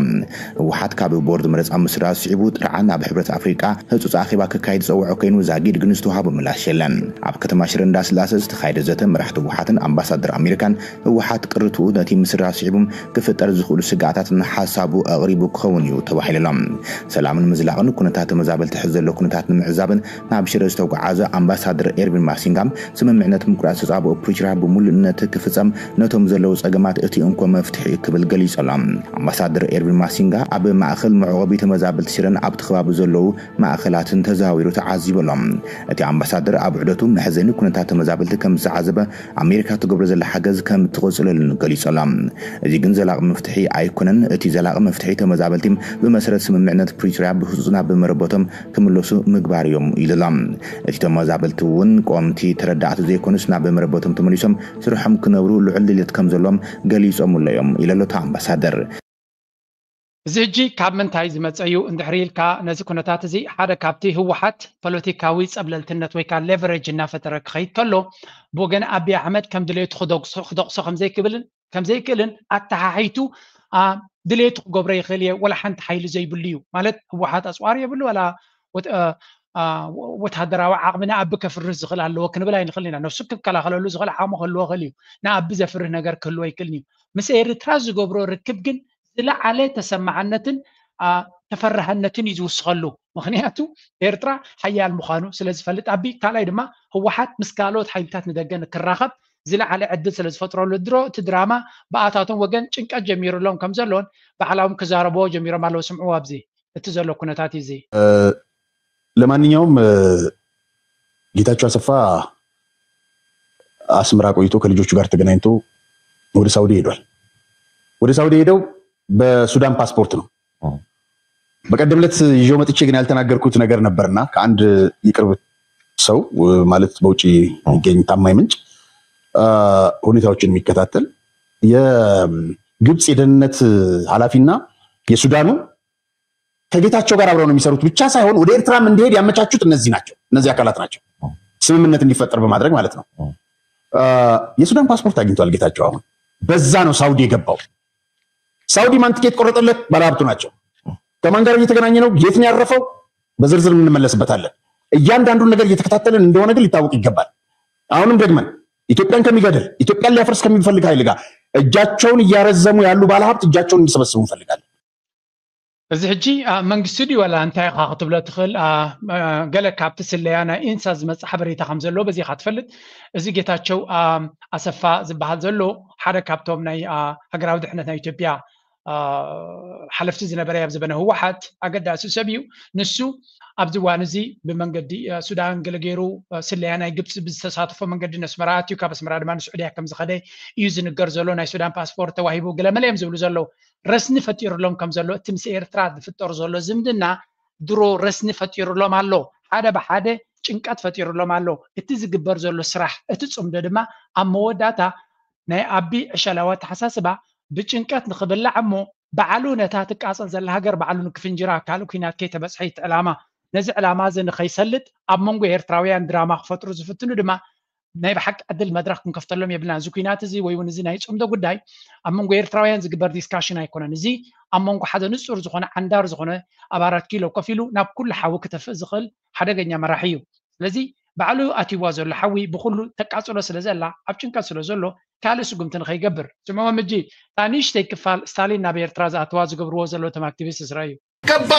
ህወሓት ካብ ቦርድ መረፃ ምስራዝ ስዒቡ ጥርዓን ኣብ ሕብረት ኣፍሪቃ ህጹጽ ኣኼባ ክካየድ ዝጸውዖ ኮይኑ ዛጊድ ግን ዝተዋህቦ ምላሽ የለን። ኣብ ከተማ ሽረ እንዳስላሰ ዝተኻየደ ዘተ መራሕቲ ህወሓትን ኣምባሳደር ኣሜሪካን ህወሓት ቅርትኡ ነቲ ምስራዝ ስዒቡ ክፍጠር ዝኽእሉ ስግኣታትን ሓሳቡ ኣቕሪቡ ክኸውን እዩ ተባሂሉ ኣሎ። ሰላምን ምዝላቕን ኩነታት ተመዛበልቲ ሕዚ ዘሎ ኩነታት ንምዕዛብን ናብ ሽረ ዝተጓዓዘ ኣምባሳደር ኤርቪን ማሲንጋ ስምምዕነት ምቁራጽ ተጻብኦ ፕሪቶርያ ብምሉእነት ክፍጸም ነቶም ዘለዉ ጸገማት እቲ እንኮ መፍትሒ ክብል ገሊጹ ኣሎ። ኣምባሳደር ኤርቪን ማሲንጋ ኣብ ማእከል መዕቆቢ ተመዛበልቲ ሽረን ኣብቲ ከባቢ ዘለዉ ማእከላትን ተዘዋዊሩ ተዓዚቡ ኣሎ። እቲ ኣምባሳደር ኣብ ዑደቱ መሕዘኒ ኩነታት ተመዛበልቲ ከም ዝተዓዘበ ኣሜሪካ ትገብሮ ዘላ ሓገዝ ከም ትቕጽለሉን ገሊጹ ኣሎ። እዚ ግን ዘላቒ መፍትሒ ኣይኮነን። እቲ ዘላቒ መፍትሒ ተመዛበልቲ ብመሰረት ስምምዕነት ፕሪቶርያ ብህጹጽ ናብ መረበቶም ክምለሱ ምግባር እዮም ኢሉ ኣሎ። እቲ ተመዛበልቲ እውን ቆምቲ ተረዳእቲ ዘይኮኑስ ናብ መረበቶም ተመሊሶም ስርሖም ክነብሩ ልዑል ድሌት ከም ዘሎም ገሊጾምሎ እዮም ኢለሎ እቲ ኣምባሳደር። እዚ ሕጂ ካብ ምንታይ ዝመፀ እዩ እንድሕሪ ኢልካ ነዚ ኩነታት እዚ ሓደ ካብቲ ህወሓት ፖለቲካዊ ፀብለልትነት ወይ ከዓ ሌቨሬጅ እናፈጠረ ክኸይድ ከሎ ብወገን ኣቢ ኣሕመድ ከም ድሌቱ ክደቅሶ ክደቅሶ ከምዘይክብልን ከምዘይክእልን ኣተሓሒቱ ድሌቱ ክገብሮ ይኽእል እየ። ወላ ሓንቲ ሓይሊ ዘይብሉ እዩ ማለት ህወሓት ኣፅዋር የብሉ ወላ ወታደራዊ ዓቕሚ ንኣቢ ከፍርህ ዝኽእል ኣለዎ ክንብል ኣይንኽእል ኢና። ነብሱ ክከላኸለሉ ዝኽእል ዓቕሚ ክህልዎ ይኽእል እዩ። ንኣቢ ዘፍርህ ነገር ክህልዎ ኣይክእልን እዩ። ምስ ኤርትራ ዝገብሮ ርክብ ግን ዝለዓለ ተሰማዕነትን ተፈራህነትን እዩ ዝውስኸሉ። ምኽንያቱ ኤርትራ ሓያል ምዃኑ ስለዝፈልጥ ኣቢ ካልኣይ ድማ ህወሓት ምስ ካልኦት ሓይልታት ንደገ ንክራኸብ ዝለዓለ ዕድል ስለዝፈጥረሉ ድሮ እቲ ድራማ ብኣታቶም ወገን ጭንቀት ጀሚሩሎም ከም ዘሎን ባዕላዎም ክዛረብዎ ጀሚሮም ኣለዉ። ስምዕዎ ኣብዚ እቲ ዘሎ ኩነታት እዩ እዚ። ለማንኛውም ጌታቸው አሰፋ አስመራ ቆይቶ ከልጆቹ ጋር ተገናኝቶ ወደ ሳውዲ ሄዷል። ወደ ሳውዲ ሄደው በሱዳን ፓስፖርት ነው። በቀደም ዕለት ይዤው መጥቼ ግን ያልተናገርኩት ነገር ነበርና ከአንድ የቅርብ ሰው ማለት በውጭ የሚገኝ ታማኝ ምንጭ ሁኔታዎችን የሚከታተል የግብፅ የደህንነት ኃላፊና የሱዳኑ ከጌታቸው ጋር አብረው ነው የሚሰሩት ብቻ ሳይሆን ወደ ኤርትራም እንዲሄድ ያመቻቹት እነዚህ ናቸው፣ እነዚህ አካላት ናቸው። ስምምነት እንዲፈጠር በማድረግ ማለት ነው። የሱዳን ፓስፖርት አግኝቷል ጌታቸው። አሁን በዛ ነው ሳውዲ የገባው። ሳውዲ ማን ትኬት ቆረጠለት? ባለሀብቱ ናቸው። ከማን ጋር እየተገናኘ ነው? የት ነው ያረፈው? በዝርዝር እንመለስበታለን። እያንዳንዱን ነገር እየተከታተልን እንደሆነ ግን ሊታወቅ ይገባል። አሁንም ደግመን ኢትዮጵያን ከሚገድል ኢትዮጵያን ሊያፈርስ ከሚፈልግ ኃይል ጋር እጃቸውን እያረዘሙ ያሉ ባለሀብት እጃቸውን እንዲሰበስቡ እንፈልጋለን። እዚ ሕጂ መንግስቲ ድዩ ዋላ እንታይ ኢኻ ክትብሎ ትኽእል? ገለ ካብቲ ስለያ ናይ ኢንሳ ዝመጽእ ሓበሬታ ከም ዘሎ በዚ ኢኻ ትፈልጥ። እዚ ጌታቸው ኣሰፋ ዝበሃል ዘሎ ሓደ ካብቶም ናይ ሃገራዊ ድሕነት ናይ ኢትዮጵያ ሓለፍቲ ዝነበረ ኣብ ዘበነ ህወሓት ኣገዳሲ ሰብ እዩ። ንሱ ኣብዚ እዋን እዚ ብመንገዲ ሱዳን ገለ ገይሩ ስለያ ናይ ግብፂ ብዝተሳተፎ መንገዲ ነስመራ ኣትዩ ካብ ኣስመራ ድማ ንስዑድያ ከም ዝኸደ እዩ ዝንገር ዘሎ። ናይ ሱዳን ፓስፖርት ተዋሂቡ ገለመለ እዮም ዝብሉ ዘለዉ። ረስኒ ፈጢሩሎም ከም ዘሎ እቲ ምስ ኤርትራ ዝፍጠር ዘሎ ዝምድና ድሮ ረስኒ ፈጢሩሎም ኣሎ። ሓደ ብሓደ ጭንቀት ፈጢሩሎም ኣሎ። እቲ ዝግበር ዘሎ ስራሕ እቲ ፅምዶ ድማ ኣብ መወዳእታ ናይ ኣቢ ዕሸላዊ ኣተሓሳስባ ብጭንቀት ንኽብላዕ እሞ ባዕሉ ነታ ትቃፀል ዘላ ሃገር ባዕሉ ንክፍንጅራ ካልእ ኩናት ከይተበፅሐ እቲ ዕላማ ነዚ ዕላማ እዚ ንኸይሰልጥ ኣብ መንጎ ኤርትራውያን ድራማ ክፈጥሩ ዝፍትኑ ድማ ናይ ብሓቂ ዕድል መድረኽ ክንከፍተሎም የብልና። እዚ ኩናት እዚ ወይ እውን እዚ ናይ ፅምዶ ጉዳይ ኣብ መንጎ ኤርትራውያን ዝግበር ዲስካሽን ኣይኮነን። እዚ ኣብ መንጎ ሓደ ንፁር ዝኾነ ዓንዳር ዝኾነ ኣብ ኣራት ኪሎ ኮፍ ኢሉ ናብ ኩሉ ሓዊ ክተፍእ ዝኽእል ሓደገኛ መራሒ እዩ። ስለዚ ባዕሉ ኣትይዋ ዘሎ ሓዊ ብኩሉ ተቃፅሎ ስለ ዘላ ኣብ ጭንቀት ስለ ዘሎ ካልእ ስጉምቲ ንኸይገብር ስምዖም እጂ እታ ንእሽተይ ክፋል ስታሊን ናብ ኤርትራ ዝኣተዋ ዝገብርዎ ዘሎ እቶም ኣክቲቪስት ስረ እዩ። ገባ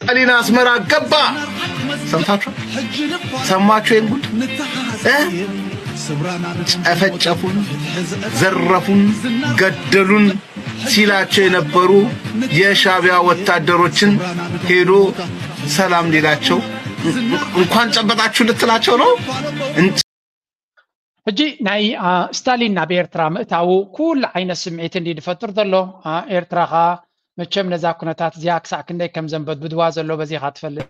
ስታሊን ኣስመራ ገባ። ሰምታችሁ ሰማችሁ ይንጉድ ጨፈጨፉን፣ ዘረፉን፣ ገደሉን ሲላቸው የነበሩ የሻቢያ ወታደሮችን ሄዶ ሰላም ሊላቸው እንኳን ጨበጣችሁ ልትላቸው ነው። ሕጂ ናይ ስታሊን ናብ ኤርትራ ምእታዉ ኩሉ ዓይነት ስምዒት እንዲ ዝፈጥር ዘሎ ኤርትራ ኸ መቸም ነዛ ኩነታት እዚኣ ክሳዕ ክንደይ ከም ዘንበድብድዋ ዘሎ በዚኻ ትፈልጥ።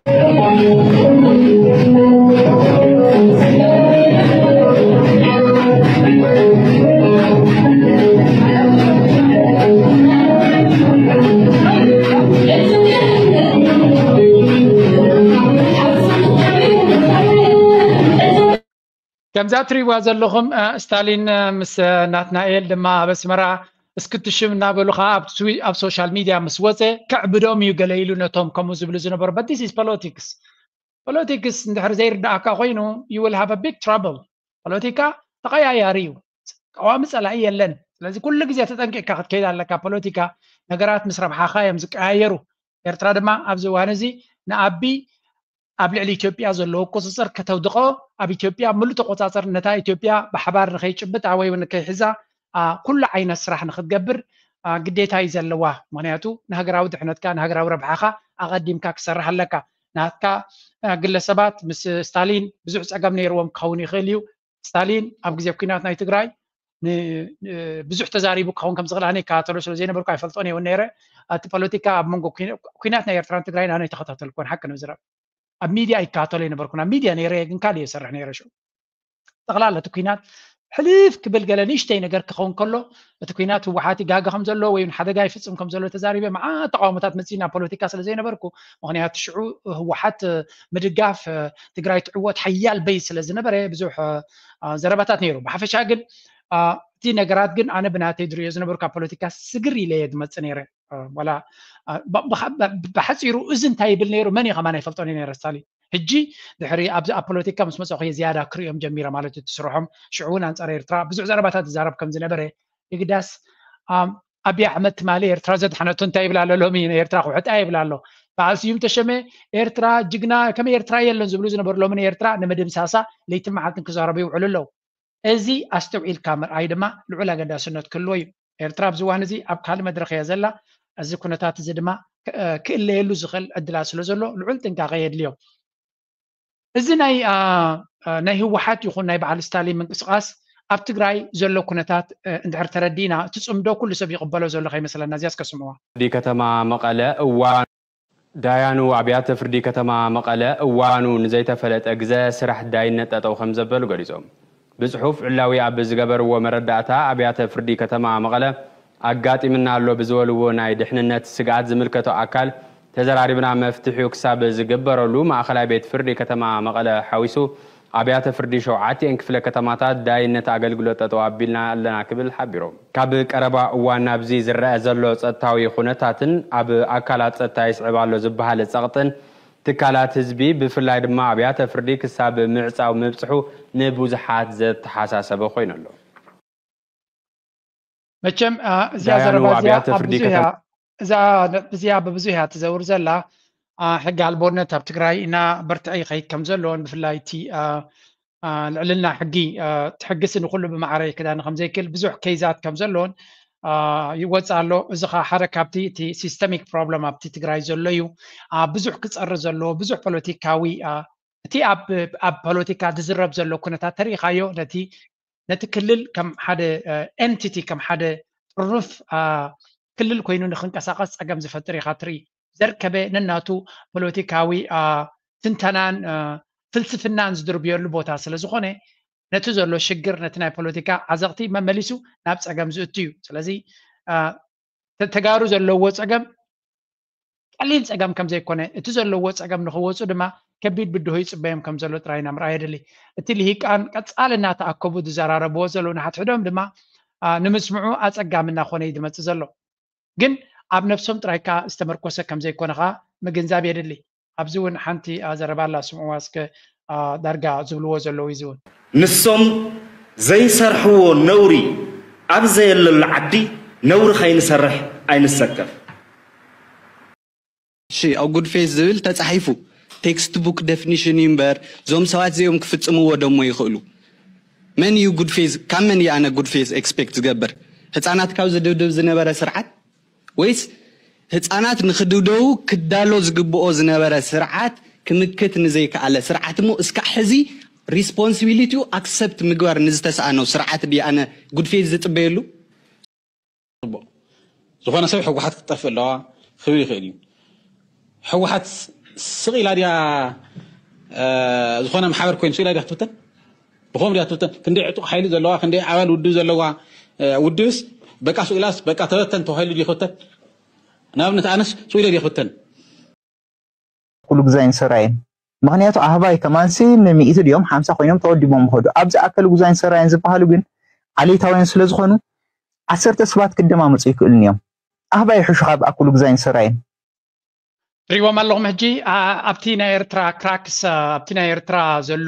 ከምዛ ትሪእዋ ዘለኹም ስታሊን ምስ ናትናኤል ድማ ኣብ ኣስመራ እስክትሽም እናበሉ ከዓ ኣብ ትዊ- ኣብ social media ምስ ወፀ፣ ከዕብዶም እዩ ገለ ኢሉ ነቶም ከምኡ ዝብሉ ዝነበሩ። But this is politics. Politics እንድሕር ዘይርዳእካ ኮይኑ, you will have a big trouble. ፖለቲካ ተቐያያሪ እዩ። ቀዋሚ ጸላኢ የለን። ስለዚ ኩሉ ግዜ ተጠንቂቕካ ክትከይድ ኣለካ። ፖለቲካ ነገራት ምስ ረብሓኻ እዮም ዝቀያየሩ። ኤርትራ ድማ ኣብዚ እዋን እዚ ንኣቢ ኣብ ልዕሊ ኢትዮጵያ ዘለዎ ቁጽጽር ከተውድቖ፣ ኣብ ኢትዮጵያ ምሉእ ተቆጻጸር ነታ ኢትዮጵያ ብሓባር ንኸይጭብጣ ወይ እውን ንከይሕዛ ኩሉ ዓይነት ስራሕ ንክትገብር ግዴታ እዩ ዘለዋ። ምክንያቱ ንሃገራዊ ድሕነትካ፣ ንሃገራዊ ረብሓኻ ኣቐዲምካ ክሰርሕ ኣለካ። ናትካ ግለሰባት ምስ ስታሊን ብዙሕ ጸገም ነይርዎም ክኸውን ይኽእል እዩ። ስታሊን ኣብ ግዜ ኩናት ናይ ትግራይ ብዙሕ ተዛሪቡ ክኸውን ከም ዝኽእል ኣነ ይከታተሎ ስለ ዘይነበርኩ ኣይፈልጦን እየ ነይረ። እቲ ፖለቲካ ኣብ መንጎ ኩናት ናይ ኤርትራን ትግራይን ኣነ ኣይተኸታተልኩን፣ ሓቂ ንምዝራብ ኣብ ሚድያ ይከታተሎ ኣይነበርኩን። ኣብ ሚድያ ነይረ ግን ካልእ እየ ዝሰርሕ ነይረ። ሽዑ ጠቕላላ እቲ ኩናት ሕልፍ ክብል ገለ ንእሽተይ ነገር ክኸውን ከሎ፣ እቲ ኩናት ህወሓት ይጋገ ከም ዘሎ ወይ ሓደጋ ይፍፅም ከም ዘሎ ተዛሪበ። መዓት ተቃውሞታት መፅእ ናብ ፖለቲካ ስለ ዘይነበርኩ፣ ምክንያቱ ሽዑ ህወሓት ምድጋፍ ትግራይ ትዕወት ሓያል በይ ስለ ዝነበረ ብዙሕ ዘረባታት ነይሩ። ብሓፈሻ ግን እቲ ነገራት ግን ኣነ ብናተይ ዝሪኦ ዝነበርኩ ኣብ ፖለቲካ ስግር ኢለ እየ ዝመፅእ ነይረ። ዋላ ብሓፂሩ እዚ እንታይ ይብል ነይሩ መን እዩ ከማን ኣይፈልጦን ነይረ ስታሊን። ሕጂ ድሕሪ ኣብዚ ኣብ ፖለቲካ ምስ መፀኹ ዝያዳ ክሪኦም ጀሚረ ማለት እዩ። ትስርሖም ሽዑ እውን ኣንፃር ኤርትራ ብዙሕ ዘረባታት ዝዛረብ ከም ዝነበረ ይግዳስ ኣብይ ኣሕመድ ትማሊ ኤርትራ ዘድሓነቶ እንታይ ይብል ኣሎ? ሎሚ ኤርትራ ክውሕጣ ይብል ኣሎ። በዓል ስዩም ተሸመ ኤርትራ ጅግና ከመይ ኤርትራ የለን ዝብሉ ዝነበሩ ሎሚ ንኤርትራ ንምድምሳሳ ለይትን መዓልትን ክዛረቡ ይውዕሉ ኣለዉ። እዚ ኣስተውዒልካ ምርኣይ ድማ ልዑል ኣገዳስነት ክህልዎ እዩ። ኤርትራ ኣብዚ እዋን እዚ ኣብ ካልእ መድረኽ እያ ዘላ። እዚ ኩነታት እዚ ድማ ክእለየሉ ዝኽእል ዕድላት ስለ ዘሎ ልዑል ጥንቃቐ የድልዮ። እዚ ናይ ናይ ህወሓት ይኹን ናይ በዓል ስታሊን ምንቅስቃስ ኣብ ትግራይ ዘሎ ኩነታት እንድሕር ተረዲእና እቲ ፅምዶ ኩሉ ሰብ ይቕበሎ ዘሎ ከይመስለና። እዚኣ እስከ ስምዕዋ። ፍርዲ ከተማ መቐለ እዋኑ ዳያኑ ኣብያተ ፍርዲ ከተማ መቐለ እዋኑ ንዘይተፈለጠ ግዘ ስራሕ ዳይነት ጠጠው ከም ዘበሉ ገሊፆም። ብፅሑፍ ዕላዊ ኣብ ዝገበርዎ መረዳእታ ኣብያተ ፍርዲ ከተማ መቐለ ኣጋጢምና ኣሎ ብዝበልዎ ናይ ድሕንነት ስግኣት ዝምልከቶ ኣካል ተዘራሪብና መፍትሒኡ ክሳብ ዝግበረሉ ማእኸላይ ቤት ፍርዲ ከተማ መቐለ ሓዊሱ ኣብያተ ፍርዲ ሸውዓቲኤን ክፍለ ከተማታት ዳይነት ኣገልግሎት ጠጠው ኣቢልና ኣለና ክብል ሓቢሮም። ካብ ቀረባ እዋን ናብዚ ዝረአ ዘሎ ፀጥታዊ ኩነታትን ኣብ ኣካላት ፀጥታ ይስዕብ ኣሎ ዝበሃል ፀቕጥን ትካላት ህዝቢ ብፍላይ ድማ ኣብያተ ፍርዲ ክሳብ ምዕፃው ምብፅሑ ንብዙሓት ዘተሓሳሰበ ኮይኑ ኣሎ። መቸም እዚኣ ዘረባ እዚኣ ብብዙሕ እያ ትዘውር ዘላ። ሕጊ ኣልቦነት ኣብ ትግራይ እና በርትዐ ይኸይድ ከም ዘለዎን ብፍላይ እቲ ልዕልና ሕጊ እቲ ሕግሲ ንኩሉ ብማዕረ ክዳኒ ከም ዘይክእል ብዙሕ ኬዛት ከም ዘለዎን ይወፅእ ኣሎ። እዚ ከዓ ሓደ ካብቲ እቲ ሲስተሚክ ፕሮብለም ኣብቲ ትግራይ ዘሎ እዩ። ብዙሕ ክፀሪ ዘለዎ ብዙሕ ፖለቲካዊ እቲ ኣብ ፖለቲካ ዝዝረብ ዘሎ ኩነታት ተሪኢኻዮ ነቲ ነቲ ክልል ከም ሓደ ኤንቲቲ ከም ሓደ ጥርኑፍ ክልል ኮይኑ ንክንቀሳቀስ ፀገም ዝፈጥር ኢካ ትርኢ። ዘርከበ ነናቱ ፖለቲካዊ ትንተናን ፍልስፍናን ዝድርብየሉ ቦታ ስለ ዝኾነ ነቲ ዘሎ ሽግር ነቲ ናይ ፖለቲካ ዓዘቕቲ መመሊሱ ናብ ፀገም ዝእቱ እዩ። ስለዚ ተጋሩ ዘለዎ ፀገም ቀሊል ፀገም ከም ዘይኮነ እቲ ዘለዎ ፀገም ንክወፁ ድማ ከቢድ ብድሆ ይፅበዮም ከም ዘሎ ጥራይ ኢና ምርኣይ የድሊ። እቲ ልሂቃን ቀፃሊ እናተኣከቡ ዝዘራረብዎ ዘለዉ ንሓድሕዶም ድማ ንምስምዑ ኣፀጋሚ እናኮነ እዩ ዝመፅእ ዘሎ። ግን ኣብ ነብሶም ጥራይ ከዓ ዝተመርኮሰ ከም ዘይኮነ ከዓ ምግንዛብ የድሊ። ኣብዚ እውን ሓንቲ ዘረባ ኣላ ስምዕዋ እስከ ዳርጋ ዝብልዎ ዘለዉ እዩ እውን ንሶም ዘይሰርሕዎ ነውሪ ኣብ ዘየለሉ ዓዲ ነውሪ ከይንሰርሕ ኣይንሰከፍ። እሺ ኣብ ጉድ ፌዝ ዝብል ተጻሒፉ ቴክስት ቡክ ደፊኒሽን እዩ እምበር እዞም ሰባት እዚኦም ክፍጽምዎ ደሞ ይኽእሉ። መን እዩ ጉድ ፌዝ? ካብ መን እዩ ኣነ ጉድ ፌዝ ኤክስፔክት ዝገብር? ህጻናት ካብ ዝድብድብ ዝነበረ ስርዓት ወይስ ህጻናት ንኽድብደቡ ክዳሎ ዝግብኦ ዝነበረ ስርዓት ክምክት ንዘይከኣለ ስርዓት እሞ እስካዕ ሕዚ ሪስፖንሲቢሊቲኡ ኣክሰፕት ምግባር ንዝተሰኣነው ስርዓት ድየ ኣነ ጉድ ፌዝ ዝጽበየሉ? ዝኾነ ሰብ ህወሓት ክትጠፍእ ኣለዋ ክብል ይኽእል እዩ። ህወሓት ስቕ ኢላ ድያ ዝኾነ ማሕበር ኮይኑ ስቕ ኢላ ድያ ክትብተን? ብኸም ድያ ትብተን? ክንደይ ዕጡቕ ሓይሊ ዘለዋ ክንደይ ኣባል ውድብ ዘለዋ ውድብስ በቃ ስቕ ኢላስ በቃ ተበተን ተባሂሉ ድዩ ክብተን? ንኣብነት ኣነስ ስቕ ኢለ ድየ ክብተን? ኩሉ ግዜ ኣይንሰራየን። ምኽንያቱ ኣህባይ ከማንሲ ንሚእቲ ድዮም ሓምሳ ኮይኖም ተወዲቦም ይኸዱ። ኣብዚ ኣከለ ጉዛይን ሰራየን ዝበሃሉ ግን ዓሌታውያን ስለ ዝኾኑ ዓሰርተ ሰባት ክደማመፁ ይክእሉን እዮም። ኣህባይ ሕሹ ካብ ኣኩሉ ግዛይን ሰራይን ሪዎም ኣለኹም። ሕጂ ኣብቲ ናይ ኤርትራ ክራክስ ኣብቲ ናይ ኤርትራ ዘሎ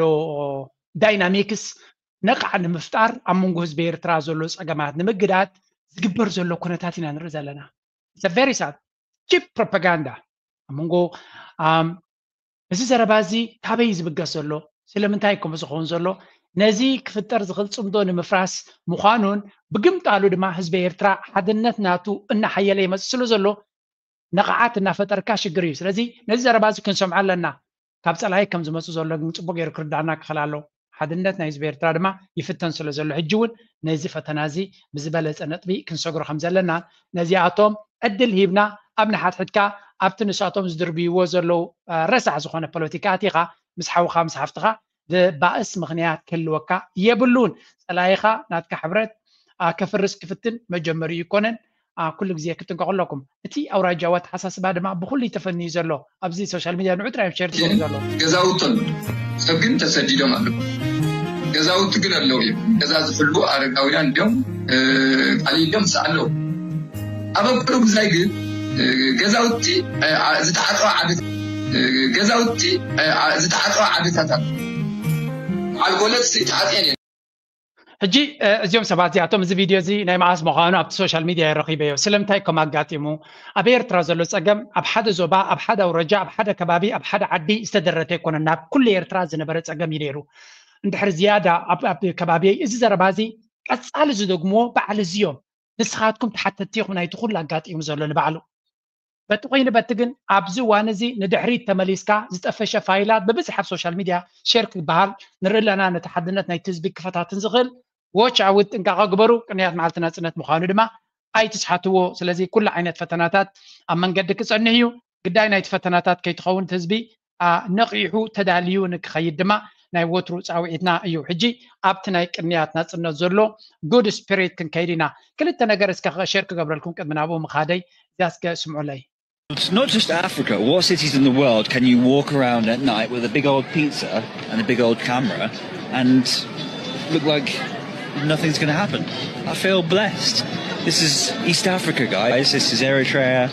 ዳይናሚክስ ነቃዕ ንምፍጣር ኣብ መንጎ ህዝቢ ኤርትራ ዘሎ ፀገማት ንምግዳድ ዝግበር ዘሎ ኩነታት ኢና ንርኢ ዘለና። Very sad. ቺፕ ፕሮፓጋንዳ ኣብ መንጎ እዚ ዘረባ እዚ ካበይ ዝብገስ ዘሎ ስለምንታይ ከምኡ ዝኸውን ዘሎ ነዚ ክፍጠር ዝኽእል ፅምዶ ንምፍራስ ምዃኑን ብግምጣሉ ድማ ህዝቢ ኤርትራ ሓድነት ናቱ እናሓየለ ይመፅእ ስለ ዘሎ ነቕዓት እናፈጠርካ ሽግር እዩ። ስለዚ ነዚ ዘረባ እዚ ክንሰምዖ ኣለና። ካብ ፀላኢ ከም ዝመፁ ዘሎ ግን ፅቡቅ ገይሩ ክርዳእና ክኽእል ኣለዎ። ሓድነት ናይ ህዝቢ ኤርትራ ድማ ይፍተን ስለ ዘሎ ሕጂ እውን ነዚ ፈተና እዚ ብዝበለፀ ነጥቢ ክንሰግሮ ከም ዘለና ነዚኣቶም ዕድል ሂብና ኣብ ንሓድሕድካ ኣብቲ ንሳቶም ዝድርብይዎ ዘለዉ ረሳሕ ዝኾነ ፖለቲካ ኣቲኻ ምስ ሓውኻ ምስ ሓፍትኻ ዝባእስ ምኽንያት ክህልወካ የብሉን። ፀላኢኻ ናትካ ሕብረት ከፍርስ ክፍትን መጀመሪኡ ይኮነን። ኩሉ ግዜ ክትንቀቑ ኣለኩም። እቲ ኣውራጃዊ ኣተሓሳስባ ድማ ብኩሉ ተፈንዩ ዘሎ ኣብዚ ሶሻል ሚድያ ንዑ ጥራይ ሸር ትገብሩ ዘሎ። ገዛውቶም ሰብ ግን ተሰዲዶም ኣለዉ። ገዛውቲ ግን ኣለዉ እዮም። ገዛ ዝሕልዉ ኣረጋውያን እንዲኦም ቃሊሎም ኣለዉ። ኣብ ኣበሩ ግዛይ ግን ገዛውቲ ዝተዓፀዋ ዓድታት ገዛውቲ ዝተዓፀዋ ዓድታት ኣሎ። በዓል ጎለፅ ዝተዓፅየን እየን። ሕጂ እዚኦም ሰባት እዚኣቶም እዚ ቪድዮ እዚ ናይ መዓስ ምዃኑ ኣብቲ ሶሻል ሚድያ ረኺበዮ። ስለምንታይ ከም ኣጋጢሙ ኣብ ኤርትራ ዘሎ ጸገም ኣብ ሓደ ዞባ፣ ኣብ ሓደ ኣውረጃ፣ ኣብ ሓደ ከባቢ፣ ኣብ ሓደ ዓዲ ዝተደረተ ኣይኮነን። ናብ ኩሉ ኤርትራ ዝነበረ ጸገም እዩ ነይሩ። እንድሕር ዝያዳ ኣብ ከባቢ እዚ ዘረባ እዚ ቀጻሊ ዝደግምዎ ባዕል እዚኦም ንስኻትኩም ተሓተቲ ኢኹም ናይቲ ኩሉ ኣጋጢሙ ዘሎ ንባዕሉ። በቲ ኮይኑ በቲ ግን ኣብዚ እዋን እዚ ንድሕሪት ተመሊስካ ዝጠፈሸ ፋይላት ብብዝሒ ኣብ ሶሻል ሚድያ ሼር ክበሃል ንርኢ ኣለና። ነቲ ሓድነት ናይቲ ህዝቢ ክፈታትን ዝኽእል ዎች ኣውት ጥንቃቐ ግበሩ። ቅንያት መዓልቲ ናጽነት ምዃኑ ድማ ኣይትስሓትዎ። ስለዚ ኩሉ ዓይነት ፈተናታት ኣብ መንገዲ ክጸንሕ እዩ። ግዳይ ናይቲ ፈተናታት ከይትኸውን እቲ ህዝቢ ነቒሑ ተዳልዩ ንክኸይድ ድማ ናይ ወትሩ ፃውዒትና እዩ። ሕጂ ኣብቲ ናይ ቅንያት ናፅነት ዘሎ ጉድ ስፒሪት ክንከይድ ኢና። ክልተ ነገር እስከ ሼር ክገብረልኩም ቅድሚ ናብኡ ምኻደይ እዚኣ እስከ ስምዑለይ። It's not just Africa. What cities in the world can you walk around at night with a big old pizza and a big old camera and look like nothing's going to happen? I feel blessed. This is East Africa, guys. This is Eritrea.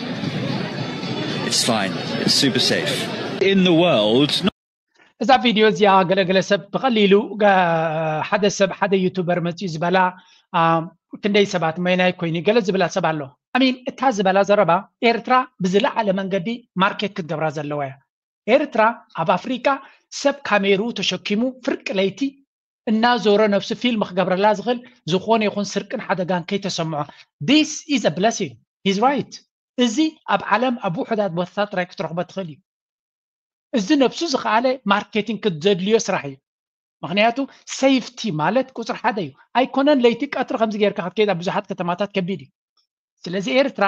It's fine. It's super safe. In the world, እዛ ቪድዮ እዚኣ ገለገለ ሰብ ብቐሊሉ ሓደ ሰብ ሓደ ዩቱበር መፅኡ ዝበላ ክንደይ ሰባት መይናይ ኮይኑ ገለ ዝብላ ሰብ ኣሎ። ኣሚን እታ ዝበላ ዘረባ ኤርትራ ብዝለዓለ መንገዲ ማርኬት ክትገብራ ዘለዋ እያ። ኤርትራ ኣብ ኣፍሪካ ሰብ ካሜርኡ ተሸኪሙ ፍርቂ ለይቲ እናዞረ ነብሱ ፊልም ክገብረላ ዝኽእል ዝኾነ ይኹን ስርቅን ሓደጋን ከይተሰምዖ። This is a blessing. He's right. እዚ ኣብ ዓለም ኣብ ውሑዳት ቦታታት ጥራይ ክትረኽቦ ትኽእል እዩ። እዚ ነብሱ ዝኸኣለ ማርኬቲንግ ክትዘድልዮ ስራሕ እዩ። ምክንያቱ ሴፍቲ ማለት ቁፅሪ ሓደ እዩ። ኣይኮነን ለይቲ ቀትሪ ከምዚ ጌርካ ክትከይድ ኣብ ብዙሓት ከተማታት ከቢድ እዩ። ስለዚ ኤርትራ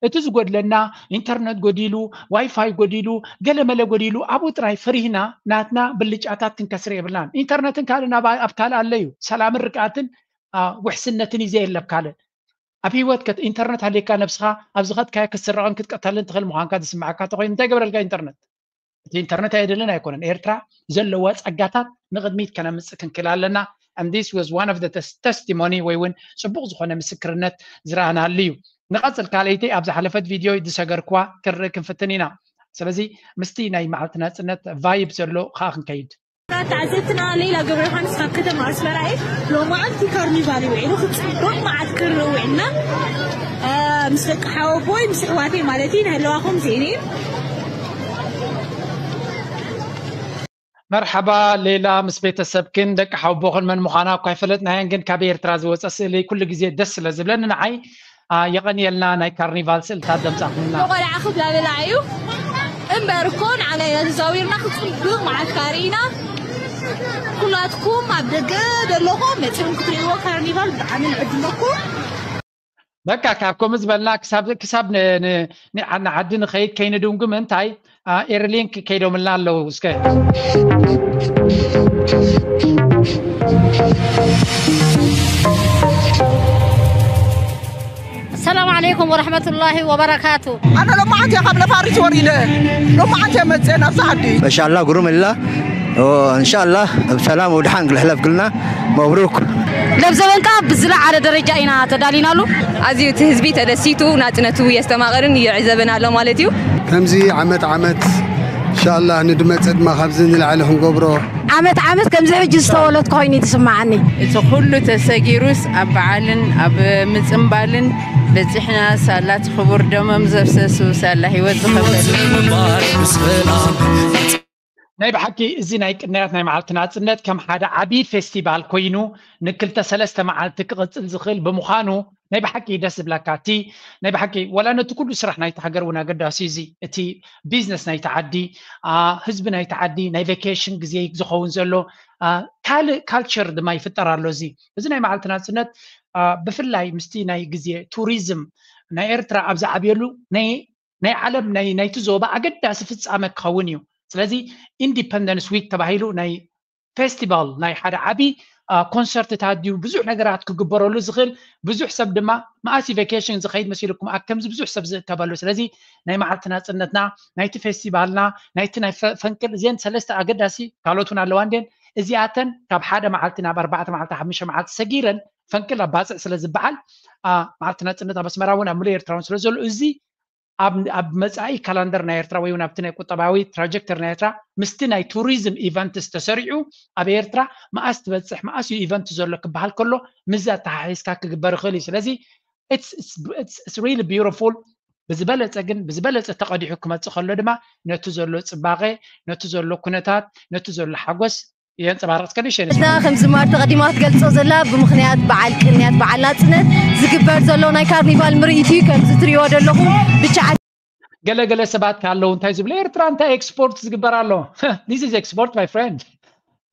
እቲ ዝጎድለና ኢንተርነት ጎዲሉ፣ ዋይፋይ ጎዲሉ፣ ገለመለ ጎዲሉ ኣብኡ ጥራይ ፈሪህና ናትና ብልጫታት ክንከስር የብልናን። ኢንተርነትን ካልእ ኣብ ካልእ ኣለዩ ሰላምን ርግኣትን ውሕስነትን እዩ ዘየለ ኣብ ካልእ ኣብ ህይወት ኢንተርነት ሃልየካ ነብስኻ ኣብ ዝኸድካዮ ክትስረቕን ክትቀተልን ትኽእል ምዃንካ ዝስምዓካ ተኮይኑ እንታይ ገብረልካ ኢንተርነት? እቲ ኢንተርነት ኣየድልን ኣይኮነን። ኤርትራ ዘለዋ ጸጋታት ንቕድሚት ከነምጽእ ክንክእል ኣለና። And this was one of the testimony ወይ እውን ጽቡቕ ዝኾነ ምስክርነት ዝረኣናሉ እዩ። ንቐጽል ካልኣይቲ ኣብ ዝሓለፈት ቪድዮ ዝሰገርክዋ ክንርኢ ክንፍትን ኢና። ስለዚ ምስቲ ናይ መዓልቲ ናጽነት ቫይብ ዘሎ ከኣ ክንከይድ። ተዓዘብትና ሌላ ገብረ ዮሃንስ ካብ ከተማ ኣስመራ እየ። ሎማዓንቲ ካርኒቫል ውዒሉ ክፅብቕ መዓት ክርኢ ውዒልና ምስ ደቂ ሓወቦይ ምስ ኣሕዋተይ ማለት እዩ ናይ ኣለዋኹም ዜኔ መርሓባ ሌላ ምስ ቤተሰብክን ደቂ ሓውቦኽን መን ምዃና እኳ ኣይፈለጥናየን ግን ካብ ኤርትራ ዝወፀ ስእሊ ኩሉ ግዜ ደስ ስለ ዝብለኒ ንዓይ የቐንየልና ናይ ካርኒቫል ስእልታት ዘምፃእኩምና። ቆልዓ ክብላ በላ እዩ እምበር እኮ ንዓና ኢና ተዛዊርና ክፅብቕ መዓልካ ርኢና። ኩላትኩም ኣብ ደገ ዘለኹም መፂኹም ክትርእይዎ ካርኒቫል ብጣዕሚ ንዕድመኩም። በቃ ካብ ከምኡ ዝበልና ክሳብ ክሳብ ንዓዲ ንኸይድ ከይንድምግም እንታይ ኤርሊንክ ከይዶምልና ኣለዉ እስከ ሰላም ዓለይኩም ወረሕመቱላሂ ወበረካቱ። ኣነ ሎማዓንቲ እየ ካብ ነፋሪት ወሪደ ሎማዓንቲ እየ መፅአ ናብዚ ዓዲ። መሻላ ግሩም እላ እንሻላ ብሰላም ወድሓን ክልሕለፍ ግልና። መብሩክ። ለብዘበን ከዓ ብዝለዓለ ደረጃ ኢና ተዳሊናሉ። ኣዝዩ እቲ ህዝቢ ተደሲቱ ናፅነቱ የስተማቕርን ይዕዘብን ኣሎ ማለት እዩ። ከምዚ ዓመት ዓመት እንሻላ ንድመፀ ድማ ካብዚ ንላዕሊ ክንገብሮ። ዓመት ዓመት ከምዚ ሕጂ ዝተወለድኩ ኮይኑ እዩ ትስማዓኒ። እቲ ኩሉ ተሰጊሩስ ኣብ በዓልን ኣብ ምፅምባልን በፂሕና። ሳላት ክቡር ደሞም ዘፍሰሱ ሳላ ህይወት ዝኸፈሉ። ናይ ብሓቂ እዚ ናይ ቅንያት ናይ መዓልቲ ናፅነት ከም ሓደ ዓብዪ ፌስቲቫል ኮይኑ ንክልተ ሰለስተ መዓልቲ ክቕፅል ዝኽእል ብምዃኑ ናይ ብሓቂ ደስ ዝብለካ። እቲ ናይ ብሓቂ ወላ ነቲ ኩሉ ስራሕ ናይቲ ሃገር እውን ኣገዳሲ እዚ እቲ ቢዝነስ ናይቲ ዓዲ፣ ህዝቢ ናይቲ ዓዲ ናይ ቬኬሽን ግዜ ዝኸውን ዘሎ ካልእ ካልቸር ድማ ይፍጠር ኣሎ። እዚ እዚ ናይ መዓልቲ ናፅነት ብፍላይ ምስቲ ናይ ግዜ ቱሪዝም ናይ ኤርትራ ኣብ ዝዓብየሉ ናይ ናይ ዓለም ናይ ናይቲ ዞባ ኣገዳሲ ፍጻመ ክኸውን እዩ። ስለዚ ኢንዲፐንደንስ ዊክ ተባሂሉ ናይ ፌስቲቫል ናይ ሓደ ዓቢ ኮንሰርትታት ድዩ ብዙሕ ነገራት ክግበረሉ ዝኽእል ብዙሕ ሰብ ድማ መኣስ ዩ ቬኬሽን ዝኸይድ መሲልኩም ኣብ ከምዚ ብዙሕ ሰብ ዝእከበሉ። ስለዚ ናይ መዓልቲ ናጽነትና ናይቲ ፌስቲቫልና ናይቲ ናይ ፈንቅል እዚአን ሰለስተ ኣገዳሲ ካልኦት እውን ኣለዋ እንድን እዚኣተን ካብ ሓደ መዓልቲ ናብ ኣርባዕተ መዓልቲ ሓሙሽተ መዓልቲ ሰጊረን ፈንቅል ኣብ ባፅዕ ስለ ዝበዓል መዓልቲ ናጽነት ኣብ ኣስመራ እውን ኣብ ሙሉእ ኤርትራ እውን ስለ ዘሎ እዚ ኣብ መፃኢ ካላንደር ናይ ኤርትራ ወይ እውን ኣብቲ ናይ ቁጠባዊ ትራጀክተሪ ናይ ኤርትራ ምስቲ ናይ ቱሪዝም ኢቨንትስ ተሰሪዑ ኣብ ኤርትራ መኣስ ትበፅሕ መኣስ እዩ ኢቨንት ዘሎ ክበሃል ከሎ ምዚ ኣተሓሒዝካ ክግበር ይኽእል እዩ። ስለዚ ሪሊ ቢዩቲፉል ብዝበለፀ ግን ብዝበለፀ ተቐዲሑ ክመፅእ ከሎ ድማ ነቲ ዘሎ ፅባቐ ነቲ ዘሎ ኩነታት ነቲ ዘሎ ሓጎስ የንፀባርቕ እስከ ንእሽተይ ንስማዕ። እታ ከም ዝማር ተቐዲማ ትገልጾ ዘላ ብምኽንያት በዓል ቅንያት በዓል ናጽነት ዝግበር ዘሎ ናይ ካርኒቫል ምርኢት እዩ። ከምዚ ትርእይዎ ዘለኹም ብቻ ገለገለ ሰባት ኣለዉ እንታይ ዝብሉ ኤርትራ እንታይ ኤክስፖርት ዝግበር ኣሎ? This is export my friend.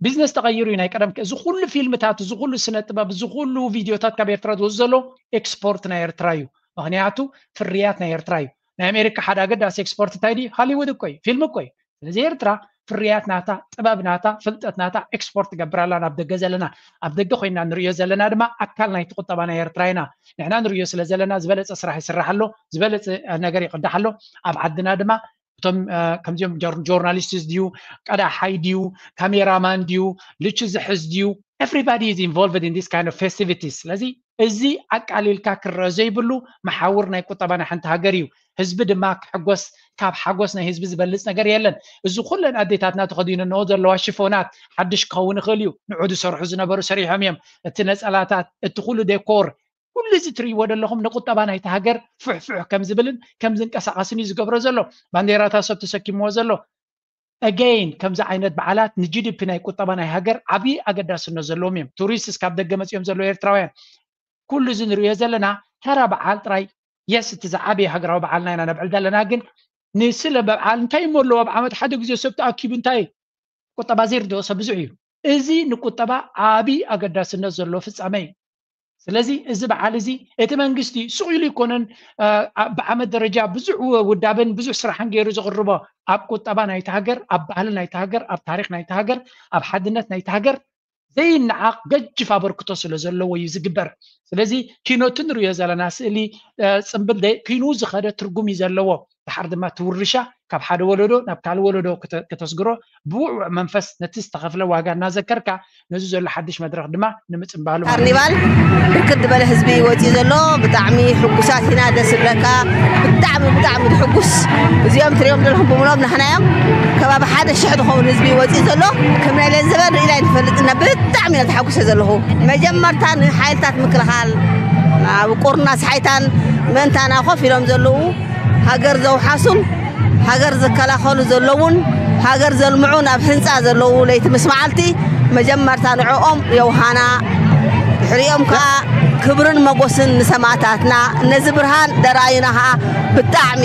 ቢዝነስ ተቐይሩ እዩ ናይ ቀደም እዚ ኩሉ ፊልምታት እዚ ኩሉ ስነ ጥበብ እዚ ኩሉ ቪድዮታት ካብ ኤርትራ ዝወፁ ዘሎ ኤክስፖርት ናይ ኤርትራ እዩ። ምኽንያቱ ፍርያት ናይ ኤርትራ እዩ። ናይ ኣሜሪካ ሓደ ኣገዳሲ ኤክስፖርት እንታይ ድዩ? ሃሊውድ እኮ እዩ፣ ፊልም እኮ እዩ። ስለዚ ኤርትራ ፍርያት ናታ፣ ጥበብ ናታ፣ ፍልጠት ናታ ኤክስፖርት ትገብር ኣላ ናብ ደገ ዘለና። ኣብ ደገ ኮይና ንርእዮ ዘለና ድማ ኣካል ናይቲ ቁጠባ ናይ ኤርትራ ኢና። ንሕና ንርእዮ ስለ ዘለና ዝበለጸ ስራሕ ይስራሕ ኣሎ፣ ዝበለጸ ነገር ይቕዳሕ ኣሎ። ኣብ ዓድና ድማ እቶም ከምዚኦም ጆርናሊስትስ ድዩ፣ ቀዳሓይ ድዩ፣ ካሜራማን ድዩ፣ ልቹ ዝሕዝ ድዩ፣ everybody is involved in this kind of festivities። ስለዚ እዚ ኣቃሊልካ ክረአ ዘይብሉ መሓውር ናይ ቁጠባ ናይ ሓንቲ ሃገር እዩ። ህዝቢ ድማ ክሕጎስ ካብ ሓጎስ ናይ ህዝቢ ዝበልፅ ነገር የለን። እዚ ኩለን ኣዴታትና ተኸዲነንኦ ዘለዋ ሽፎናት ሓድሽ ክኸውን ይኽእል እዩ። ንዑ ዝሰርሑ ዝነበሩ ሰሪሖም እዮም። እቲ ነፀላታት፣ እቲ ኩሉ ዴኮር፣ ኩሉ እዚ ትርእይዎ ዘለኹም ንቁጠባ ናይቲ ሃገር ፍሕፍሕ ከም ዝብልን ከም ዝንቀሳቐስን እዩ ዝገብሮ ዘሎ። ባንዴራታት ሰብ ተሰኪምዎ ዘሎ። ኣገይን ከምዚ ዓይነት በዓላት ንጂዲፒ ናይ ቁጠባ ናይ ሃገር ዓብዪ ኣገዳስነት ዘለዎም እዮም። ቱሪስትስ ካብ ደገ መፂኦም ዘለዉ ኤርትራውያን ኩሉ እዚ ንሪኦ ዘለና ተራ በዓል ጥራይ የስ እቲ ዝዓበየ ሃገራዊ በዓልና ኢና ነብዕል ዘለና ግን ንስለ በዓል እንታይ እሞ ኣለዎ ኣብ ዓመት ሓደ ግዜ ሰብ ተኣኪቡ እንታይ ቁጠባ ዘይርድኦ ሰብ ብዙሕ እዩ። እዚ ንቁጠባ ዓብዪ ኣገዳስነት ዘለዎ ፍፃመ እዩ። ስለዚ እዚ በዓል እዚ እቲ መንግስቲ ስቕ ኢሉ ይኮነን ብዓመት ደረጃ ብዙሕ ውዳበን ብዙሕ ስራሕን ገይሩ ዘቕርቦ ኣብ ቁጠባ ናይቲ ሃገር ኣብ ባህሊ ናይቲ ሃገር ኣብ ታሪክ ናይቲ ሃገር ኣብ ሓድነት ናይቲ ሃገር ዘይነዓቕ ገጅፍ ኣበርክቶ ስለ ዘለዎ እዩ ዝግበር። ስለዚ ኪኖ እቲ ንሪኦ ዘለና ስእሊ ፅምብል ኪኑ ዝኸደ ትርጉም እዩ ዘለዎ። ድሓር ድማ እቲ ውርሻ ካብ ሓደ ወለዶ ናብ ካልእ ወለዶ ከተስግሮ ብውዕውዕ መንፈስ ነቲ ዝተኸፍለ ዋጋ እናዘከርካ ነዚ ዘሎ ሓድሽ መድረኽ ድማ ንምፅምባሉ ማለት እዩ። ካርኒቫል ብርክት ዝበለ ህዝቢ ወፂኡ ዘሎ ብጣዕሚ ሕጉሳት ኢና። ደስ ዝብለካ ብጣዕሚ ብጣዕሚ ዝሕጉስ እዚኦም ትሪኦም ዘለኹም ብምሎም ናሕና እዮም። ከባቢ ሓደ ሽሕ ዝኸውን ህዝቢ ወፂኡ ዘሎ ከም ናይ ለን ዘበን ርኢና ኣይንፈልጥና። ብጣዕሚ ኢና ተሓጉሰ ዘለኹ። መጀመርታ ንሓይልታት ምክልኻል ኣብ ቁርና ስሓይታን ምእንታና ኮፍ ኢሎም ዘለዉ ሃገር ዘውሓሱን ሃገር ዝከላኸሉ ዘለውን ሃገር ዘልምዑ ናብ ህንፃ ዘለዉ ለይቲ ምስ መዓልቲ መጀመርታ ንዕኦም የውሃና ድሕሪኦም ከዓ ክብርን መጎስን ንሰማእታትና ነዚ ብርሃን ደረኣዩና ከዓ ብጣዕሚ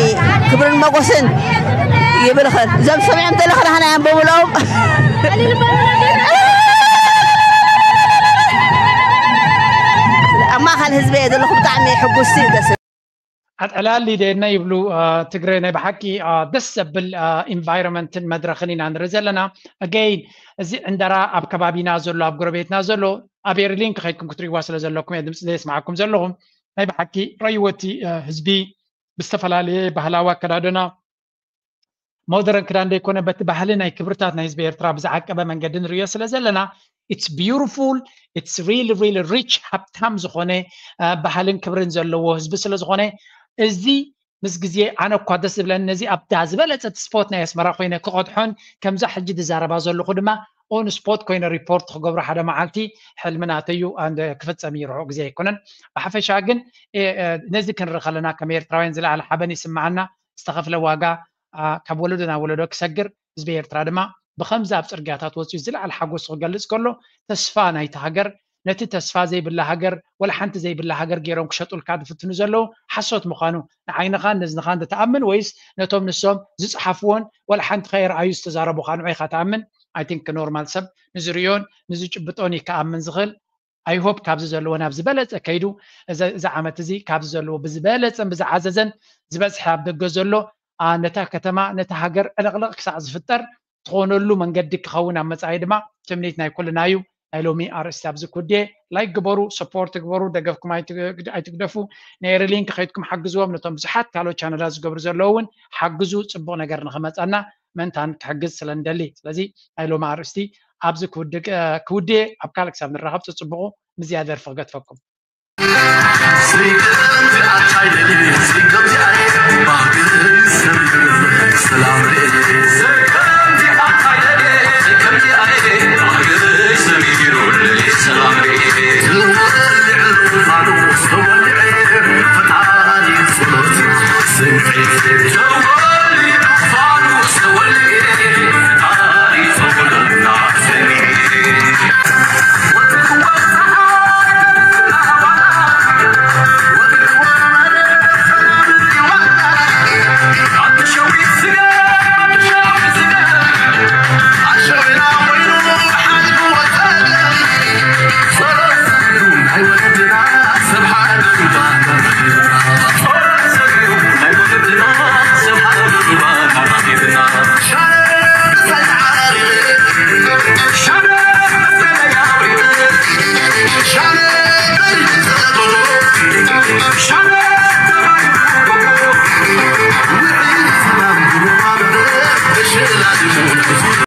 ክብርን መጎስን ይብልኽን እዞም ሰሚዖም ዘለኽን ሃና እዮም ብምሎም ኣብ ማእኸል ህዝቢ እየ ዘለኹ ብጣዕሚ ሕጉስቲ ደስ ኣጥዕላል ሊደና ይብሉ ትግረ ናይ ብሓቂ ደስ ዘብል ኢንቫይሮንመንትን መድረኽን ኢና ንርኢ ዘለና ኣገይን እዚ ዕንደራ ኣብ ከባቢና ዘሎ ኣብ ጎረቤትና ዘሎ ኣብ ኤርሊን ክኸይድኩም ክትሪእዋ ስለ ዘለኩም እየ ድምፂ ዘየስማዓኩም ዘለኹም ናይ ብሓቂ ረይወቲ ህዝቢ ብዝተፈላለየ ባህላዊ ኣከዳድና ሞደርን ክዳን ዘይኮነ በቲ ባህሊ ናይ ክብርታት ናይ ህዝቢ ኤርትራ ብዝዓቀበ መንገዲ ንርእዮ ስለ ዘለና it's beautiful, it's really really rich, ሃብታም ዝኾነ ባህልን ክብርን ዘለዎ ህዝቢ ስለ ዝኾነ እዚ ምስ ግዜ ኣነ እኳ ደስ ዝብለኒ ነዚ ኣብታ ዝበለጸት ስፖት ናይ ኣስመራ ኮይነ ክቐድሖን ከምዛ ሕጂ ዝዛረባ ዘለኹ ድማ ኦን ስፖት ኮይነ ሪፖርት ክገብሮ ሓደ መዓልቲ ሕልሚ ናተዩ ክፍጸም ይርሑ ግዜ ኣይኮነን። ብሓፈሻ ግን ነዚ ክንርኢ ከለና ከም ኤርትራውያን ዝለዓለ ሓበን ይስምዓና። ዝተኸፍለ ዋጋ ካብ ወለዶ ናብ ወለዶ ክሰግር ህዝቢ ኤርትራ ድማ ብኸምዚ ኣብ ጽርግያታት ወፅዩ ዝለዓለ ሓጎሱ ክገልጽ ከሎ ተስፋ ናይቲ ሃገር ነቲ ተስፋ ዘይብላ ሃገር ወላ ሓንቲ ዘይብላ ሃገር ገይሮም ክሸጡልካ ዝፍትኑ ዘለዉ ሓሶት ምዃኑ ንዓይንኻን ነዝንኻን ትኣምን ወይስ ነቶም ንሶም ዝፅሓፍዎን ወላ ሓንቲ ከየርኣዩ ዝተዛረቡኻ ንዑ ኢኻ ትኣምን? I think ኖርማል ሰብ ንዝርእዮን ንዝጭብጦን እዩ ክኣምን ዝኽእል። I hope ካብዚ ዘለዎ ናብ ዝበለፀ ከይዱ እዚ ዓመት እዚ ካብዚ ዘለዎ ብዝበለፀን ብዝዓዘዘን ዝበዝሐ ኣብ ደገ ዘሎ ነታ ከተማ ነታ ሃገር ዕልቕልቕ ክሳዕ ዝፍጠር ትኾነሉ መንገዲ ክኸውን ኣብ መጻኢ ድማ ትምኒት ናይ ኩልና እዩ። ናይ ሎሚ ኣርእስቲ ኣብዚ ክውድየ። ላይክ ግበሩ፣ ሰፖርት ግበሩ፣ ደገፍኩም ኣይትግደፉ። ነይሪ ሊንክ ከይድኩም ሓግዝዎም። ነቶም ብዙሓት ካልኦት ቻነላት ዝገብሩ ዘለዉ እውን ሓግዙ። ጽቡቕ ነገር ንኽመጻና ምእንታን ክሕግዝ ስለ ንደሊ። ስለዚ ናይ ሎሚ ኣርእስቲ ኣብዚ ክውድየ። ኣብ ካልእ ክሳብ ንራኸብ ጽጽብቑ። ምዝያ ደርፊ ክገድፈኩም።